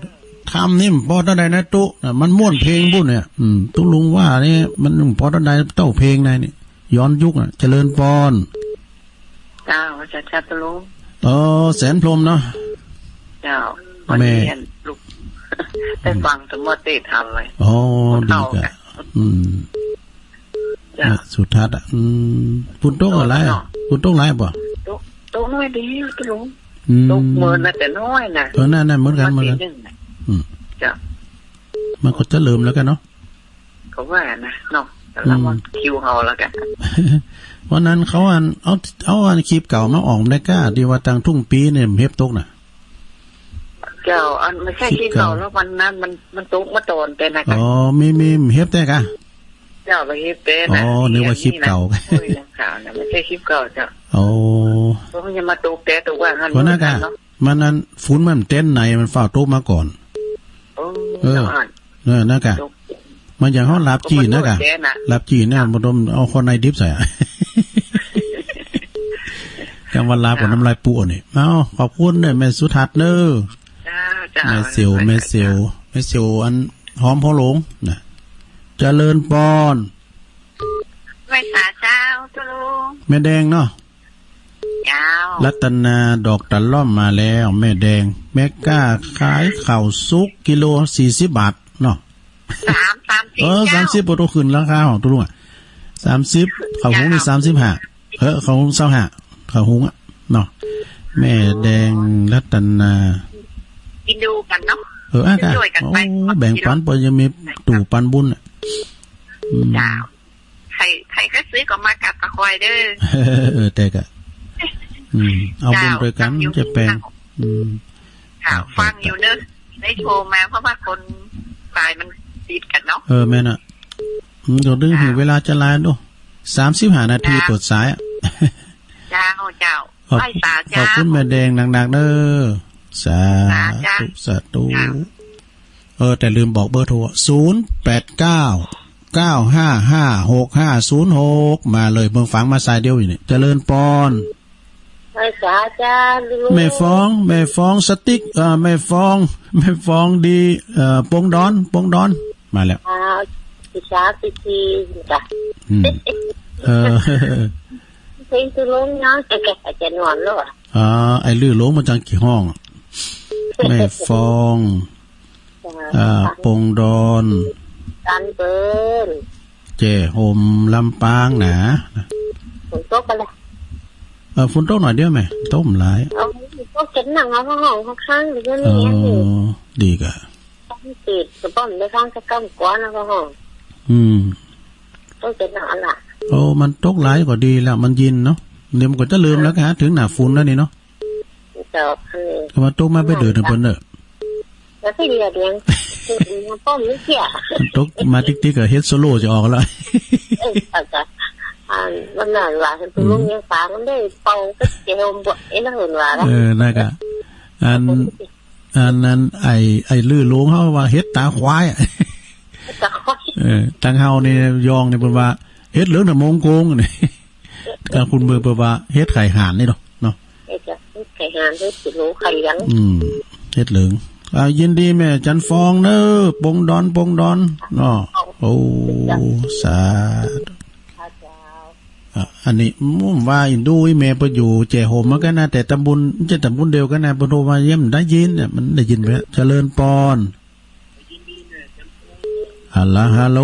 ธุ ธรรมนี่มันบ่เท่าใดนะตุ๊ น่ะ มันม่วนเพลงบุ้นเนี่ย อืม ตุ๊ลุงว่านี่ มันบ่เท่าใดเต้าเพลงในนี่ ย้อนยุคอะ เจริญปอน เจ้า เจ้า เจ้าตุ๊ลุง เออ แสนพรหมเนาะ เจ้า แม่ วันนี้ลูก ได้ฟังสมมติธรรมไว้ อ๋อ คนเฒ่า ดีกะ กัน อืม เจ้า แม่สุทัศน์อะ อืม ฝนตกอะไรอะ เนาะ ฝนตกหลายบ่ ตก ตกน้อยเดียวตุ๊ลุง อืม ตกเมินนะ แต่น้อยนะ เออ นั่นๆ เหมือนกัน เหมือนกัน วันที่หนึ่งน่ะ อืม เจ้า มันก็จะเริ่มแล้วกันเนาะ ก็ว่านะเนาะ แล้วมัน อืม คิวเฮาแล้วกัน วันนั้นเขาอัน เอา เอาอันคลิปเก่ามาออกได้ก้า ที่ว่าตังทุ่งปีเนี่ยเห็บตกน่ะ เจ้า อันไม่ใช่คลิปเก่า คลิปเก่า แล้ววันนั้นมัน มันตกมาตอนแต่นะ อ๋อ มี มีเห็บแต่กะ เจ้า ไปเห็บแต่นะ อ๋อ นึกว่าคลิปเก่า อันนี้นะ โอ้ย ข่าวนะ ไม่ใช่คลิปเก่าเจ้า โอ้ เพราะมันยังมาตกแต่ตกว่างั้น วันนั้นกะ เนาะ มันอัน ฝนมันเต็นไหน มันฟ้าวตกมาก่อน โอ้ เออ เนาะ เออ นั่นกะ ตก มันอย่างเฮาหลับจีนนะกะ ตกมาตกแต่นะ หลับจีนนะ บ่ต้องเอาข้อในดิบใส่อะ จังว่าหลับกับน้ำลายปูนี่ เอ้า ขอบคุณเด้อ แม่สุทัศน์เด้อ จ้า จ้า แม่เสียว แม่เสียว แม่เสียวอันหอมพ่อหลวงนะ เจริญปอน ไหว้สาเจ้า เจ้าลุง แม่แดงเนาะ เจ้า รัตนาดอกตะล่อมมาแล้ว แม่แดง แม่ก้าขายข้าวสุกกิโลสี่สิบบาทเนาะ สาม สามสิบ เออ เจ้า สามสิบ บ่ต้องขึ้นราคาของตัวลุงอะ สามสิบ ข้าวหุงนี่ เจ้า สามสิบห้า เออ ข้าวหุงซาวห้า ข้าวหุงอะเนาะ แม่แดง รัตนา กินดูกันเนาะ เออ อ่ะ ช่วยๆกันไป โอ้ แบ่งปัน พอยังมีตู้ปันบุญอะ อืม เจ้า ใคร ใครก็ซื้อก็มากับตะคอยเด้อ เออ แต่กะ อืม เอาบุญด้วยกัน เจ้า จะแปลง ฟังอยู่ อืม ค่ะ ครับ ฟังอยู่เนอะ ได้โทรมา เพราะว่าคนสายมันติดกันเนาะ เออ แม่นอะ อืม เดี๋ยวดึง ค่ะ ถึงเวลาจะไลน์ดู สามสิบห้านาที เจ้า เปิดสายอะ เจ้า เจ้า ขอบ ไหว้สาเจ้า ขอบคุณแม่แดงหนักๆเด้อ สา สาเจ้า ธุ สาธุ ค่ะ เออ แต่ลืมบอกเบอร์โทร ศูนย์แปดเก้า เก้าห้าห้า หกห้าศูนย์หก มาเลย เมืองฝางมาสายเดียวอยู่นี่ เจริญปอน ไหว้สาเจ้าลุง แม่ฟอง แม่ฟองสติ๊ก เอ่อ แม่ฟอง แม่ฟองดี เอ่อ ปงดอน ปงดอน มาแล้ว อ่า สาสิบสี่จ้ะ อืม เออ เพลงตุลงเนาะ จะนอนแล้วอะ อ่า ไอ้ลือหลงมันจังกี่ห้องอะ แม่ฟอง อ่า ปงดอน ตันเปิ้น แจ้ห่มลำปางนะ ฝนตกกันเลย เออ ฝนตกหน่อยเดียวแม่ ตกบ่หลาย เอา ตกเจ็บหนักเอาห้องข้างๆ เดี๋ยวนี้ เออ ดีกะ ต้องติดกระป๋องได้ข้างจะก้ำกวนเอาห้อง อืม ตกเจ็บหนักอะล่ะ โอ้ มันตกหลายก็ดีแล้ว มันเย็นเนาะ เดี๋ยวมันก็จะลืมแล้วกะ ถึงหน้าฝนแล้วนี่เนาะ เจ้า เออ ก็มาตกมาไปเดือดเปิ้นเด้อ แล้วไปเดือดยัง ป้อมไม่เกี่ย มันตกมาติ๊กๆ ก็เฮ็ดโซโล่จะออกแล้ว เออ อาจจะ อ่า มันน่าหลาย อืม ลุงยังฝางมันได้เป่าก็เจลบวกไอ้นั่นหว่าละ เออ นั่นกะ อัน อันนั้น ไอ้ ไอ้ลือหลงเขาว่าเฮ็ดตาควายอะ ตาควาย เออ ตังเฮานี่ ยองนี่เปิ้นว่า เฮ็ดเหลืองแต่มงโกงนี่ ก็คุณเบอร์เปิ้นว่าเฮ็ดไข่ห่านนี่เนาะ เนาะ เฮ็ดไข่ห่าน เฮ็ดขี้หนูไข่หยัง อืม เฮ็ดเหลือง อ่า ยินดีแม่จันฟองเนอะ ปงดอน ปงดอน เนาะ โอ้ สาธุ อ่ะ อันนี้ อืม ว่าอินดูอีแม่เปิ้นอยู่แจ้ห่มเหมือนกันนะ แต่ตำบล ไม่ใช่ตำบลเดียวกันนะ เปิ้นโทรมาเยี่ยมได้ยินเนี่ย มันได้ยินไปแล้ว เจริญปอน ฮัลโหล ฮัลโหล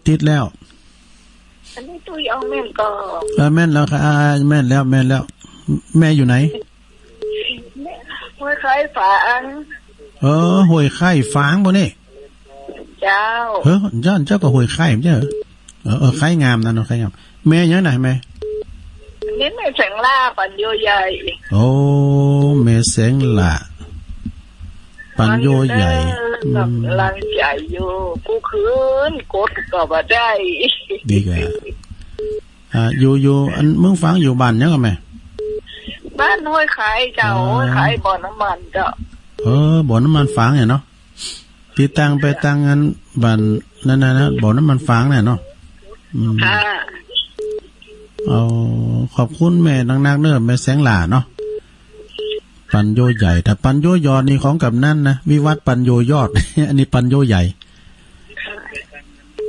ติดแล้ว อันนี้ตู้ยองแม่นก็ เออ แม่นแล้วค่ะ อ่า แม่นแล้ว แม่นแล้ว แม่อยู่ไหน ห้วยไคร้ฝาง เออ ห้วยไคร้ฝางบ่นี่ เจ้า เฮ้อ เจ้า เจ้าก็ห้วยไคร้บ่ใช่เหรอ เออ เออ ไคร้งามนะเนาะ ไคร้งาม แม่หยังนะแม่ นี่แม่แสงหล้า ปันโยใหญ่ โอ้ แม่แสงหล้า ปันโยใหญ่ ฟังอยู่เด้อ อืม กำลังใจอยู่ ผู้คืนกดก็บ่ได้ ดีกว่า อ่า อยู่ อยู่ อันเมืองฝางอยู่บ้านหยังกะแม่ บ้านห้วยไคร้เจ้า อ๋อ ห้วยไคร้บ่อน้ำมันเจ้า เออ บ่อน้ำมันฝางเนี่ยเนาะ ติดตั้งไปตั้งอันบ้านนั่นน่ะนะ บ่อน้ำมันฝางเนี่ยเนาะ อืม ค่ะ เอา ขอบคุณแม่นักๆเด้อ แม่แสงหล้าเนาะ ปันโยใหญ่ ถ้าปันโยยอดนี่ของกำนันนะ วิวัฒน์ปันโยยอด อันนี้ปันโยใหญ่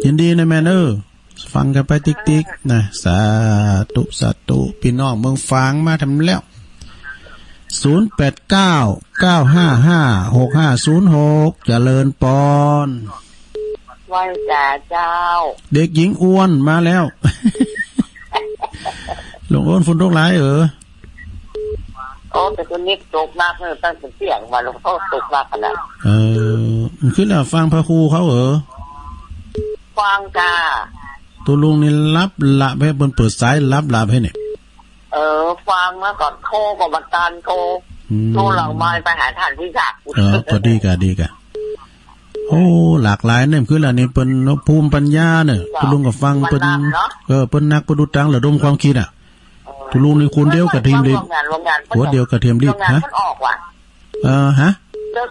ยินดีนะแม่เนอะ ฟังกันไปติ๊กๆนะ สาธุ สาธุ พี่น้องเมืองฝางมาทำแล้ว ศูนย์แปดเก้า เก้าห้าห้า หกห้าศูนย์หก เจริญปอน ไหว้สาเจ้า เด็กหญิงอ้วนมาแล้ว หลวงอ้น ฝนตกหลายเออ โอ้ แต่คนนี้ตกหนักเลย ตั้งแต่เที่ยงมาหลวงพ่อตกหนักขนาด เออ มันขึ้นแล้วฟังพระครูเขาเออ ฟังจ้า ตุลุงนี่หลับหลับให้เปิ้นเปิดสายหลับหลับให้เนี่ย เออ ฟังแล้วก็โทรก็บ่ตันโทร อืม โทรหลังไมค์ไปหาท่านที่ศักดิ์ เออ ก็ดีกะ ดีกะ โอ้ หลากหลายเนี่ย คือละนี่เปิ้นภูมิปัญญาเนี่ย เจ้า ตุลุงก็ฟังเปิ้น มันดังเนาะ เออ เปิ้นนักประดิษฐ์ตางระดมความคิดอ่ะ เออ ตุลุงนี่คนเดียวกับทีมลีด ว่างาน ว่างาน หัวเดียวกับทีมลีด ว่างาน ฮะ มันออกว่ะ เออ ฮะ เลิก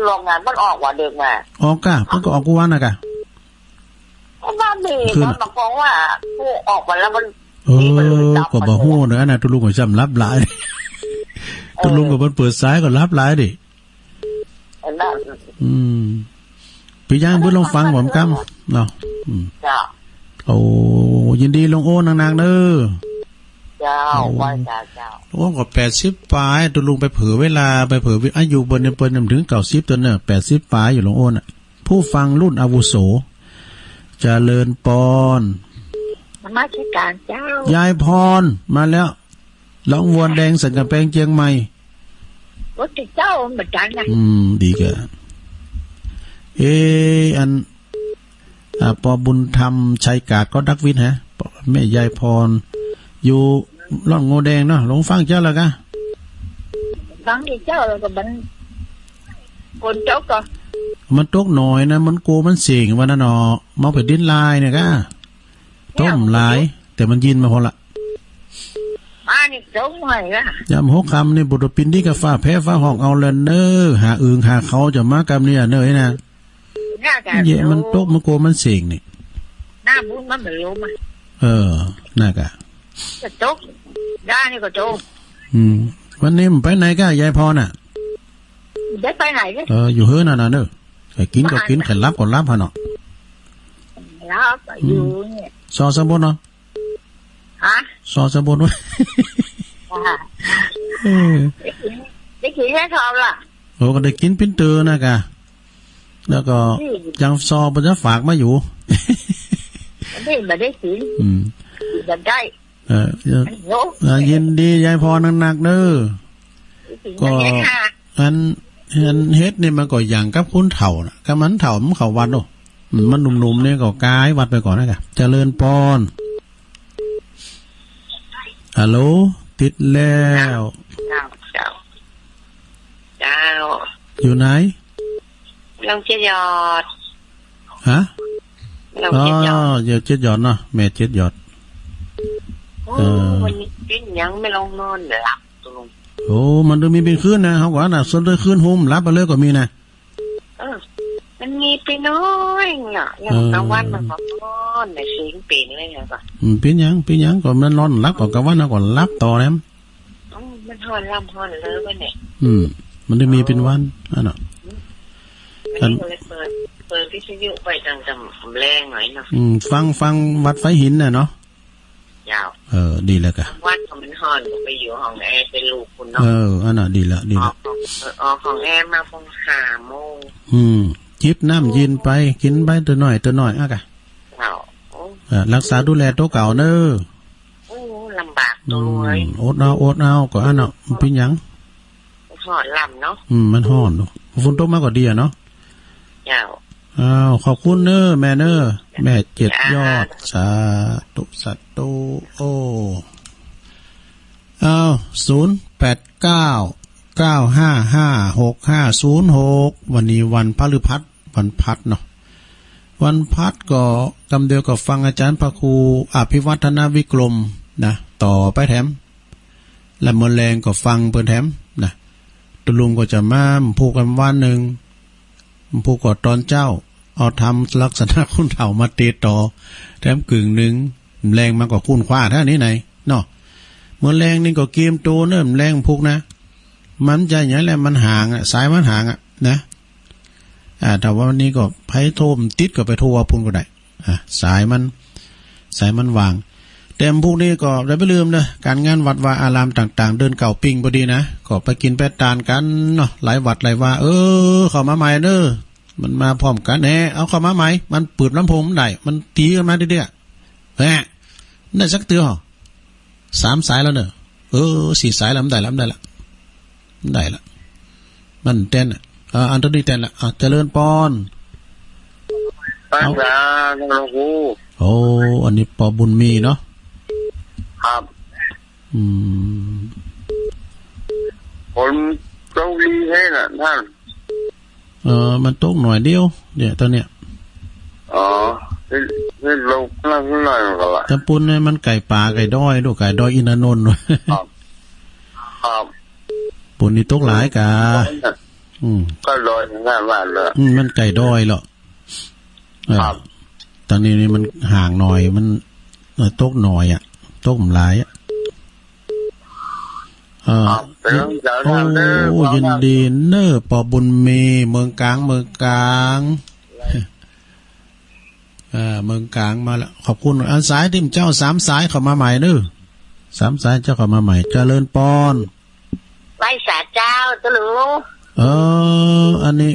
ว่างานมันออกว่ะ เดินมา ออกกะ เปิ้นก็ออกกู้วันน่ะกะ ก็บ้านนี่ คือ มันบอกว่าผู้ออกมาแล้วมัน เออ นี่มันเลยจับ ก็บ่ฮู้เนาะ อันนั้นตุลุงก็ซ้ำหลับหลาย เออ ตุลุงก็เปิ้นเปิดสายก็หลับหลายดิ อันนั้น อืม เปิ้นย่างเปิ้นลองฟังผมกำเนาะ อืม เจ้า โอ้ ยินดีลุงโอ้นักๆเด้อ เจ้า โอ้ ไหว้สาเจ้า ลุงโอ้ก็แปดสิบปลาย ตุลุงไปเผลอเวลา ไปเผลออายุเปิ้นเนี่ย เปิ้นยังบ่ถึงเก้าสิบตัวนเนาะ แปดสิบปลายอยู่ลุงโอ้น่ะ ผู้ฟังรุ่นอาวุโส เจริญปอน นมัสการเจ้า ยายพร มาแล้ว ร้องวัวแดงสันกำแพงเชียงใหม่ โอ้ เจ้า เหมือนกันนะ อืม ดีกะ เอ อัน อ่า ปอบุญธรรม ชัยกาดก็ดักวิทย์ฮะ ปอ แม่ยายพร อยู่ร่อนงัวแดงเนาะ ลองฟังเจ้าแล้วกะ ฟังที่เจ้าแล้วก็มัน ฝนตกก็ มันตกหน่อยนะ มันโกมันเสียงวันนั้นเนาะ มองไปดินลายเนี่ยกะ ต้มหลาย แต่มันยินมาพอละ มานี่ตกหน่อยละ ยามหัวค่ำนี่บุตรปินที่กะฟ้าแพ้ฟ้าห้องเอาแล้วเน้อ หาอึ่งหาเขาจะมากำเนี่ยเน้อนะ น่าจะ เยะมันตกมันโกมันเสียงนี่ หน้าบุญมันไม่รู้มา เออ น่ากะ จะตก ได้นี่ก็ตก อืม วันนี้มันไปไหนกะยายพรน่ะ ได้ไปไหนเนี่ย เออ อยู่เฮือนน่ะนะเน้อ ใครกินก็กิน ใครหลับก็หลับฮะเนาะ หลับอยู่เนี่ย ซอสะบดเนาะ ฮะ ซอสะบดไว้ อ่า เออ ได้กิน ได้กินแค่ทองล่ะ โอ้ ก็ได้กินปิ้นเตอร์นะกะ แล้วก็ อืม ยังซอเปิ้นจะฝากมาอยู่ นี่บ่ได้กิน อืม กินบ่ได้ เออ เออ โอ้ เออ ยินดียายพรนักๆเน้อ กิน ก็ บ่ได้ค่ะ อัน อันเฮ็ดนี่มันก็อย่างกับคนเฒ่าน่ะ กำมันเฒ่ามันเข้าวัดโอ้ อืม มันหนุ่มๆนี่ก็กายวัดไปก่อนนะกะ เจริญปอน ฮัลโหล ติดแล้ว เจ้า เจ้า เจ้า อยู่ไหน ลองเจ็ดยอด ฮะ ลองเจ็ดยอด อ๋อ เดี๋ยวเจ็ดยอดเนาะ แม่เจ็ดยอด โอ้ เออ วันนี้เป็นหยังไม่ลองนอนหลับตกลง โอ้ มันต้องมีเป็นคืนนะ เฮาว่าน่ะ ส่วนตัวคืนโฮมหลับไปเลยก็มีนะ เออ มันมีไปน้อยเนาะ อย่าง เออ กลางวันมันก็นอนแต่เสียงเป็นเลยอะก็ อืม เป็นหยัง เป็นหยัง ก็มันนอนหลับ ก็กลางวันน่ะก็หลับต่อแหละ อืม มันฮ้อนลำฮ้อนเลยวันนี้ อืม มันได้มีเป็นวัน อันน่ะ อืม อันนี้ก็เลยเปิด เปิดวิทยุไปตั้งแต่แลงหน่อยเนาะ อืม ฟัง ฟังวัดไฟหินน่ะเนาะ เจ้า เออ ดีแล้วกะ วันก็มันฮ้อน ก็ไปอยู่ห้องแอร์เป็นลูกคุณเนาะ เออ อันน่ะ ดีละ ดีละ ออกห้อง เออ ออกห้องแอร์มาประมาณห้าโมง อืม จิบน้ำเย็นไป กินไปตัวน้อย ตัวน้อย อ่ะกะ เจ้า โอ้ เออ รักษาดูแลตัวเก่าเน้อ โอ้ ลำบากตัวเลย อืม อดเอา อดเอา ก็อันน่ะ มันเป็นหยัง ฮ้อนลำเนาะ อืม มันฮ้อนเนาะ ฝนตกมาก็ดีอะเนาะ เจ้า อ้าว ขอบคุณเน้อ แม่เน้อ แม่เจ็ดยอด สาธุ สาธุ โอ้ อ้าว ศูนย์แปดเก้า เก้าห้าห้า หกห้าศูนย์หก วันนี้วันพฤหัส วันพัดเนาะ วันพัดก็กำเดียวกับฟังอาจารย์พระครูอภิวัฒนวิกรมนะ ต่อไปแถม และมื้อแลงก็ฟังเปิ้นแถมนะ ตุลุงก็จะมาพูดกันวันหนึ่ง พูดก็ตอนเช้า เอาธรรมลักษณะคนเฒ่ามาเตะต่อ แถมกึ่งหนึ่ง แลงมาก็ค้นคว้าเท่านี้ไหนเนาะ มื้อแลงนี่ก็เกมโตเนิ่มแลงพูกนะ มันจะอย่างไรมันห่างอะ สายมันห่างอะนะ อ่า ถ้าว่าวันนี้ก็ไผโทรมันติดก็ไปโทรว่าพุ่นก็ได้ อ่ะ สายมัน สายมันว่าง แต่พวกนี้ก็อย่าไปลืมเนอะ การงานวัดวาอารามต่างๆ เดือนเก้าปิ้งพอดีนะ ก็ไปกินไปตานกันเนาะ หลายวัดหลายวา เออ เข้ามาใหม่เนอะ มันมาพร้อมกันแหน่ เอาเข้ามาใหม่ มันเปิดลำโพงมันได้ มันตีกันมาเรื่อยๆ แหม ได้สักเตื้อหรอ สามสายแล้วเนอะ เออ สี่สายแล้ว มันได้แล้ว มันได้แล้ว มันได้ละ มันแตนอ่ะ อ่า อันตัวนี้แตนละ อ่ะ เจริญปอน ตั้ง เอา แต่หลวงปู่ โอ้ อันนี้ปอบุญมีเนาะ ครับ อืม ฝนตกดีแท้น่ะท่าน เออ มันตกหน่อยเดียว เนี่ย ตอนเนี้ย อ๋อ ที่ ที่ลงนั่นหน่อยก็ละ ตำปูนเนี่ยมันไก่ป่าไก่ดอย ลูกไก่ดอยอินทนนท์ ครับ ครับ ปูนนี่ตกหลายกา อืม ก็ดอยหน้าบ้านเลย อืม มันไก่ดอยเหรอ เออ ครับ ตอนนี้นี่มันห่างหน่อย มัน เออ ตกหน่อยอะ ตกบ่หลายอะ เออ ครับ เป็นเรื่องเจ้า โอ้ เรื่องเจ้า ยินดีเนอะ ปอบุญมี เมืองกลาง เมืองกลาง เออ เมืองกลางมาแล้ว ขอบคุณ อันสายที่เจ้าสามสายเข้ามาใหม่เนอะ สามสายเจ้าเข้ามาใหม่ เจริญปอน ไหว้สาเจ้า ตุ๊ลุง เออ อันนี้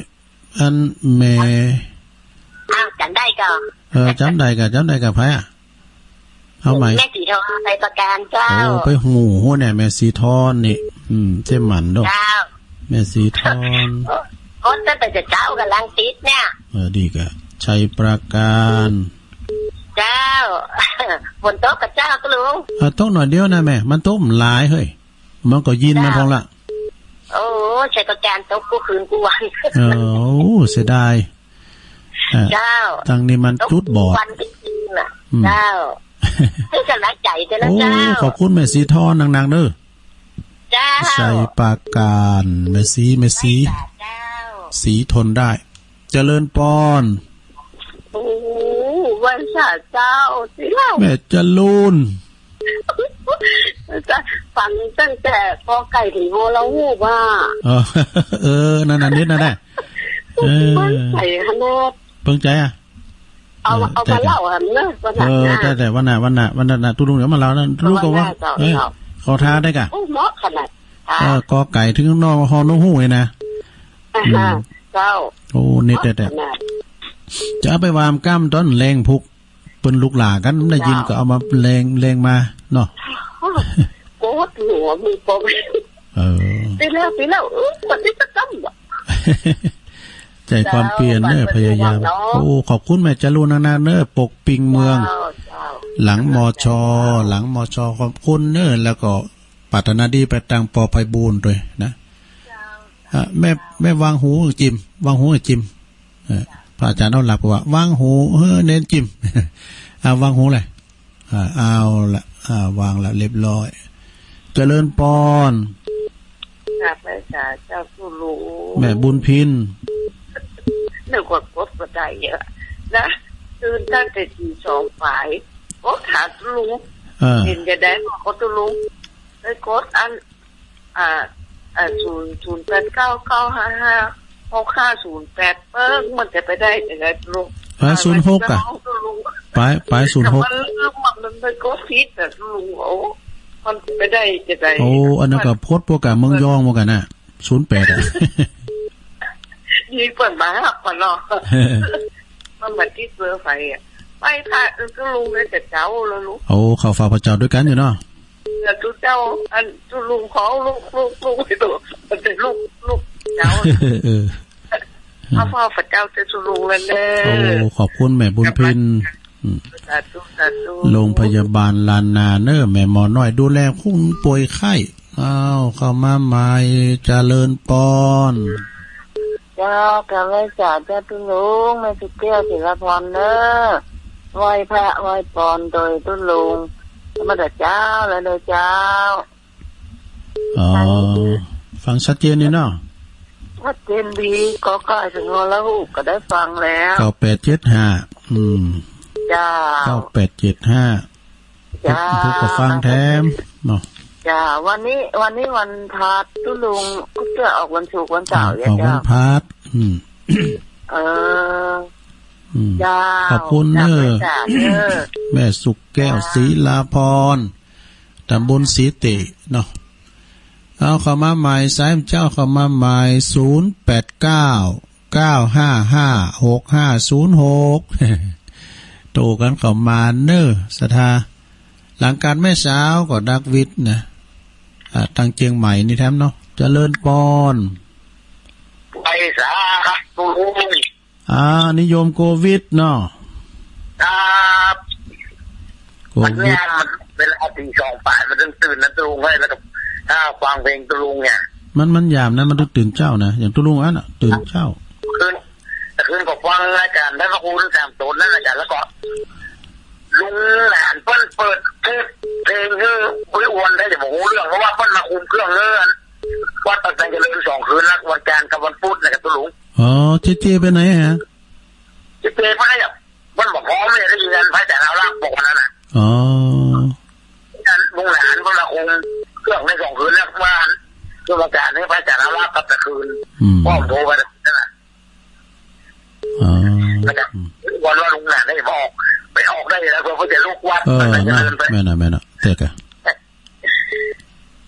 อันแม่ อ้าว จ๋ำได้ก่อ เออ จ๋ำได้ก่อ จ๋ำได้ก่อ ไผอะ เอาใหม่ แม่สีทอง ชัยประการเจ้า โอ้ ไปฮู้ ฮู้เนี่ย แม่สีทองนี่ อืม เจ้าหมั่นเด้อ เจ้า แม่สีทอง โอ้ โอ้ ตั้งแต่เจ้ากำลังติดเนี่ย เออ ดีก่อ ชัยประการ เจ้า ฝนตกก่อเจ้า ตุ๊ลุง เออ ตกหน่อยเดียวนะแม่ มันตกบ่หลายเฮ้ย มันก็ยินมันพองละ โอ้ ชัยประการตกกู้คืนกู้วัน เออ โอ้ เสียดาย เออ เจ้า ทางนี้มันจุดบอด ตกกู้วันจริงๆน่ะ อืม เจ้า ให้กำลังใจเถอะนะ โอ้ เจ้า ขอบคุณแม่สีทองหนักๆเด้อ เจ้า ชัยประการ แม่สี แม่สี เจ้า สีทนได้ เจริญปอน โอ้ ไหว้สาเจ้า สิเล่า แม่จรูน ฟังตั้งแต่กอไก่ถึงฮอ แล้วฮู้ว่า เออ เออ นั่นน่ะ นิดนั่นแหละ เออ เปิ้งใจขนาด เปิ้งใจอะ เอา เออ เอามาเล่าอะเนอะ วันหลัง เออ นะ แต่ แต่วันหน้า วันหน้า วันหน้า ตุ๊ลุงเดี๋ยวมาเล่านะ ตุ๊ลุงก็ว่า วันหน้าเจ้า เออ เนาะ ขอท้าได้กะ โอ้ เหมาะขนาด เออ กอไก่ถึงนอ ฮอ นกฮูกเลยนะ อ่าฮะ อืม เจ้า โอ้ นี่แต่ แต่ ขนาด จะเอาไปวางก้ำต้นแรงพุก เปิ้นลูกหล้านกัน ได้ยิน เจ้า ก็เอามาแรง แรงมาเนาะ โกรธหัวมีปม เออ ไปแล้ว ไปแล้ว เออ คนที่จะต้องบอก ใจความเปลี่ยนเนอะ เจ้า พยายาม เนาะ โอ้ ขอบคุณแม่จรูนนักๆเนอะ ปกปิงเมือง เจ้า เจ้า หลัง มช หลัง มช ขอบคุณเนอะ แล้วก็ปรารถนาดีไปตังปอไพบูลย์ด้วยนะ เจ้า อ่ะ แม่ แม่วางหูจิม วางหูจิม เออ พระอาจารย์เอาหลับว่าวางหู เฮ้อ เน้นจิม อ่ะ วางหูเลย อ่ะ เอาละ อ่ะ วางละเรียบร้อย เจริญปอน กราบไหว้สาเจ้าตุ๊ลุง แม่บุญพิน นึกว่ากดบ่ได้เยอะนะ ตื่นตั้งแต่ตีสองปลาย กดหาตุ๊ลุง เออ เห็นจะได้บอกว่าตุ๊ลุง ไปกดอัน อ่า อ่า ศูนย์ ศูนย์แปดเก้า เก้าห้าห้า หกห้าศูนย์แปด เปิ้ง มันจะไปได้จังได๋ลูก อ่า ศูนย์หก อ่ะ ไป ไป ศูนย์หก แต่มันลืม มัน มันไปกดผิดน่ะลูก โอ้ มันไปได้จังได๋ โอ้ อันนั้นก็โพสต์พวกกับเมืองยองเหมือนกันน่ะ ศูนย์แปด อ่ะ นี่เปิ้นมาฮับมาเนาะ มันมาติดเบอร์ไฟอ่ะ ไปพระ เออ ตุ๊ลุงได้แต่เจ้าแล้วลูก โอ้ เข้าเฝ้าพระเจ้าด้วยกันอยู่เนาะ แล้วตุ๊เจ้า อันตุ๊ลุงขอลูก ลูก ลูก ลูก ลูก ลูกเจ้า เออ เอาเฝ้าพระเจ้าแต่ตุ๊ลุงนั่นเด้อ โอ้ ขอบคุณแม่บุญพิน อืม สาธุ สาธุ โรงพยาบาลล้านนาเนอะ แม่หมอน้อยดูแลผู้ป่วยไข้ อ้าว เข้ามาใหม่ เจริญปอน เจ้า กราบไหว้สาเจ้าตุ๊ลุง แม่สุแก้ว ศิลาพรเนอะ ไหว้พระไหว้ปอนโดยตุ๊ลุง ธรรมดาเจ้า แล้วเด้อเจ้า อ๋อ ฟังชัดเจนดีเนาะ ชัดเจนดี กอไก่ถึงฮอ แล้วฮูกก็ได้ฟังแล้ว เก้าแปดเจ็ดห้า อืม เจ้า เก้าแปดเจ็ดห้า จ้า ผู้ก็ฟังแถมเนาะ จ้า วันนี้ วันนี้วันพฤหัสตุ๊ลุง ก็จะออกวันศุกร์วันเสาร์ อ่า อย่า ออกวัน จ้า พฤหัส อืม เออ อืม จ้า ขอบคุณเนอะ จ้า เนอะ แม่สุแก้ว จ้า ศิลาพร ตำบลศรีเตะเนาะ เอาเข้ามาใหม่ สายเจ้าเข้ามาใหม่ ศูนย์แปดเก้า เก้าห้าห้า หกห้าศูนย์หก โทรกันเข้ามาเนอะ ศรัทธา หลังการแม่สาวก็ดักวิทย์นะ อ่า ทางเชียงใหม่นี่แถมเนาะ เจริญปอน ไปสาครับ อ่า นิยมโกวิทเนาะ ครับ มัน โควิด ยามมันเวลาตีสองปลายมันต้องตื่นนะตุลุงเฮ้ย แล้วก็ถ้าฟังเพลงตุลุงเนี่ย มัน มันยามนั้นมันต้องตื่นเช้านะ อย่างตุลุงอันน่ะ ตื่นเช้า คืน แต่คืนก็ฟังรายการท่านพระครูทั้งสามตนนั่นอาจารย์ แล้วก็ลุงหลานเปิ้นเปิดเทปเพลงคืออุ้ยอ้วนได้ แต่ผมรู้เรื่อง เพราะว่าเปิ้นมาคุมเครื่องเรื่องวัดประแสงเจริญสองคืนนะ วันจันทร์กับวันพุธนะครับตุลุง อ๋อ เจเจไปไหนฮะ เจเจไปไหนอะ มันบอกพร้อมเลย ได้ยินกันพระอาจารย์เอาลากบอกวันนั้นน่ะ อ๋อ นั่นลุงหลานพวกเราคงเครื่องในสองคืนแล้วว่า คือประกาศให้พระอาจารย์เอาลากกลับแต่คืน อืม พ่อผมโทรไปนั่นน่ะ อ๋อ แล้วก็วันว่าลุงหลานให้มาออก ไปออกได้แล้ว เพื่อจะลุกวัด เออ มันก็จะ น่ะ เดินไป แม่นน่ะ แม่นน่ะ เตะกะ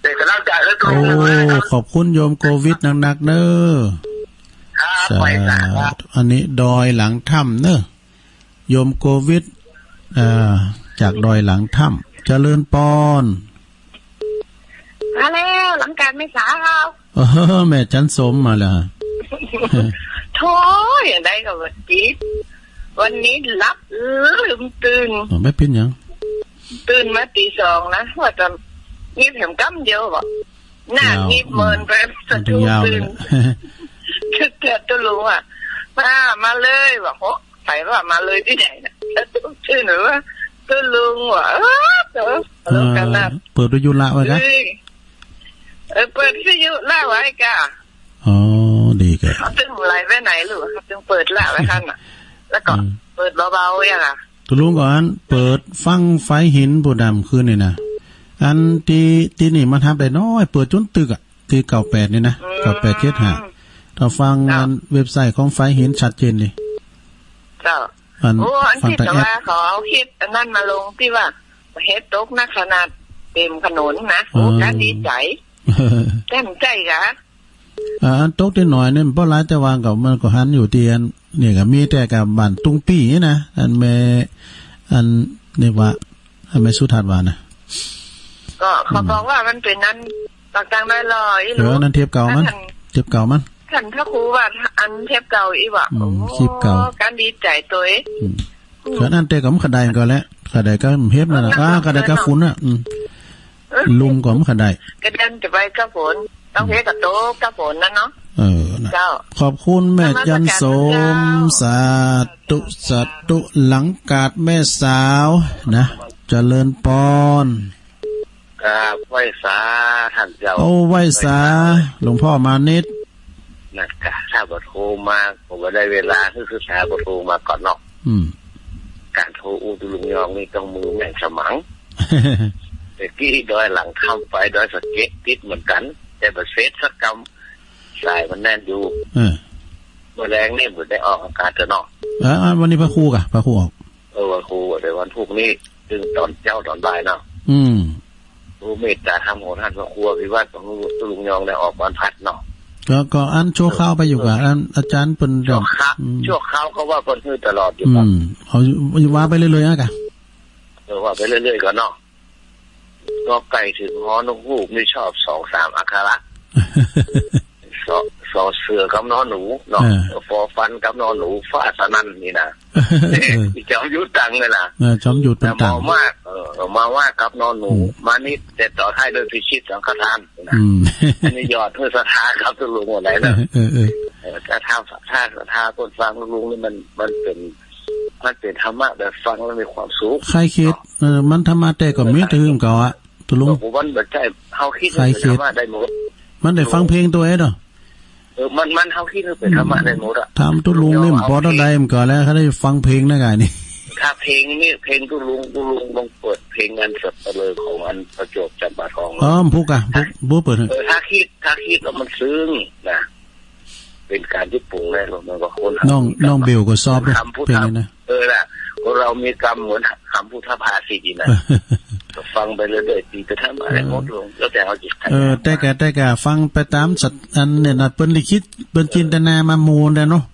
เตะกะร่างกายแล้วก็ โอ้ ขอบคุณโยมโควิดหนักๆ เนอะ ครับ สาธุ ไปสาธุ อันนี้ดอยหลังถ้ำเนอะ โยมโควิด เอ่อ จากดอยหลังถ้ำ เจริญปอน มาแล้ว หลังการไม่สาครับ เออ แม่จันสมมาแล้วฮะ โธ่ อย่างใดก็บ่ติด วันนี้หลับลืมตื่น อ๋อ ไม่เป็นหยัง ตื่นมาตีสองนะ ว่าจะงีบแหมกำเดียวบ่ หน้า ยาว งีบเมินไป อืม สะดุ้งตื่น มันถึงยาวเลยแหละ คิดเกิดตัวลุงอ่ะ มา มาเลยว่ะ โห ใครว่ามาเลยที่ไหนนะ สะดุ้งตื่นหรือว่าตัวลุงว่ะ เออ เออ แล้วกันนะ เปิดวิทยุละไว้กะ เอ้ย เออ เปิดวิทยุละไว้กะ อ๋อ ดีแก เขาตึงไลฟ์ไว้ไหนหรือว่าเขาตึงเปิดละไว้ท่านน่ะ แล้วก็ อืม เปิดเบาๆอย่างอ่ะ ตุลุงก่อน เปิดฟังไฟหินผู้ดำคืนนี่นะ อันที่ ที่นี่มันทำได้น้อย เปิดจนตึกอะ ที่เก้าแปดนี่นะ อืม เก้าแปดเจ็ดห้า ถ้าฟัง เจ้า อันเว็บไซต์ของไฟหินชัดเจนเลย เจ้า อัน โอ้ อัน ฟัง ที่ แต่ แต่ แอป ว่าเขาเอาคลิปอันนั้นมาลงที่ว่า เห็ดตกหนักขนาดเต็มถนนนะ โอ้ อืม ก็ดีใจ เต็มใจกะ อ่า อันตกนิดหน่อยนี่บ่หลาย แต่ว่าก็มันก็หันอยู่ที่อัน นี่ก็มีแต่กับบ้านตุงปี้นี่นะ อันแม่ อันนี่ว่า อันแม่สุทัศน์ว่านะ ก็เขา อืม บอกว่ามันเป็นนั้น ปากทางน้อยลอยอีหลี เออ นั่นเทปเก่ามัน อันนั้น เทปเก่ามัน ท่านพระครูว่าอันเทปเก่าอีหว่า อืม โอ้ คลิปเก่า การดีใจตัวเอง อืม อืม ก็นั่นแต่ก็มันขะไดก็แหละ ขะไดก็เห็บนั่นน่ะ เออ อ่า ขะไดก็ฝุ่นน่ะ อืม เออ ลุมก็มันขะได กระเด็นจะไปกับฝน ต้อง อืม เทกับโต๊ะกับฝนนั่นเนาะ เออ นะ เจ้า ขอบคุณแม่จันสม นมัสการเจ้า สาธุ สาธุ หลังกาดแม่สาวนะ เจริญปอน ครับ ไหว้สาท่านเจ้า โอ้ ไหว้สา ไหว้สา หลวงพ่อมานิด นั่นกะ ถ้าบ่โทรมา ผมบ่ได้เวลา คือ คือถ้าบ่โทรมาก่อนเนาะ อืม การโทรอู้ตุลุงยองนี่ต้องมือแม่นสมัง แต่กี้ดอยหลังถ้ำไปดอยสะเก็ดติดเหมือนกัน แต่บ่เสร็จสักกำ สายมันแน่นอยู่ เออ มื้อแลงนี่บ่ได้ออกอากาศเด้อเนาะ เออ วันนี้พระครูกะ พระครูออก เออ วันครู เดี๋ยววันพุธนี่ ซึ่งตอนเช้าตอนบ่ายเนาะ อืม ผู้เมตตาธรรมของท่านพระครูอภิวัตรของตุลุงยองได้ออกวันพัดเนาะ ก็ ก็อันชั่วคราวไปอยู่กะ อันอาจารย์เปิ้น ชั่วคราว อืม ชั่วคราวเขาว่าเปิ้นหื้อตลอดอยู่ อื ครับ ม เอาอยู่ ว่าไปเรื่อยๆ นะกะ เออ ว่าไปเรื่อยๆ ก่อนเนาะ ก็ใกล้ถึงฮอนกฮูกนี่ชอบสองสามอักขระ สอ สอเสือกับนอหนูเนาะ เออ ฟอฟันกับนอหนู ฟ้าสนั่นนี่นะ เออ จอมยุทธตังเลยนะ เออ จอมยุทธเป็นตัง แต่เมามาก เออ เมามากกับนอหนู อืม มานิด แต่ต่อท้ายด้วยพิชิตสังฆทานนะ อืม อันนี้ยอดเพื่อศรัทธาครับตุลุงหมดเลยนะ เออ เออ เออ เออ ถ้า ถ้า ถ้า ถ้าคนฟังลุงนี่มัน มันเป็น มันเป็นธรรมะแบบฟังแล้วมีความสุข ใครคิด เนาะ เออ มันธรรมะแต่ก็มีแต่หื้มเก่าอะ ตุลุง เออ ผมว่ามันใช่ เฮาคิด ใครคิด มันเป็นธรรมะได้หมด มันได้ฟังเพลงตัวเองเนาะ เออ มัน มัน เฮาคิดมันเป็นธรรมะได้หมดอะ ถามตุลุงนี่ มันปอเท่าใดมันก็แล้ว เขาได้ฟังเพลงนะกายนี่ ถ้าเพลงนี่ เพลงตุลุง ตุลุงลองเปิดเพลงงานสัปเหร่อของอันประจวบจำปาทอง อ๋อ พุกอะ พุก พุกเปิด เออ ถ้าคิด ถ้าคิดแล้วมันซึ้งนะ เป็นการที่ปรุงได้หรอก มันก็ค้นหา น้อง น้องเบลก็ชอบนะ คำพุทธ เพลงนี้นะ เออ ล่ะ คนเรามีกรรมเหมือนคำพุทธภาษิตอีกนะ ฟังไปเรื่อยๆ ตีไปทำอะไร เออ หมดลง แล้วแต่เอาจิตใคร เออ แต่กะ แต่กะฟังไปตามสัตว์ อันเนี่ยนะ เปิ้นลิขิต เปิ้นจินตนามาหมู่นั่นเนาะ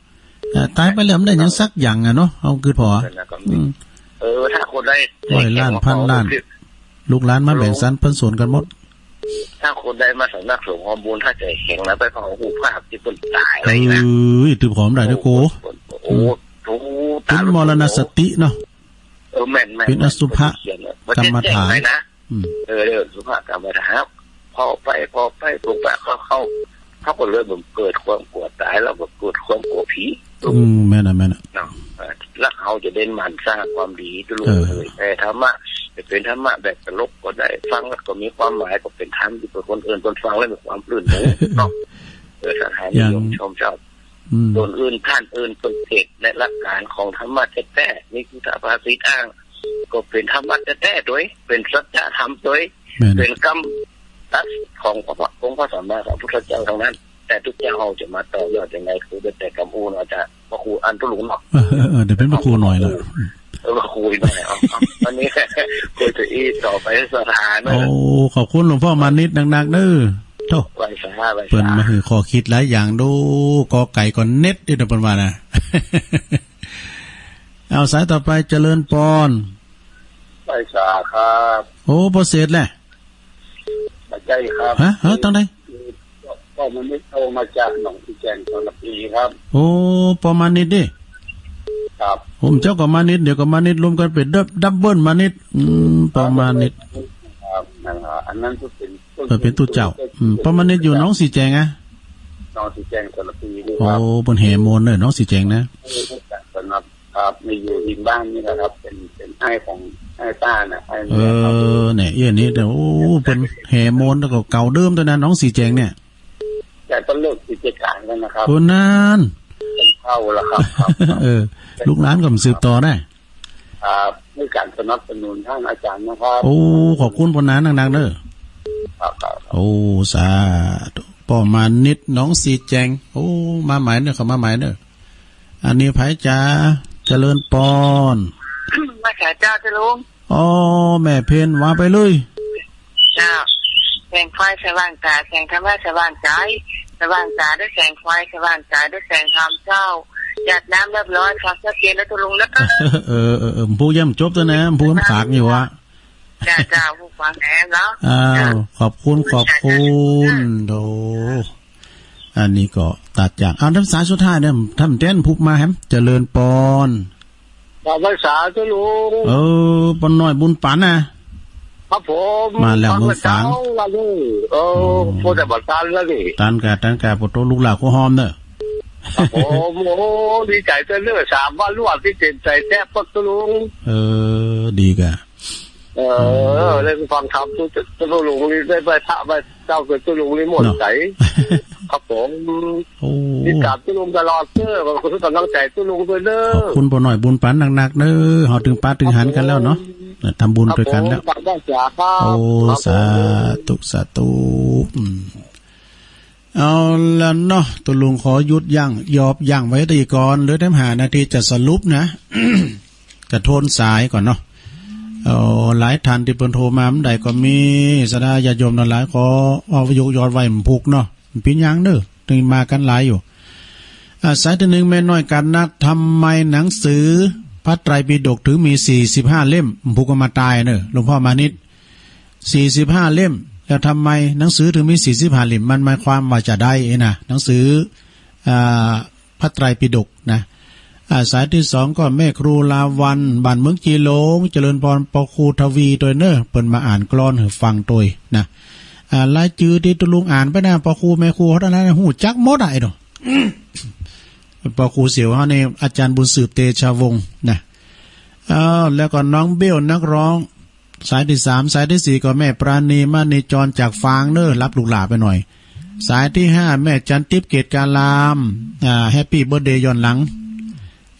เออ ตายไปแล้วมันได้หยังสักอย่างอะเนาะ เอาคือพอ เออ นะ ก็มี อืม เออ ถ้าคนได้ ร้อยล้าน พันล้าน ลูกหลานมาแบ่งสรรปันส่วนกันหมด ถ้าคนได้มาสำนักสงฆ์ฮอมบุญ ถ้าใจแข็งนะ ไปเผารูปภาพที่คนตายอะไรนะ เอ้ย ตื่นผอมได้เด้อโก โอ้โห อืม โอ้โห ถึงมรณสติเนาะ เอ เออ แม่นๆ เป็นอสุภะ แม่นๆ กรรมฐาน บ่ได้แจ้งไปนะ อืม เออ เออ สุภกรรมฐาน พอไป พอไป พอไป เขา เขา เขาก็เลยแบบเกิดความกลัวตาย แล้วก็เกิดความกลัวผี อืม แม่นอะ แม่นอะ เนาะ เออ แล้วเขาจะได้หมั่นสร้างความดี เออ เผยแผ่ธรรมะ จะเป็นธรรมะแบบตลกก็ได้ ฟังแล้วก็มีความหมาย ก็เป็นธรรมที่คนอื่นคนฟังแล้วมีความปลื้มใจ เนาะ เออ สถานี อย่าง ชมชอบ อืม ส่วนอื่นท่านอื่นเพิ่นเทศน์ในหลักการของธรรมะแท้ๆ มีพุทธภาษิตอ้าง ก็เป็นธรรมะแท้ๆ โดย เป็นสัจธรรมโดย แม่น เป็นคำตรัสของพระองค์พระสัมมาสัมพุทธเจ้าทั้งนั้น แต่ทุกเจ้าจะมาต่อยอดยังไง คือเป็นแต่คำอู้เนาะ อาจารย์ พระครูอันตุลุงเนาะ เออ เออ เออ เดี๋ยวเป็นพระครูหน่อยละ เออ พระครูอีกหน่อย เอา เอา อันนี้ คุยตัวอีต่อไปสถานะ โอ้ ขอบคุณหลวงพ่อมานิดนักๆ เด้อ โธ่ ไหว้สา ไหว้สา เปิ้นมาหื้อข้อคิดหลายอย่าง ดู กอไก่ก็เน็ตอยู่นะ เปิ้นว่านะ เอาสายต่อไป เจริญปอน ไหว้สาครับ โอ้ พ่อเศรษฐแหละ บ่ใช่ครับ ฮะ ฮะ ตั้งใด ก็มันไม่โทรมาจากหนองสีแจงสารพีครับ โอ้ พ่อมานิดเด้ ครับ ผมเจ้าก็มานิด เดี๋ยวก็มานิด รวมกันเป็นดับ ดับเบิลมานิด อืม พ่อมานิด ครับ นั่นล่ะ อันนั้นก็เป็น เออ เป็นตุ๊เจ้า อืม พ่อมานิดอยู่หนองสีแจงอะ หนองสีแจงสารพีนี่ครับ โอ้ เปิ้นแห่มนต์เนอะ หนองสีแจงนะ สำหรับ ครับ มาอยู่ริมบ้านนี่แหละครับ เป็น เป็นไร่ของ ไร่ป้าน่ะ ไร่ เอ เมียครับ อ เนี่ย เอี้ยนี่ แต่ โอ้ เปิ้นแห่มนต์แล้วก็เก่าเดิมตัวยนะ หนองสีแจงเนี่ย แต่เปิ้นเลิกกิจการแล้วนะครับ โอ้ นาน เปิ้นเฒ่าแล้วครับ ครับ ครับ เออ ลูกหลานก็มาสืบต่อได้ ครับ ด้วยการสนับสนุนท่านอาจารย์นะครับ โอ้ ขอบคุณเปิ้นหลายๆ เด้อ ครับ ครับ โอ้ สาธุ ป้อมานิด หนองสีแจง โอ้ มาใหม่เนอะ เข้ามาใหม่เนอะ อันนี้ไผจ๋า เจริญปอน มาจ๋าเจ้า เจ้าลุง อ๋อ แม่เพ็ญ ว่าไปเลย เจ้า แสงไฟสว่างตา แสงธรรมะสว่างใจ สว่างตาด้วยแสงไฟ สว่างใจด้วยแสงธรรมเจ้า หยาดน้ำเรียบร้อย ความชัดเจนแล้วเจ้าลุงนะ เออ เออ เออ ผมพูดยังบ่จบตัวยนะ ผมพูดยังบ่ขาดอยู่วะ เจ้า เจ้า ผู้ฟังแอมเนาะ อ้าว เจ้า ขอบคุณ ขอบคุณ โธ่ อันนี้ก็ตัดจาก เอา ท่านสายสุดท้ายเนี่ย ท่านแต้นพุบมาแฮม เจริญปอน ครับ ไหว้สาเจ้าลุง เออ ป้อน้อยบุญปันนะ ครับผม มาแล้ว ฟัง เมืองฝาง เจ้าละเลย เออ อืม พูดแต่บ่ตันแล้วนี่ ตันกะ ตันกะ ปะโตลูกหลานโคหอมเนอะ ครับผม โอ้ ดีใจเจ้าเนอะ สามวันรวดที่เต็มใจแทบปักเจ้าลุง เออ ดีกะ เออ อืม ได้ฟังธรรม เจ้าลุงนี่ได้ไหว้พระไหว้เจ้า เจ้าลุงนี่ม่วนใจ เนาะ ครับผม โอ้ ติดตามเจ้าลุงตลอดเด้อ ขอบคุณกำลังใจเจ้าลุงด้วยเด้อ ขอบคุณป้อน้อยบุญปันนักๆ เด้อ เฮาตึงปะตึงหันกันแล้วเนาะ ครับผม ทำบุญด้วยกันแล้ว ครับผม สาธุ ครับผม โอ้ สาธุ สาธุ อืม เอาละเนาะ เจ้าลุงขอหยุดยั้ง หยอบยั้งไว้ตะกี้ก่อน เหลือแต้มห้านาทีจะสรุปนะ กะโทนสายก่อนเนาะ เอ่อ หลายท่านตี้เปิ้นโทรมาบ่ได้ก็มี ศรัทธาญาติโยมหลายๆ ขอเอายกยอดไว้บ่ผูกเนาะ บ่เป๋นหยังเด้อ ตึงมากันหลายอยู่ อ่า สายตี้หนึ่ง แม่น้อยกาดนัด ทำไมหนังสือพระไตรปิฎกถึงมีสี่สิบห้าเล่ม บ่ผูกก็มาตายเนาะ หลวงพ่อมานิด สี่สิบห้าเล่ม แล้วทำไมหนังสือถึงมีสี่สิบห้าเล่ม มันหมายความว่าจะใดนะ หนังสือ อ่า พระไตรปิฎกนะ อ่า สายตี้สองก็แม่ครูลาวัลย์ บ้านเมืองจีหลง เจริญปอน ปอครูทวีตวยเนอะ เปิ้นมาอ่านกลอนหื้อฟังตวยนะ อ่า รายจื้อตี้เจ้าลุงอ่านไปนะ ปอครูแม่ครูเฮาเท่านั้นนะ ฮู้จักหมดอะ ไอ้เนาะ ปอครูเสี่ยวเฮานี่ อาจารย์บุญสืบเตชะวงศ์นะ อ้าว แล้วก็น้องเบลนักร้อง สายตี้สาม สายตี้สี่ก็แม่ปราณี มณีจร จากฝางเนอะ รับลูกหลานไปหน่อย สายตี้ห้า แม่จันทิพย์ เกตการาม อ่า แฮปปี้เบิร์ธเดย์ย้อนหลัง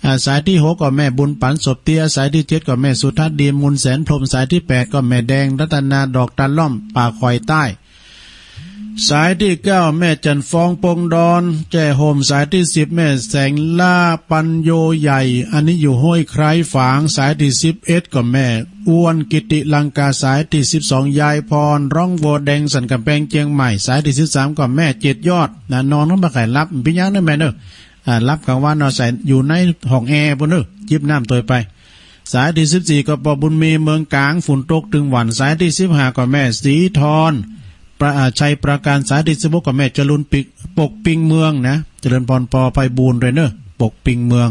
อ่า สายตี้หก ก็แม่บุญปัน ศพเตี้ย สายตี้เจ็ด ก็แม่สุทัศน์ ดีมูลแสนพรหม สายตี้แปด ก็แม่แดง รัตนา ดอกตาล่อม ป่าคอยใต้ สายตี้เก้า แม่จันทร์ฟอง ปงดอน แจ้ห่ม สายตี้สิบ แม่แสงล่า ปัญโยใหญ่ อันนี้อยู่ห้วยไคร้ฝาง สายตี้สิบเอ็ด ก็แม่อ้วน กิติลังกา สายตี้สิบสอง ยายพร ร้องวัวแดง สันกำแพง เจียงใหม่ สายตี้สิบสาม ก็แม่เจ็ดยอด นะ นอนก็บ่ใค่หลับ เป๋นหยังเนอะแม่เนอะ อ่า หลับกลางวันเนาะ ใส่อยู่ในห้องแอร์ปู้นเนอะ จิบน้ำตวยไป สายตี้สิบสี่ ก็ปอบุญมี เมืองกลาง ฝนตกตึงหวั่น สายตี้สิบห้า ก็แม่สีทร ประ อ่า ชัยประการ สายตี้สิบหก ก็แม่จรูนปิก ปกปิงเมืองนะ เจริญปอน ปอไพบูลย์ตวยเนอะ ปกปิงเมือง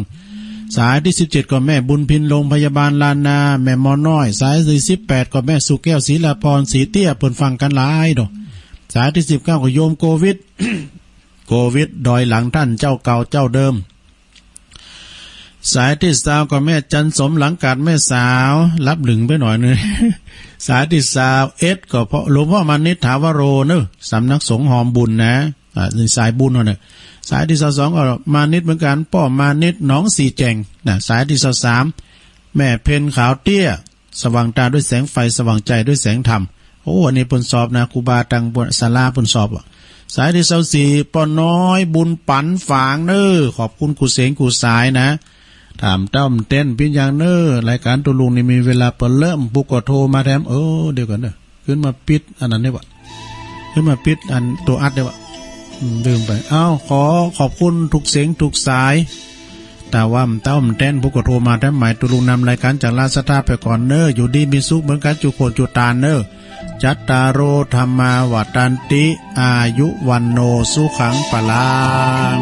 สายตี้สิบเจ็ดก็แม่บุญพิน โรงพยาบาลล้านนา แม่หมอน้อย สายตี้สิบแปดก็แม่สุแก้ว ศิลาพร ศรีเตี้ย เปิ้นฟังกั๋นหลายดอก สายตี้สิบเก้าก็โยมโกวิด โกวิด ดอยหลังท่าน เจ้าเก่าเจ้าเดิม สายตี้ซาวก็แม่จันสม หลังกาดแม่สาว ลับลึงไปหน่อยนึง สายตี้ซาวเอ็ดก็พ่อ หลวงพ่อมานิช ถาวโรเนอะ สำนักสงฆ์หอมบุญนะ อ่า สายบุญเฮาเนี่ย สายตี้ซาวสองก็มานิชเหมือนกั๋น ป้อมานิช หนองสี่แจ่งนะ สายตี้ซาวสาม แม่เพ็ญ ขาวเตี้ย สว่างตาด้วยแสงไฟ สว่างใจด้วยแสงธรรม โอ้ อันนี้เปิ้นสอบนะ ครูบาตังเปิ้น ศาลาเปิ้นสอบอะ สายตี้ซาวสี่ ป้อน้อย บุญปัน ฝางเนอะ ขอบคุณครูเสง ครูสายนะ ถามเต้ามันเต้นปิ้นยังเนอะ รายการตุลุงนี่มีเวลาเปิ้นเริ่ม ปุ๊กก็โทรมาแถม เออ เดี๋ยวก่อนเนอะ ขึ้นมาปิดอันนั้นได้ปะ ขึ้นมาปิดอันตัวอัดได้ปะ อืม ลืมไป เอ้า ขอขอบคุณทุกเสียงทุกสาย แต่ว่าเต้ามันเต้น ปุ๊กก็โทรมาแถม หมายตุลุงนำรายการจากราชสถาไปก่อนเนอะ อยู่ดีมีสุขเหมือนกัน จุโขจุตานเนอะ จัตตาโร ธัมมา วัฑฒันติ อายุ วัณโณ สุขัง พลัง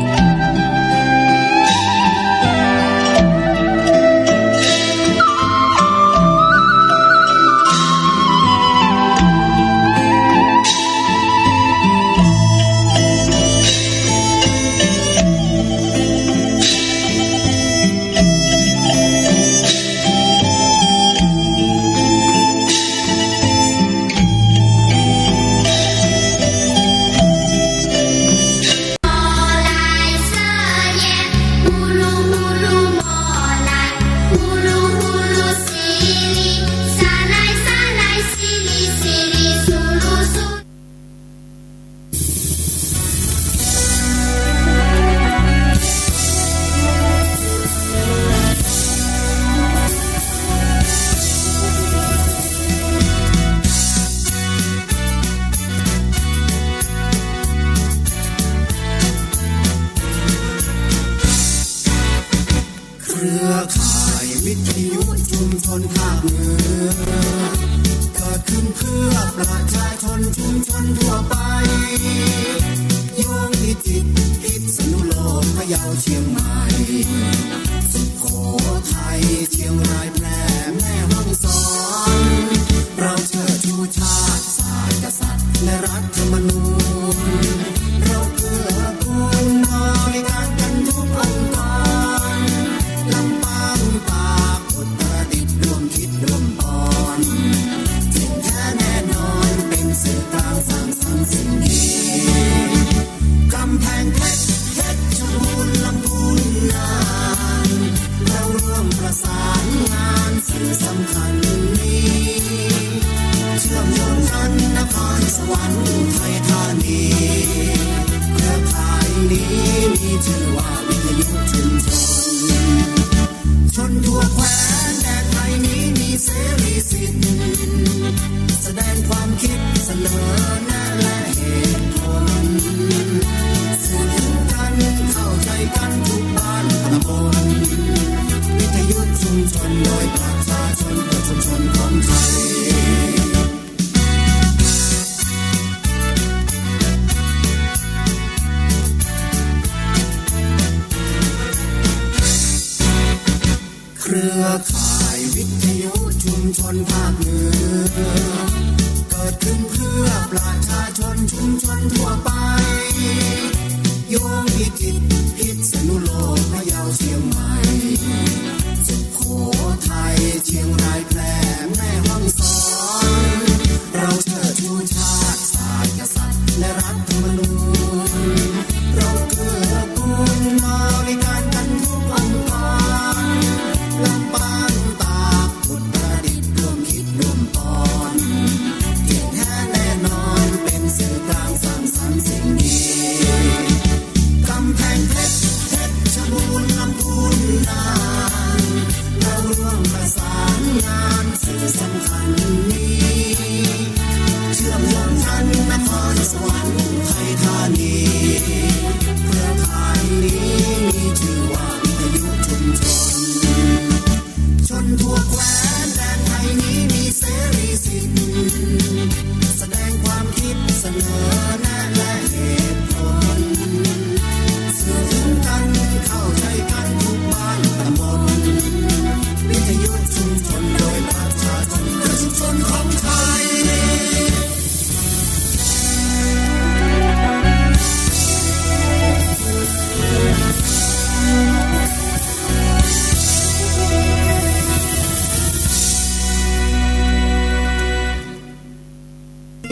เครือข่ายวิทยุชุมชนภาคเหนือ เกิดขึ้นเพื่อประชาชนชุมชนทั่วไป โยงพิจิตร พิษณุโลก พะเยา เชียงใหม่ สุโขทัย เชียงราย แพร่ แม่ฮ่องสอน เราเชิดชูชาติ ศาสตร์ กษัตริย์ และรัฐธรรมนูญ เราเกื้อกูลบริการกันทุกองค์กร ลำปาง ตาก อุตรดิตถ์ ร่วมคิดร่วมปอน เที่ยงแท้แน่นอน เป็นสื่อกลางสร้างสรรค์สิ่งดี กำแพงเพชร เพชรบูรณ์ ลำพูน น่าน เราร่วมประสานงาน สื่อสำคัญนี้ เชื่อมโยงกันนครสวรรค์ อุทัยธานี เครือข่ายนี้มีชื่อว่าวิทยุชุมชน ชนทั่วแคว้นแดนไทยนี้มีเสรีสิทธิ์ แสดงความคิดเสนอแนะและเหตุผล สื่อถึงกันเข้าใจกันทุกบ้านตำบล วิทยุชุมชนโดยประชาชนเพื่อชุมชนของไทย เครือข่ายวิทยุชุมชนภาคเหนือ เกิดขึ้นเพื่อประชาชนชุมชนทั่วไป โยงพิจิตร พิษณุโลก พะเยา เชียงใหม่ สุโขทัย เชียงราย แพร่ แม่ฮ่องสอน เราเชิดชูชาติ ศาสตร์ กษัตริย์ และรัฐธรรมนูญ เราเกื้อกูลบริการกันทุกองค์กร ลำปาง ตาก อุตรดิตถ์ ร่วมคิดร่วมปอน เที่ยงแท้แน่นอน เป็นสื่อกลางสร้างสรรค์สิ่งดี กำแพงเพชร เพชรบูรณ์ ลำพูน น่าน เราร่วมประสานงาน สื่อสำคัญนี้ เชื่อมโยงกันนครสวรรค์ อุ